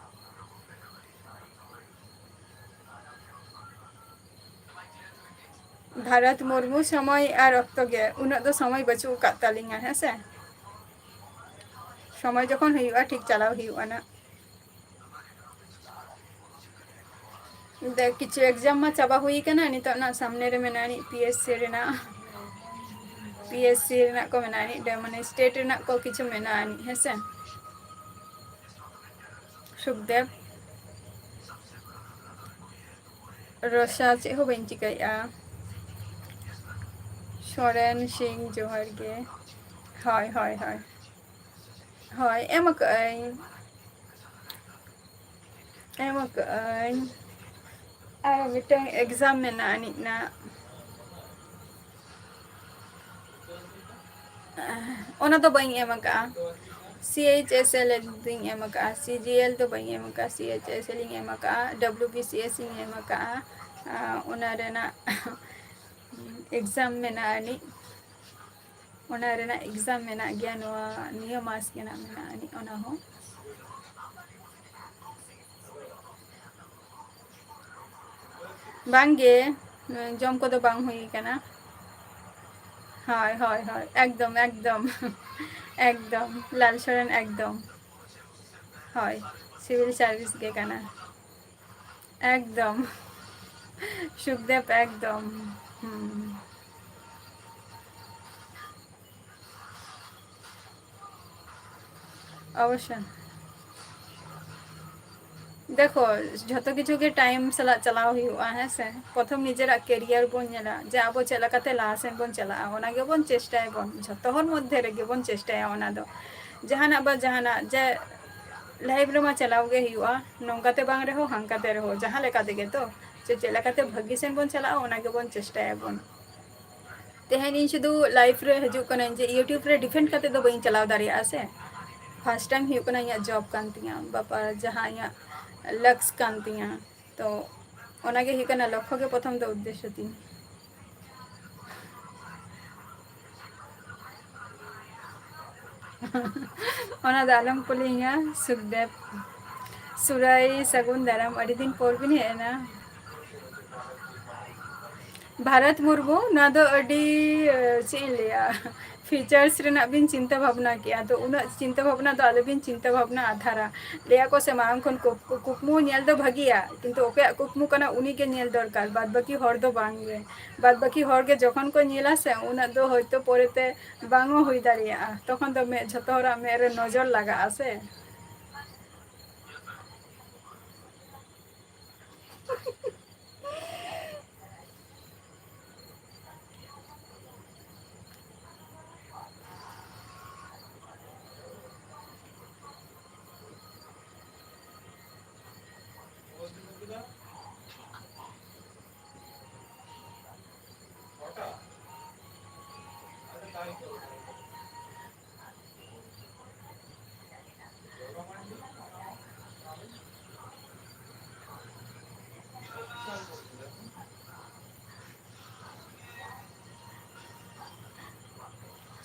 ᱵᱷᱟᱨᱚᱛ ᱢᱩᱨᱢᱩ, ᱥᱚᱢᱚᱭ ᱟᱨ ᱚᱠᱛᱚ ᱜᱮ, ᱩᱱᱟᱹᱜ ᱫᱚ ᱥᱚᱢᱚᱭ ᱵᱟᱹᱪᱩᱜ ᱟᱠᱟᱫ ᱛᱟᱹᱞᱤᱧᱟ, ᱦᱮᱸ ᱥᱮ᱾ ᱥᱚᱢᱚᱭ ᱡᱚᱠᱷᱚᱱ ᱦᱩᱭᱩᱜᱼᱟ, ᱴᱷᱤᱠ ᱪᱟᱞᱟᱣ ᱦᱩᱭᱩᱜᱼᱟ ᱱᱟᱜ᱾ ᱫᱮ, ᱠᱤᱪᱷᱩ exam ᱢᱟ ᱪᱟᱵᱟ ᱦᱩᱭ ᱠᱟᱱᱟ, ᱱᱤᱛᱚᱜ ᱱᱟᱜ ᱥᱟᱢᱱᱮ ᱨᱮ ᱢᱮᱱᱟᱜᱼᱟ ᱟᱹᱱᱤᱡ ᱯᱤ ᱮᱥ ᱥᱤ ᱨᱮᱱᱟᱜ, ᱯᱤ ᱮᱥ ᱥᱤ ᱨᱮᱱᱟᱜ ᱠᱚ ᱢᱮᱱᱟᱜᱼᱟ ᱟᱹᱱᱤᱡ, ᱢᱟᱱᱮ state ᱨᱮᱱᱟᱜ ᱠᱚ ᱠᱤᱪᱷᱩ ᱢᱮᱱᱟᱜᱼᱟ ᱟᱹᱱᱤᱡ, ᱦᱮᱸ ᱥᱮ᱾ ᱥᱩᱠᱫᱮᱵ, ᱨᱚᱥᱟ, ᱪᱮᱫ ᱦᱚᱸ ᱵᱟᱹᱧ ᱪᱤᱠᱟᱹᱭᱮᱫᱼᱟ᱾ ᱥᱚᱨᱮᱱ ᱥᱤᱝ, ᱡᱚᱦᱟᱨ ᱜᱮ᱾ ᱦᱳᱭ, ᱦᱳᱭ, ᱦᱳᱭ᱾ ᱦᱳᱭ, ᱮᱢ ᱟᱠᱟᱫᱟᱹᱧ᱾ ᱮᱢ ᱟᱠᱟᱫᱟᱹᱧ᱾ ᱟᱨ ᱢᱤᱫᱴᱟᱝ exam ᱢᱮᱱᱟᱜᱼᱟ ᱟᱹᱱᱤᱡ ᱱᱟᱜ᱾ ᱚᱱᱟ ᱫᱚ ᱵᱟᱹᱧ ᱮᱢ ᱟᱠᱟᱫᱼᱟ᱾ ᱥᱤ ᱮᱭᱤᱪ ᱮᱥ ᱮᱞ ᱫᱚᱧ ᱮᱢ ᱟᱠᱟᱫᱼᱟ, ᱥᱤ ᱡᱤ ᱮᱞ ᱫᱚ ᱵᱟᱹᱧ ᱮᱢ ᱟᱠᱟᱫᱼᱟ, ᱥᱤ ᱮᱭᱤᱪ ᱮᱥ ᱮᱞ ᱤᱧ ᱮᱢ ᱟᱠᱟᱫᱼᱟ, ᱰᱟᱵᱞᱤᱭᱩ ᱵᱤ ᱥᱤ ᱮᱥ ᱤᱧ ᱮᱢ ᱟᱠᱟᱫᱼᱟ᱾ ᱟᱸ, ᱚᱱᱟ ᱨᱮᱱᱟᱜ exam ᱢᱮᱱᱟᱜᱼᱟ ᱟᱹᱱᱤᱡ, ᱚᱱᱟ ᱨᱮᱱᱟᱜ exam ᱢᱮᱱᱟᱜ ᱜᱮᱭᱟ, ᱱᱚᱣᱟ ᱱᱤᱭᱟᱹ ᱢᱟᱥ ᱜᱮ ᱱᱟᱜ ᱢᱮᱱᱟᱜᱼᱟ ᱟᱹᱱᱤᱡ ᱚᱱᱟ ᱦᱚᱸ᱾ ᱵᱟᱝᱜᱮ, ᱡᱚᱢ ᱠᱚᱫᱚ ᱵᱟᱝ ᱦᱩᱭ ᱠᱟᱱᱟ᱾ ᱦᱳᱭ, ᱦᱳᱭ, ᱦᱳᱭ, ᱮᱠᱫᱚᱢ, ᱮᱠᱫᱚᱢ, ᱮᱠᱫᱚᱢ, ᱞᱟᱞ ᱥᱚᱨᱮᱱ, ᱮᱠᱫᱚᱢ᱾ ᱦᱳᱭ, civil service ᱜᱮ ᱠᱟᱱᱟ᱾ ᱮᱠᱫᱚᱢ᱾ ᱥᱩᱠᱫᱮᱵ, ᱮᱠᱫᱚᱢ᱾ ᱦᱩᱸ᱾ ᱚᱵᱚᱥᱥᱳᱭ᱾ ᱫᱮᱠᱷᱚ, ᱡᱷᱚᱛᱚ ᱠᱤᱪᱷᱩ ᱜᱮ time ᱥᱟᱞᱟᱜ ᱪᱟᱞᱟᱣ ᱦᱩᱭᱩᱜᱼᱟ, ᱦᱮᱸ ᱥᱮ? ᱯᱨᱚᱛᱷᱚᱢ ᱱᱤᱡᱮᱨᱟᱜ career ᱵᱚᱱ ᱧᱮᱞᱟ, ᱡᱮ ᱟᱵᱚ ᱪᱮᱫ ᱞᱮᱠᱟᱛᱮ ᱞᱟᱦᱟ ᱥᱮᱱ ᱵᱚᱱ ᱪᱟᱞᱟᱜᱼᱟ, ᱚᱱᱟ ᱜᱮᱵᱚᱱ ᱪᱮᱥᱴᱟᱭᱟᱵᱚᱱ᱾ ᱡᱷᱚᱛᱚ ᱦᱚᱲ ᱢᱚᱫᱽᱫᱷᱮ ᱨᱮᱜᱮ ᱵᱚᱱ ᱪᱮᱥᱴᱟᱭᱟ ᱚᱱᱟ ᱫᱚ᱾ ᱡᱟᱦᱟᱱᱟᱜ ᱵᱟ ᱡᱟᱦᱟᱱᱟᱜ, ᱡᱮ life ᱨᱮᱢᱟ ᱪᱟᱞᱟᱣ ᱜᱮ ᱦᱩᱭᱩᱜᱼᱟ, ᱱᱚᱝᱠᱟᱛᱮ ᱵᱟᱝ ᱨᱮᱦᱚᱸ ᱦᱟᱝᱠᱟᱛᱮ ᱨᱮᱦᱚᱸ, ᱡᱟᱦᱟᱸ ᱞᱮᱠᱟ ᱛᱮᱜᱮ ᱛᱚ, ᱡᱮ ᱪᱮᱫ ᱞᱮᱠᱟᱛᱮ ᱵᱷᱟᱹᱜᱤ ᱥᱮᱱ ᱵᱚᱱ ᱪᱟᱞᱟᱜᱼᱟ, ᱚᱱᱟ ᱜᱮᱵᱚᱱ ᱪᱮᱥᱴᱟᱭᱟᱵᱚᱱ᱾ ᱛᱮᱦᱮᱧ ᱤᱧ ᱥᱩᱫᱷᱩ live ᱨᱮ ᱦᱤᱡᱩᱜ ᱠᱟᱹᱱᱟᱹᱧ, ᱡᱮ YouTube ᱨᱮ defend ᱠᱟᱛᱮ ᱫᱚ ᱵᱟᱹᱧ ᱪᱟᱞᱟᱣ ᱫᱟᱲᱮᱭᱟᱜᱼᱟ ᱥᱮ᱾ First time ᱦᱩᱭᱩᱜ ᱠᱟᱱᱟ ᱤᱧᱟᱹᱜ job ᱠᱟᱱ ᱛᱤᱧᱟᱹ, ᱵᱮᱯᱟᱨ ᱡᱟᱦᱟᱸ ᱤᱧᱟᱹᱜ ᱞᱟᱠᱥ ᱠᱟᱱ ᱛᱤᱧᱟᱹ᱾ ᱛᱚ ᱚᱱᱟᱜᱮ ᱦᱩᱭᱩᱜ ᱠᱟᱱᱟ ᱞᱚᱠᱠᱷᱚ ᱜᱮ ᱯᱨᱚᱛᱷᱚᱢ ᱫᱚ ᱩᱫᱽᱫᱮᱥᱥᱚ ᱛᱤᱧ᱾ ᱚᱱᱟ ᱫᱚ ᱟᱞᱚᱢ ᱠᱩᱞᱤᱧᱟ, ᱥᱩᱠᱫᱮᱵ᱾ ᱥᱩᱨᱟᱭ, ᱥᱟᱹᱜᱩᱱ ᱫᱟᱨᱟᱢ, ᱟᱹᱰᱤ ᱫᱤᱱ ᱯᱚᱨ ᱵᱤᱱ ᱦᱮᱡ ᱮᱱᱟ᱾ ᱵᱷᱟᱨᱚᱛ ᱢᱩᱨᱢᱩ, ᱱᱚᱣᱟ ᱫᱚ ᱟᱹᱰᱤ, ᱮ, ᱪᱮᱫ ᱤᱧ ᱞᱟᱹᱭᱟ, futures ᱨᱮᱱᱟᱜ ᱵᱤᱱ ᱪᱤᱱᱛᱟᱹ ᱵᱷᱟᱵᱽᱱᱟ ᱠᱮᱜᱼᱟ, ᱛᱚ ᱩᱱᱟᱹᱜ ᱪᱤᱱᱛᱟᱹ ᱵᱷᱟᱵᱽᱱᱟ ᱫᱚ ᱟᱞᱚᱵᱤᱱ ᱪᱤᱱᱛᱟᱹ ᱵᱷᱟᱵᱽᱱᱟ ᱟᱫᱷᱟᱨᱟ᱾ ᱞᱟᱹᱭᱟ ᱠᱚ ᱥᱮ ᱢᱟᱲᱟᱝ ᱠᱷᱚᱱ ᱠᱩᱠ-, ᱠᱩᱠᱢᱩ ᱧᱮᱞ ᱫᱚ ᱵᱷᱟᱹᱜᱤᱭᱟ, ᱠᱤᱱᱛᱩ ᱚᱠᱚᱭᱟᱜ ᱠᱩᱠᱢᱩ ᱠᱟᱱᱟ ᱩᱱᱤ ᱜᱮ ᱧᱮᱞ ᱫᱚᱨᱠᱟᱨ, ᱵᱟᱫ ᱵᱟᱹᱠᱤ ᱦᱚᱲ ᱫᱚ ᱵᱟᱝ ᱜᱮ᱾ ᱵᱟᱫ ᱵᱟᱹᱠᱤ ᱦᱚᱲ ᱜᱮ ᱡᱚᱠᱷᱚᱱ ᱠᱚ ᱧᱮᱞᱟ ᱥᱮ, ᱩᱱᱟᱹᱜ ᱫᱚ ᱦᱚᱭᱛᱳ ᱯᱚᱨᱮᱛᱮ ᱵᱟᱝ ᱦᱚᱸ ᱦᱩᱭ ᱫᱟᱲᱮᱭᱟᱜᱼᱟ, ᱛᱚᱠᱷᱚᱱ ᱫᱚ ᱢᱮᱫ, ᱡᱷᱚᱛᱚ ᱦᱚᱲᱟᱜ ᱢᱮᱫ ᱨᱮ ᱱᱚᱡᱚᱨ ᱞᱟᱜᱟᱜᱼᱟ ᱥᱮ᱾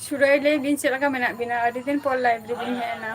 ᱥᱩᱨᱟᱭ, ᱞᱟᱹᱭ ᱵᱤᱱ ᱪᱮᱫ ᱞᱮᱠᱟ ᱢᱮᱱᱟᱜ ᱵᱤᱱᱟ? ᱟᱹᱰᱤ ᱫᱤᱱ ᱯᱚᱨ live ᱨᱮᱵᱤᱱ ᱦᱮᱡ ᱮᱱᱟ᱾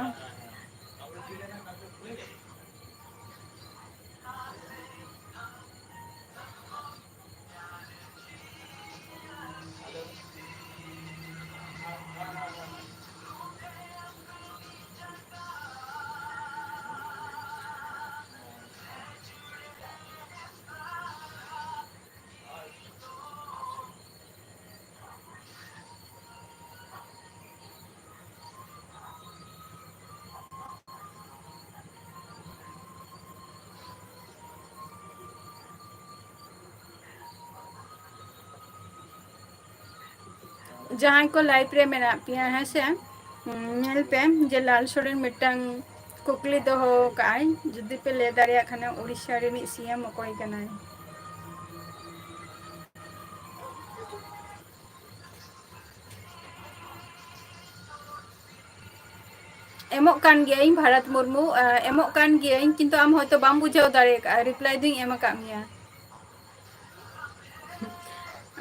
ᱡᱟᱦᱟᱸᱭ ᱠᱚ live ᱨᱮ ᱢᱮᱱᱟᱜ ᱯᱮᱭᱟ, ᱦᱮᱸ ᱥᱮ, ᱩᱸ, ᱧᱮᱞ ᱯᱮ ᱡᱮ ᱞᱟᱞ ᱥᱚᱨᱮᱱ ᱢᱤᱫᱴᱟᱝ ᱠᱩᱠᱞᱤ ᱫᱚᱦᱚ ᱠᱟᱜᱼᱟᱭ, ᱡᱩᱫᱤ ᱯᱮ ᱞᱟᱹᱭ ᱫᱟᱲᱮᱭᱟᱜ ᱠᱷᱟᱱ, ᱩᱲᱤᱥᱥᱟ ᱨᱤᱱᱤᱡ ᱥᱤ ᱮᱢ ᱚᱠᱚᱭ ᱠᱟᱱᱟᱭ? ᱮᱢᱚᱜ ᱠᱟᱱ ᱜᱤᱭᱟᱹᱧ ᱵᱷᱟᱨᱚᱛ ᱢᱩᱨᱢᱩ, ᱟ, ᱮᱢᱚᱜ ᱠᱟᱱ ᱜᱤᱭᱟᱹᱧ, ᱠᱤᱱᱛᱩ ᱟᱢ ᱦᱚᱭᱛᱚ ᱵᱟᱢ ᱵᱩᱡᱷᱟᱹᱣ ᱫᱟᱲᱮ ᱟᱠᱟᱫᱼᱟ, reply ᱫᱩᱧ ᱮᱢ ᱟᱠᱟᱫ ᱢᱮᱭᱟ᱾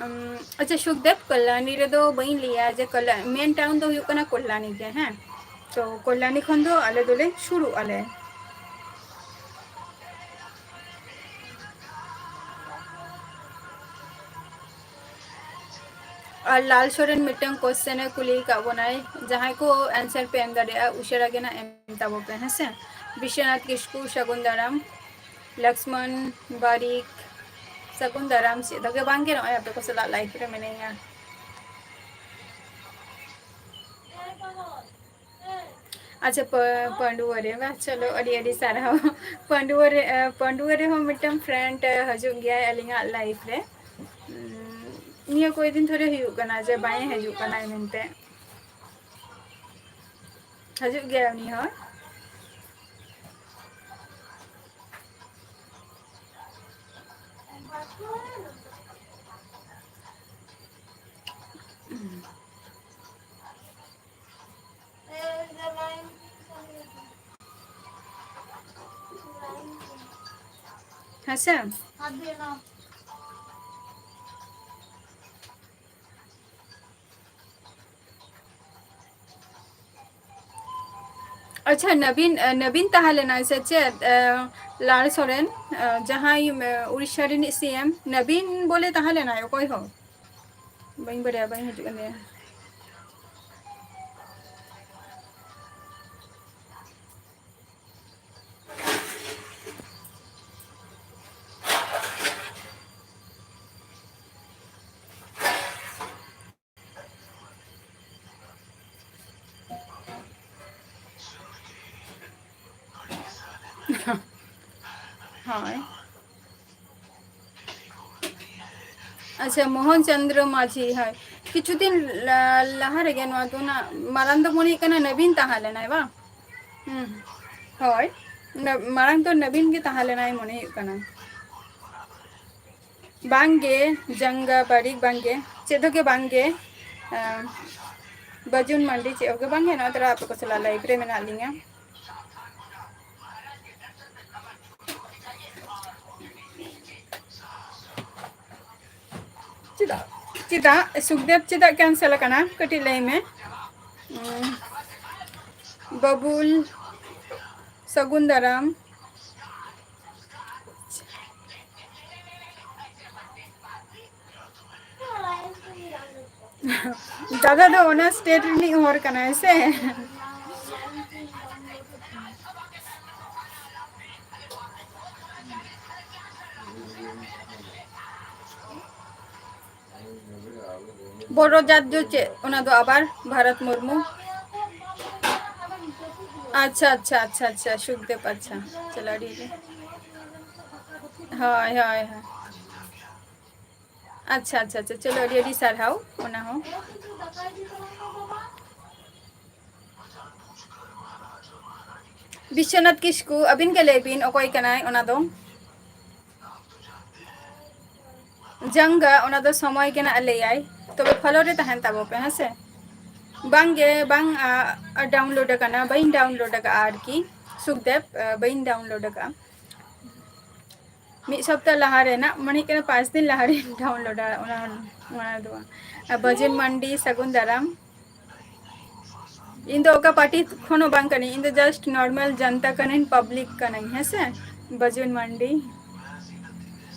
ᱩᱢ, ᱟᱪᱪᱷᱟ, ᱥᱩᱠᱫᱮᱵ, ᱠᱚᱞᱞᱟᱱᱤ ᱨᱮᱫᱚ ᱵᱟᱹᱧ ᱞᱟᱹᱭᱟ ᱡᱮ ᱠᱚᱞᱞᱟ-, main town ᱫᱚ ᱦᱩᱭᱩᱜ ᱠᱟᱱᱟ ᱠᱚᱞᱞᱟᱱᱤ ᱜᱮ, ᱦᱮᱸ᱾ ᱛᱚ ᱠᱚᱞᱞᱟᱱᱤ ᱠᱷᱚᱱ ᱫᱚ ᱟᱞᱮ ᱫᱚᱞᱮ ᱥᱩᱨᱩᱜ ᱟᱞᱮ᱾ ᱟᱨ ᱞᱟᱞ ᱥᱚᱨᱮᱱ ᱢᱤᱫᱴᱟᱝ question ᱮ ᱠᱩᱞᱤ ᱟᱠᱟᱫ ᱵᱚᱱᱟᱭ, ᱡᱟᱦᱟᱸᱭ ᱠᱚ answer ᱯᱮ ᱮᱢ ᱫᱟᱲᱮᱭᱟᱜᱼᱟ, ᱩᱥᱟᱹᱨᱟ ᱜᱮ ᱱᱟᱜ ᱮᱢ ᱛᱟᱵᱚ ᱯᱮ, ᱦᱮᱸ ᱥᱮ᱾ ᱵᱤᱥᱣᱚᱱᱟᱛᱷ ᱠᱤᱥᱠᱩ, ᱥᱟᱹᱜᱩᱱ ᱫᱟᱨᱟᱢ᱾ ᱞᱚᱠᱥᱢᱚᱱ ᱵᱟᱨᱤᱠ, ᱥᱟᱹᱜᱩᱱ ᱫᱟᱨᱟᱢ᱾ ᱪᱮᱫ ᱦᱚᱸ ᱜᱮ ᱵᱟᱝ ᱜᱮ, ᱱᱚᱜᱼᱚᱭ ᱟᱯᱮ ᱠᱚ ᱥᱟᱞᱟᱜ live ᱨᱮ ᱢᱤᱱᱟᱹᱧᱟ᱾ ᱟᱪᱪᱷᱟ, ᱯᱟᱹ-, ᱯᱟᱺᱰᱩᱣᱟᱹ ᱨᱮ ᱵᱟᱝ, ᱪᱚᱞᱚ, ᱟᱹᱰᱤ ᱟᱹᱰᱤ ᱥᱟᱨᱦᱟᱣ᱾ ᱯᱟᱺᱰᱩᱣᱟᱹ ᱨᱮ, ᱮ, ᱯᱟᱺᱰᱩᱣᱟᱹ ᱨᱮᱦᱚᱸ ᱢᱤᱫᱴᱟᱝ friend, ᱮ, ᱦᱤᱡᱩᱜ ᱜᱮᱭᱟᱭ ᱟᱹᱞᱤᱧᱟᱜ live ᱨᱮ᱾ ᱩᱸ, ᱱᱤᱭᱟᱹ ᱠᱚᱭ ᱫᱤᱱ ᱫᱷᱚᱨᱮ ᱦᱩᱭᱩᱜ ᱠᱟᱱᱟ ᱡᱮ ᱵᱟᱭ ᱦᱤᱡᱩᱜ ᱠᱟᱱᱟᱭ ᱢᱮᱱᱛᱮ᱾ ᱦᱤᱡᱩᱜ ᱜᱮᱭᱟᱭ ᱩᱱᱤ ᱦᱚᱸ᱾ ᱦᱮᱸ ᱥᱮ? ᱟᱪᱪᱷᱟ, ᱱᱚᱵᱤᱱ, ᱮ, ᱱᱚᱵᱤᱱ ᱛᱟᱦᱮᱸ ᱞᱮᱱᱟᱭ ᱥᱮ ᱪᱮᱫ? ᱮ, ᱞᱟᱞ ᱥᱚᱨᱮᱱ, ᱮ, ᱡᱟᱦᱟᱸᱭ, ᱮ, ᱩᱲᱤᱥᱥᱟ ᱨᱤᱱᱤᱡ ᱥᱤ ᱮᱢ, ᱱᱚᱵᱤᱱ ᱵᱚᱞᱮ ᱛᱟᱦᱮᱸ ᱞᱮᱱᱟᱭ, ᱚᱠᱚᱭ ᱦᱚᱸ? ᱵᱟᱹᱧ ᱵᱟᱲᱟᱭᱟ, ᱵᱟᱹᱧ ᱦᱤᱡᱩᱜ ᱠᱟᱱ ᱛᱟᱭᱟ᱾ ᱦᱳᱭ᱾ ᱟᱪᱪᱷᱟ, ᱢᱳᱦᱚᱱ ᱪᱚᱸᱫᱽᱨᱚ ᱢᱟᱹᱡᱷᱤ, ᱦᱳᱭ᱾ ᱠᱤᱪᱷᱩ ᱫᱤᱱ ᱞᱟ-, ᱞᱟᱦᱟ ᱨᱮᱜᱮ ᱱᱚᱣᱟ ᱫᱚ ᱱᱟᱜ, ᱢᱟᱨᱟᱝ ᱫᱚ ᱢᱚᱱᱮ ᱦᱩᱭᱩᱜ ᱠᱟᱱᱟ ᱱᱚᱵᱤᱱ ᱛᱟᱦᱮᱸ ᱞᱮᱱᱟᱭ ᱵᱟᱝ? ᱦᱩᱸ, ᱦᱳᱭ, ᱱᱟ-, ᱢᱟᱨᱟᱝ ᱫᱚ ᱱᱚᱵᱤᱱ ᱜᱮ ᱛᱟᱦᱮᱸ ᱞᱮᱱᱟᱭ ᱢᱚᱱᱮ ᱦᱩᱭᱩᱜ ᱠᱟᱱᱟ᱾ ᱵᱟᱝᱜᱮ, ᱡᱟᱸᱜᱟ ᱵᱟᱹᱲᱤᱡ ᱵᱟᱝᱜᱮ, ᱪᱮᱫ ᱦᱚᱸᱜᱮ ᱵᱟᱝᱜᱮ᱾ ᱟᱸ, ᱵᱟᱹᱡᱩᱱ ᱢᱟᱱᱰᱤ ᱪᱮᱫ ᱦᱚᱸᱜᱮ ᱵᱟᱝᱜᱮ, ᱱᱚᱣᱟ ᱛᱚᱨᱟ ᱟᱯᱮ ᱠᱚ ᱥᱟᱞᱟᱜ live ᱨᱮ ᱢᱮᱱᱟᱜ ᱞᱤᱧᱟ᱾ ᱪᱮᱫᱟᱜ, ᱪᱮᱫᱟᱜ ᱥᱩᱠᱫᱮᱵ ᱪᱮᱫᱟᱜ cancel ᱟᱠᱟᱱᱟ? ᱠᱟᱹᱴᱤᱡ ᱞᱟᱹᱭ ᱢᱮ᱾ ᱩᱸ, ᱵᱟᱵᱩᱞ, ᱥᱟᱹᱜᱩᱱ ᱫᱟᱨᱟᱢ᱾ ᱫᱟᱫᱟ ᱫᱚ ᱚᱱᱟ state ᱨᱤᱱᱤᱡ ᱦᱚᱲ ᱠᱟᱱᱟᱭ ᱥᱮ? ᱵᱚᱲᱚ ᱡᱟᱛ ᱫᱚ ᱪᱮᱫ? ᱚᱱᱟ ᱫᱚ ᱟᱵᱟᱨ ᱵᱷᱟᱨᱚᱛ ᱢᱩᱨᱢᱩ᱾ ᱟᱪᱪᱷᱟ, ᱟᱪᱪᱷᱟ, ᱟᱪᱪᱷᱟ, ᱟᱪᱪᱷᱟ, ᱥᱩᱠᱫᱮᱵ, ᱟᱪᱪᱷᱟ, ᱪᱚᱞᱚ, ᱟᱹᱰᱤ, ᱟᱹᱰᱤ, ᱦᱳᱭ, ᱦᱳᱭ, ᱦᱳᱭ᱾ ᱟᱪᱪᱷᱟ, ᱟᱪᱪᱷᱟ, ᱟᱪᱪᱷᱟ, ᱪᱚᱞᱚ, ᱟᱹᱰᱤ, ᱟᱹᱰᱤ ᱥᱟᱨᱦᱟᱣ ᱚᱱᱟ ᱦᱚᱸ᱾ ᱵᱤᱥᱥᱚᱱᱟᱛᱷ ᱠᱤᱥᱠᱩ, ᱟᱹᱵᱤᱱ ᱜᱮ ᱞᱟᱹᱭ ᱵᱤᱱ, ᱚᱠᱚᱭ ᱠᱟᱱᱟᱭ ᱚᱱᱟ ᱫᱚ? ᱡᱟᱸᱜᱟ, ᱚᱱᱟ ᱫᱚ ᱥᱚᱢᱚᱭ ᱜᱮ ᱱᱟᱜ ᱞᱟᱹᱭᱟᱭ, ᱛᱚᱵᱮ follow ᱨᱮ ᱛᱟᱦᱮᱱ ᱛᱟᱵᱚ ᱯᱮ, ᱦᱮᱸ ᱥᱮ? ᱵᱟᱝ ᱜᱮ, ᱵᱟᱝ, ᱟ, ᱟ, download ᱟᱠᱟᱱᱟ, ᱵᱟᱹᱧ download ᱟᱠᱟᱫᱼᱟ ᱟᱨᱠᱤ, ᱥᱩᱠᱫᱮᱵ, ᱟ, ᱵᱟᱹᱧ download ᱟᱠᱟᱫᱼᱟ᱾ ᱢᱤᱫ ᱥᱚᱯᱛᱟ ᱞᱟᱦᱟ ᱨᱮᱱᱟᱜ, ᱢᱟᱱᱮ ᱦᱩᱭᱩᱜ ᱠᱟᱱᱟ, ᱯᱟᱸᱪ ᱫᱤᱱ ᱞᱟᱦᱟ ᱨᱮ download ᱟ, ᱚᱱᱟ, ᱚᱱᱟ ᱫᱚ ᱵᱟᱝ᱾ ᱟ, ᱵᱟᱹᱡᱩᱱ ᱢᱟᱱᱰᱤ, ᱥᱟᱹᱜᱩᱱ ᱫᱟᱨᱟᱢ᱾ ᱤᱧ ᱫᱚ ᱚᱠᱟ party ᱠᱷᱚᱱ ᱦᱚᱸ ᱵᱟᱝ ᱠᱟᱹᱱᱟᱹᱧ, ᱤᱧ ᱫᱚ just normal ᱡᱟᱱᱛᱟ ᱠᱟᱹᱱᱟᱹᱧ, public ᱠᱟᱹᱱᱟᱹᱧ, ᱦᱮᱸ ᱥᱮ? ᱵᱟᱹᱡᱩᱱ ᱢᱟᱱᱰᱤ᱾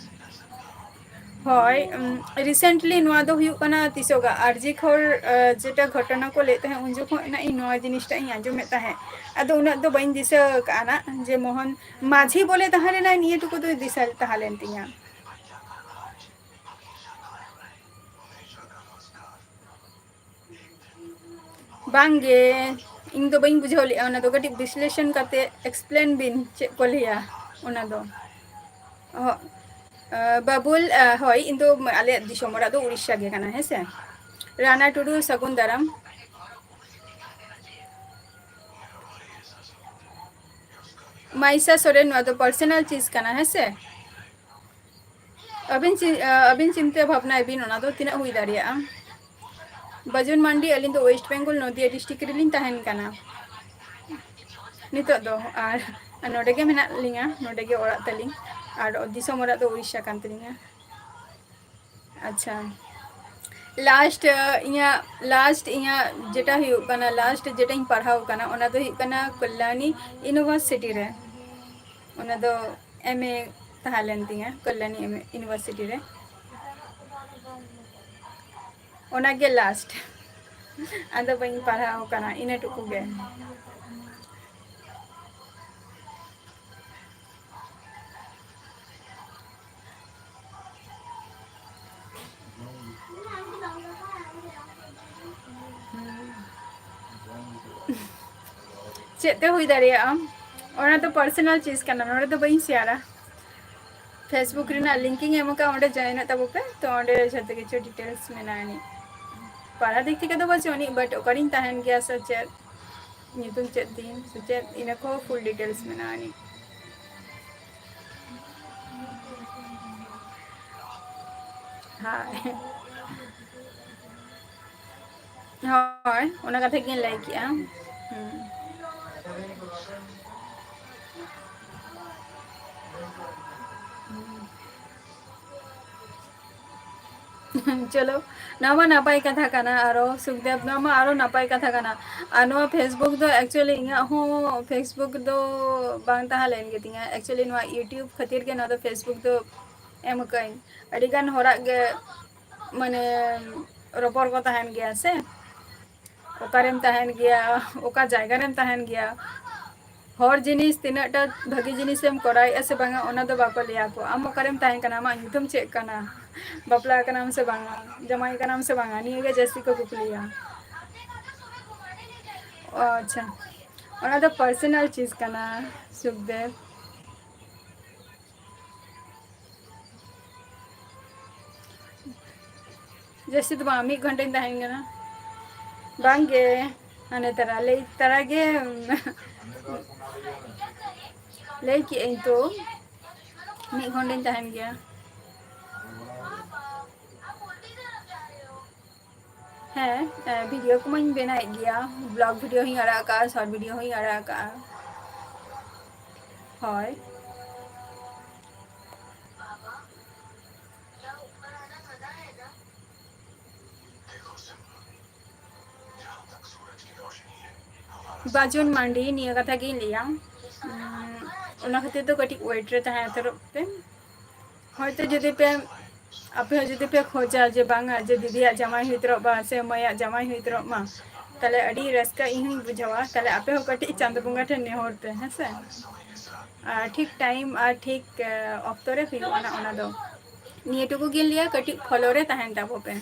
ᱦᱳᱭ, ᱩᱢ, recently ᱱᱚᱣᱟ ᱫᱚ ᱦᱩᱭᱩᱜ ᱠᱟᱱᱟ ᱛᱤᱥᱚᱜᱟᱜ ᱟᱨ ᱡᱤ ᱠᱚᱨ, ᱟ, ᱡᱮᱴᱟ ᱜᱷᱚᱴᱚᱱᱟ ᱠᱚ ᱞᱟᱹᱭᱮᱫ ᱛᱟᱦᱮᱸᱫ, ᱩᱱ ᱡᱚᱠᱷᱚᱱ ᱱᱟᱜ ᱤᱧ ᱱᱚᱣᱟ ᱡᱤᱱᱤᱥᱴᱟᱜ ᱤᱧ ᱟᱸᱡᱚᱢᱮᱫ ᱛᱟᱦᱮᱸᱫ᱾ ᱟᱫᱚ ᱩᱱᱟᱹᱜ ᱫᱚ ᱵᱟᱹᱧ ᱫᱤᱥᱟᱹ ᱟᱠᱟᱫᱼᱟ ᱱᱟᱜ, ᱡᱮ ᱢᱳᱦᱚᱱ ᱢᱟᱹᱡᱷᱤ ᱵᱚᱞᱮ ᱛᱟᱦᱮᱸ ᱞᱮᱱᱟᱭ, ᱱᱤᱭᱟᱹ ᱴᱩᱠᱩ ᱫᱚ ᱫᱤᱥᱟᱹ ᱛᱟᱦᱮᱸ ᱞᱮᱱ ᱛᱤᱧᱟ᱾ ᱵᱟᱝᱜᱮ, ᱤᱧ ᱫᱚ ᱵᱟᱹᱧ ᱵᱩᱡᱷᱟᱹᱣ ᱞᱮᱫᱼᱟ, ᱚᱱᱟ ᱫᱚ ᱠᱟᱹᱴᱤᱡ ᱵᱤᱥᱞᱮᱥᱚᱱ ᱠᱟᱛᱮ explain ᱵᱤᱱ, ᱪᱮᱫ ᱠᱚ ᱞᱟᱹᱭᱟ ᱚᱱᱟ ᱫᱚ᱾ ᱚᱦᱚᱸᱜ, ᱟ, ᱵᱟᱵᱩᱞ, ᱟ, ᱦᱳᱭ, ᱤᱧ ᱫᱚ ᱟᱞᱮᱭᱟᱜ ᱫᱤᱥᱚᱢ ᱚᱲᱟᱜ ᱫᱚ ᱩᱲᱤᱥᱥᱟ ᱜᱮ ᱠᱟᱱᱟ, ᱦᱮᱸ ᱥᱮ? ᱨᱟᱱᱟ ᱴᱩᱰᱩ, ᱥᱟᱹᱜᱩᱱ ᱫᱟᱨᱟᱢ᱾ ᱢᱟᱭᱥᱟ ᱥᱚᱨᱮᱱ, ᱱᱚᱣᱟ ᱫᱚ personal ᱪᱤᱡᱽ ᱠᱟᱱᱟ, ᱦᱮᱸ ᱥᱮ? ᱟᱹᱵᱤᱱ ᱪᱤ-, ᱟᱹᱵᱤᱱ ᱪᱤᱱᱛᱟᱹ ᱵᱷᱟᱵᱽᱱᱟᱭ ᱵᱤᱱ, ᱚᱱᱟ ᱫᱚ ᱛᱤᱱᱟᱹᱜ ᱦᱩᱭ ᱫᱟᱲᱮᱭᱟᱜᱼᱟ᱾ ᱵᱟᱡᱩᱱ ᱢᱟᱱᱰᱤ, ᱟᱹᱞᱤᱧ ᱫᱚ West Bengal, ᱱᱚᱫᱤᱭᱟ district ᱨᱮᱞᱤᱧ ᱛᱟᱦᱮᱱ ᱠᱟᱱᱟ᱾ ᱱᱤᱛᱚᱜ ᱫᱚ ᱟᱨ ᱱᱚᱰᱮ ᱜᱮ ᱢᱮᱱᱟᱜ ᱞᱤᱧᱟ, ᱱᱚᱰᱮ ᱜᱮ ᱚᱲᱟᱜ ᱛᱟᱹᱞᱤᱧ, ᱟᱨ ᱫᱤᱥᱚᱢ ᱚᱲᱟᱜ ᱫᱚ ᱩᱲᱤᱥᱥᱟ ᱠᱟᱱ ᱛᱟᱹᱞᱤᱧᱟ᱾ ᱟᱪᱪᱷᱟ, last, ᱤᱧᱟᱹᱜ last, ᱤᱧᱟᱹᱜ ᱡᱮᱴᱟ ᱦᱩᱭᱩᱜ ᱠᱟᱱᱟ, last ᱡᱮᱴᱟᱧ ᱯᱟᱲᱦᱟᱣ ᱠᱟᱱᱟ, ᱚᱱᱟ ᱫᱚ ᱦᱩᱭᱩᱜ ᱠᱟᱱᱟ ᱠᱚᱞᱞᱟᱱᱤ University ᱨᱮ᱾ ᱚᱱᱟ ᱫᱚ M A ᱛᱟᱦᱮᱸ ᱞᱮᱱ ᱛᱤᱧᱟᱹ, ᱠᱚᱞᱞᱟᱱᱤ M A University ᱨᱮ᱾ ᱚᱱᱟᱜᱮ last, ᱟᱫᱚ ᱵᱟᱹᱧ ᱯᱟᱲᱦᱟᱣ ᱠᱟᱱᱟ, ᱤᱱᱟᱹ ᱴᱩᱠᱩ ᱜᱮ᱾ ᱪᱮᱫ ᱛᱮ ᱦᱩᱭ ᱫᱟᱲᱮᱭᱟᱜᱼᱟ? ᱚᱱᱟ ᱫᱚ personal ᱪᱤᱡᱽ ᱠᱟᱱᱟ, ᱱᱚᱰᱮ ᱫᱚ ᱵᱟᱹᱧ ᱥᱮᱭᱟᱨᱟ᱾ Facebook ᱨᱮᱱᱟᱜ link ᱤᱧ ᱮᱢ ᱟᱠᱟᱫᱼᱟ, ᱚᱸᱰᱮ join ᱚᱜ ᱛᱟᱵᱚ ᱯᱮ, ᱛᱚ ᱚᱸᱰᱮ ᱡᱷᱚᱛᱚ ᱠᱤᱪᱷᱩ details ᱢᱮᱱᱟᱜᱼᱟ ᱟᱹᱱᱤᱡ᱾ ᱯᱟᱲᱦᱟᱣ ᱫᱤᱠ ᱛᱷᱮᱠᱮ ᱫᱚ ᱵᱟᱹᱪᱩᱜ ᱟᱹᱱᱤᱡ, but ᱚᱠᱟᱨᱤᱧ ᱛᱟᱦᱮᱱ ᱜᱮᱭᱟ ᱥᱮ ᱪᱮᱫ, ᱧᱩᱛᱩᱢ ᱪᱮᱫ ᱛᱤᱧ ᱥᱮ ᱪᱮᱫ, ᱤᱱᱟᱹ ᱠᱚ full details ᱢᱮᱱᱟᱜᱼᱟ ᱟᱹᱱᱤᱡ᱾ ᱦᱳᱭ᱾ ᱦᱳᱭ, ᱚᱱᱟ ᱠᱟᱛᱷᱟ ᱜᱤᱧ ᱞᱟᱹᱭ ᱠᱮᱜᱼᱟ᱾ ᱦᱩᱸ᱾ ᱪᱚᱞᱚ, ᱱᱚᱣᱟ ᱢᱟ ᱱᱟᱯᱟᱭ ᱠᱟᱛᱷᱟ ᱠᱟᱱᱟ, ᱟᱨᱚ ᱥᱩᱠᱫᱮᱵ, ᱱᱚᱣᱟ ᱢᱟ ᱟᱨᱚ ᱱᱟᱯᱟᱭ ᱠᱟᱛᱷᱟ ᱠᱟᱱᱟ᱾ ᱟᱨ ᱱᱚᱣᱟ Facebook ᱫᱚ actually ᱤᱧᱟᱹᱜ ᱦᱚᱸ Facebook ᱫᱚ ᱵᱟᱝ ᱛᱟᱦᱮᱸ ᱞᱮᱱ ᱜᱮᱛᱤᱧᱟ᱾ Actually ᱱᱚᱣᱟ YouTube ᱠᱷᱟᱹᱛᱤᱨ ᱜᱮ ᱱᱚᱣᱟ ᱫᱚ Facebook ᱫᱚ ᱮᱢ ᱟᱠᱟᱫᱟᱹᱧ᱾ ᱟᱹᱰᱤᱜᱟᱱ ᱦᱚᱲᱟᱜ ᱜᱮ ᱢᱟᱱᱮ ᱨᱚᱯᱚᱲ ᱠᱚ ᱛᱟᱦᱮᱱ ᱜᱮᱭᱟ ᱥᱮ, ᱚᱠᱟᱨᱮᱢ ᱛᱟᱦᱮᱱ ᱜᱮᱭᱟ, ᱚᱠᱟ ᱡᱟᱭᱜᱟ ᱨᱮᱢ ᱛᱟᱦᱮᱱ ᱜᱮᱭᱟ, ᱦᱚᱲ ᱡᱤᱱᱤᱥ ᱛᱤᱱᱟᱹᱜ ᱴᱟ ᱵᱷᱟᱹᱜᱤ ᱡᱤᱱᱤᱥᱮᱢ ᱠᱚᱨᱟᱣᱮᱫᱼᱟ ᱥᱮ ᱵᱟᱝᱟ, ᱚᱱᱟ ᱫᱚ ᱵᱟᱠᱚ ᱞᱟᱹᱭᱟ ᱠᱚ᱾ ᱟᱢ ᱚᱠᱟᱨᱮᱢ ᱛᱟᱦᱮᱱ ᱠᱟᱱᱟ, ᱟᱢᱟᱜ ᱧᱩᱛᱩᱢ ᱪᱮᱫ ᱠᱟᱱᱟ, ᱵᱟᱯᱞᱟ ᱠᱟᱱᱟᱢ ᱥᱮ ᱵᱟᱝᱟ, ᱡᱟᱶᱟᱭ ᱠᱟᱱᱟᱢ ᱥᱮ ᱵᱟᱝᱟ, ᱱᱤᱭᱟᱹ ᱜᱮ ᱡᱟᱹᱥᱛᱤ ᱠᱚ ᱠᱩᱠᱞᱤᱭᱟ᱾ ᱚ, ᱟᱪᱪᱷᱟ, ᱚᱱᱟ ᱫᱚ personal ᱪᱤᱡᱽ ᱠᱟᱱᱟ, ᱥᱩᱠᱫᱮᱵ᱾ ᱡᱟᱹᱥᱛᱤ ᱫᱚ ᱵᱟᱝ, ᱢᱤᱫ ᱜᱷᱚᱱᱴᱟᱧ ᱛᱟᱦᱮᱱ ᱠᱟᱱᱟ᱾ ᱵᱟᱝ ᱜᱮ, ᱦᱟᱱᱮ ᱛᱟᱨᱟ ᱞᱟᱹᱭ ᱛᱟᱨᱟ ᱜᱮ ᱞᱟᱹᱭ ᱠᱮᱜ ᱟᱹᱧ ᱛᱚ, ᱢᱤᱫ ᱜᱷᱚᱱᱴᱟᱧ ᱛᱟᱦᱮᱱ ᱜᱮᱭᱟ᱾ ᱦᱮᱸ, ᱮ, ᱵᱷᱤᱰᱤᱭᱳ ᱠᱚᱢᱟᱧ ᱵᱮᱱᱟᱣᱮᱫ ᱜᱮᱭᱟ, ᱵᱞᱚᱜ ᱵᱷᱤᱰᱤᱭᱳ ᱦᱚᱸᱧ ᱟᱲᱟᱜ ᱟᱠᱟᱫᱼᱟ, ᱥᱚᱨᱴ ᱵᱷᱤᱰᱤᱭᱳ ᱦᱚᱸᱧ ᱟᱲᱟᱜ ᱟᱠᱟᱫᱼᱟ᱾ ᱦᱳᱭ᱾ ᱵᱟᱡᱩᱱ ᱢᱟᱱᱰᱤ, ᱱᱤᱭᱟᱹ ᱠᱟᱛᱷᱟ ᱜᱤᱧ ᱞᱟᱹᱭᱟ, ᱩᱸ, ᱚᱱᱟ ᱠᱷᱟᱹᱛᱤᱨ ᱫᱚ ᱠᱟᱹᱴᱤᱡ ᱣᱮᱴ ᱨᱮ ᱛᱟᱦᱮᱸ ᱦᱟᱛᱟᱲᱚᱜ ᱯᱮ᱾ ᱦᱚᱭᱛᱳ ᱡᱩᱫᱤ ᱯᱮ, ᱟᱯᱮ ᱦᱚᱸ ᱡᱩᱫᱤ ᱯᱮ ᱠᱷᱚᱡᱟ ᱡᱮ ᱵᱟᱝᱟ, ᱡᱮ ᱫᱤᱫᱤᱭᱟᱜ ᱡᱟᱢᱟᱭ ᱦᱩᱭ ᱩᱛᱟᱹᱨᱚᱜ ᱢᱟ ᱥᱮ ᱢᱟᱹᱭᱟᱜ ᱡᱟᱢᱟᱭ ᱦᱩᱭ ᱩᱛᱟᱹᱨᱚᱜ ᱢᱟ, ᱛᱟᱦᱞᱮ ᱟᱹᱰᱤ ᱨᱟᱹᱥᱠᱟᱹ ᱤᱧ ᱦᱚᱸᱧ ᱵᱩᱡᱷᱟᱹᱣᱟ᱾ ᱛᱟᱦᱞᱮ ᱟᱯᱮ ᱦᱚᱸ ᱠᱟᱹᱴᱤᱡ ᱪᱟᱸᱫᱚ ᱵᱚᱸᱜᱟ ᱴᱷᱮᱱ ᱱᱮᱦᱚᱨ ᱯᱮ, ᱦᱮᱸ ᱥᱮ? ᱟᱨ ᱴᱷᱤᱠ ᱴᱟᱭᱤᱢ ᱟᱨ ᱴᱷᱤᱠ, ᱮ, ᱚᱠᱛᱚ ᱨᱮ ᱦᱩᱭᱩᱜᱼᱟ ᱱᱟᱜ ᱚᱱᱟ ᱫᱚ᱾ ᱱᱤᱭᱟᱹ ᱴᱩᱠᱩ ᱜᱤᱧ ᱞᱟᱹᱭᱟ, ᱠᱟᱹᱴᱤᱡ ᱯᱷᱚᱞᱳ ᱨᱮ ᱛᱟᱦᱮᱱ ᱛᱟᱵᱚ ᱯᱮ᱾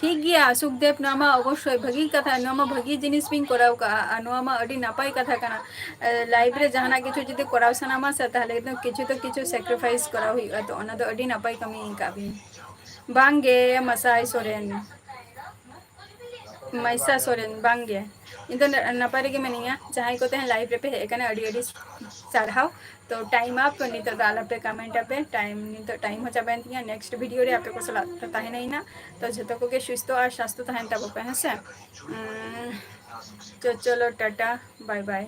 ᱴᱷᱤᱠ ᱜᱮᱭᱟ ᱥᱩᱠᱫᱮᱵ, ᱱᱚᱣᱟ ᱢᱟ ᱚᱵᱚᱥᱥᱳᱭ ᱵᱷᱟᱹᱜᱤ ᱠᱟᱛᱷᱟ, ᱱᱚᱣᱟ ᱢᱟ ᱵᱷᱟᱹᱜᱤ ᱡᱤᱱᱤᱥ ᱵᱤᱱ ᱠᱚᱨᱟᱣ ᱠᱟᱜᱼᱟ, ᱟᱨ ᱱᱚᱣᱟ ᱢᱟ ᱟᱹᱰᱤ ᱱᱟᱯᱟᱭ ᱠᱟᱛᱷᱟ ᱠᱟᱱᱟ᱾ ᱮ, ᱞᱟᱭᱤᱯᱷ ᱨᱮ ᱡᱟᱦᱟᱱᱟᱜ ᱠᱤᱪᱷᱩ ᱡᱩᱫᱤ ᱠᱚᱨᱟᱣ ᱥᱟᱱᱟᱢᱟ ᱥᱮ, ᱛᱟᱦᱚᱞᱮ ᱠᱤᱱᱛᱩ ᱠᱤᱪᱷᱩ ᱛᱚ ᱠᱤᱪᱷᱩ ᱥᱮᱠᱨᱤᱯᱷᱟᱭᱤᱥ ᱠᱚᱨᱟᱣ ᱦᱩᱭᱩᱜᱼᱟ, ᱛᱚ ᱚᱱᱟ ᱫᱚ ᱟᱹᱰᱤ ᱱᱟᱯᱟᱭ ᱠᱟᱹᱢᱤ ᱟᱠᱟᱫ ᱵᱤᱱ᱾ ᱵᱟᱝ ᱜᱮ ᱢᱟᱥᱟᱭ ᱥᱚᱨᱮᱱ, ᱢᱟᱭᱥᱟ ᱥᱚᱨᱮᱱ, ᱵᱟᱝ ᱜᱮ, ᱤᱧ ᱫᱚ ᱱᱟ-, ᱱᱟᱯᱟᱭ ᱨᱮᱜᱮ ᱢᱤᱱᱟᱹᱧᱟ᱾ ᱡᱟᱦᱟᱸᱭ ᱠᱚ ᱛᱮᱦᱮᱧ ᱞᱟᱭᱤᱯᱷ ᱨᱮᱯᱮ ᱦᱮᱡ ᱟᱠᱟᱱᱟ, ᱟᱹᱰᱤ ᱟᱹᱰᱤ ᱥᱟᱨᱦᱟᱣ᱾ ᱛᱚ ᱴᱟᱭᱤᱢ ᱟᱯ, ᱱᱤᱛᱚᱜ ᱫᱚ ᱟᱞᱚᱯᱮ ᱠᱚᱢᱮᱱᱴ ᱟᱯᱮ, ᱴᱟᱭᱤᱢ, ᱱᱤᱛᱚᱜ ᱴᱟᱭᱤᱢ ᱦᱚᱸ ᱪᱟᱵᱟᱭᱮᱱ ᱛᱤᱧᱟ᱾ ᱱᱮᱠᱥᱴ ᱵᱷᱤᱰᱤᱭᱳ ᱨᱮ ᱟᱯᱮ ᱠᱚ ᱥᱟᱞᱟᱜ ᱛᱟᱦᱮᱱᱟᱹᱧ ᱱᱟᱜ᱾ ᱛᱚ ᱡᱷᱚᱛᱚ ᱠᱚᱜᱮ ᱥᱩᱥᱛᱷᱚ ᱟᱨ ᱥᱟᱥᱛᱷᱚ ᱛᱟᱦᱮᱱ ᱛᱟᱵᱚ ᱯᱮ, ᱦᱮᱸ ᱥᱮ? ᱩᱸ, ᱪᱚ, ᱪᱚᱞᱚ, ᱴᱟᱴᱟ, ᱵᱟᱭ ᱵᱟᱭ᱾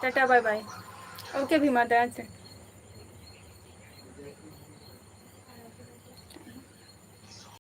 ᱴᱟᱴᱟ, ᱵᱟᱭ ᱵᱟᱭ᱾ OK ᱵᱷᱤᱢᱟ ᱫᱟ,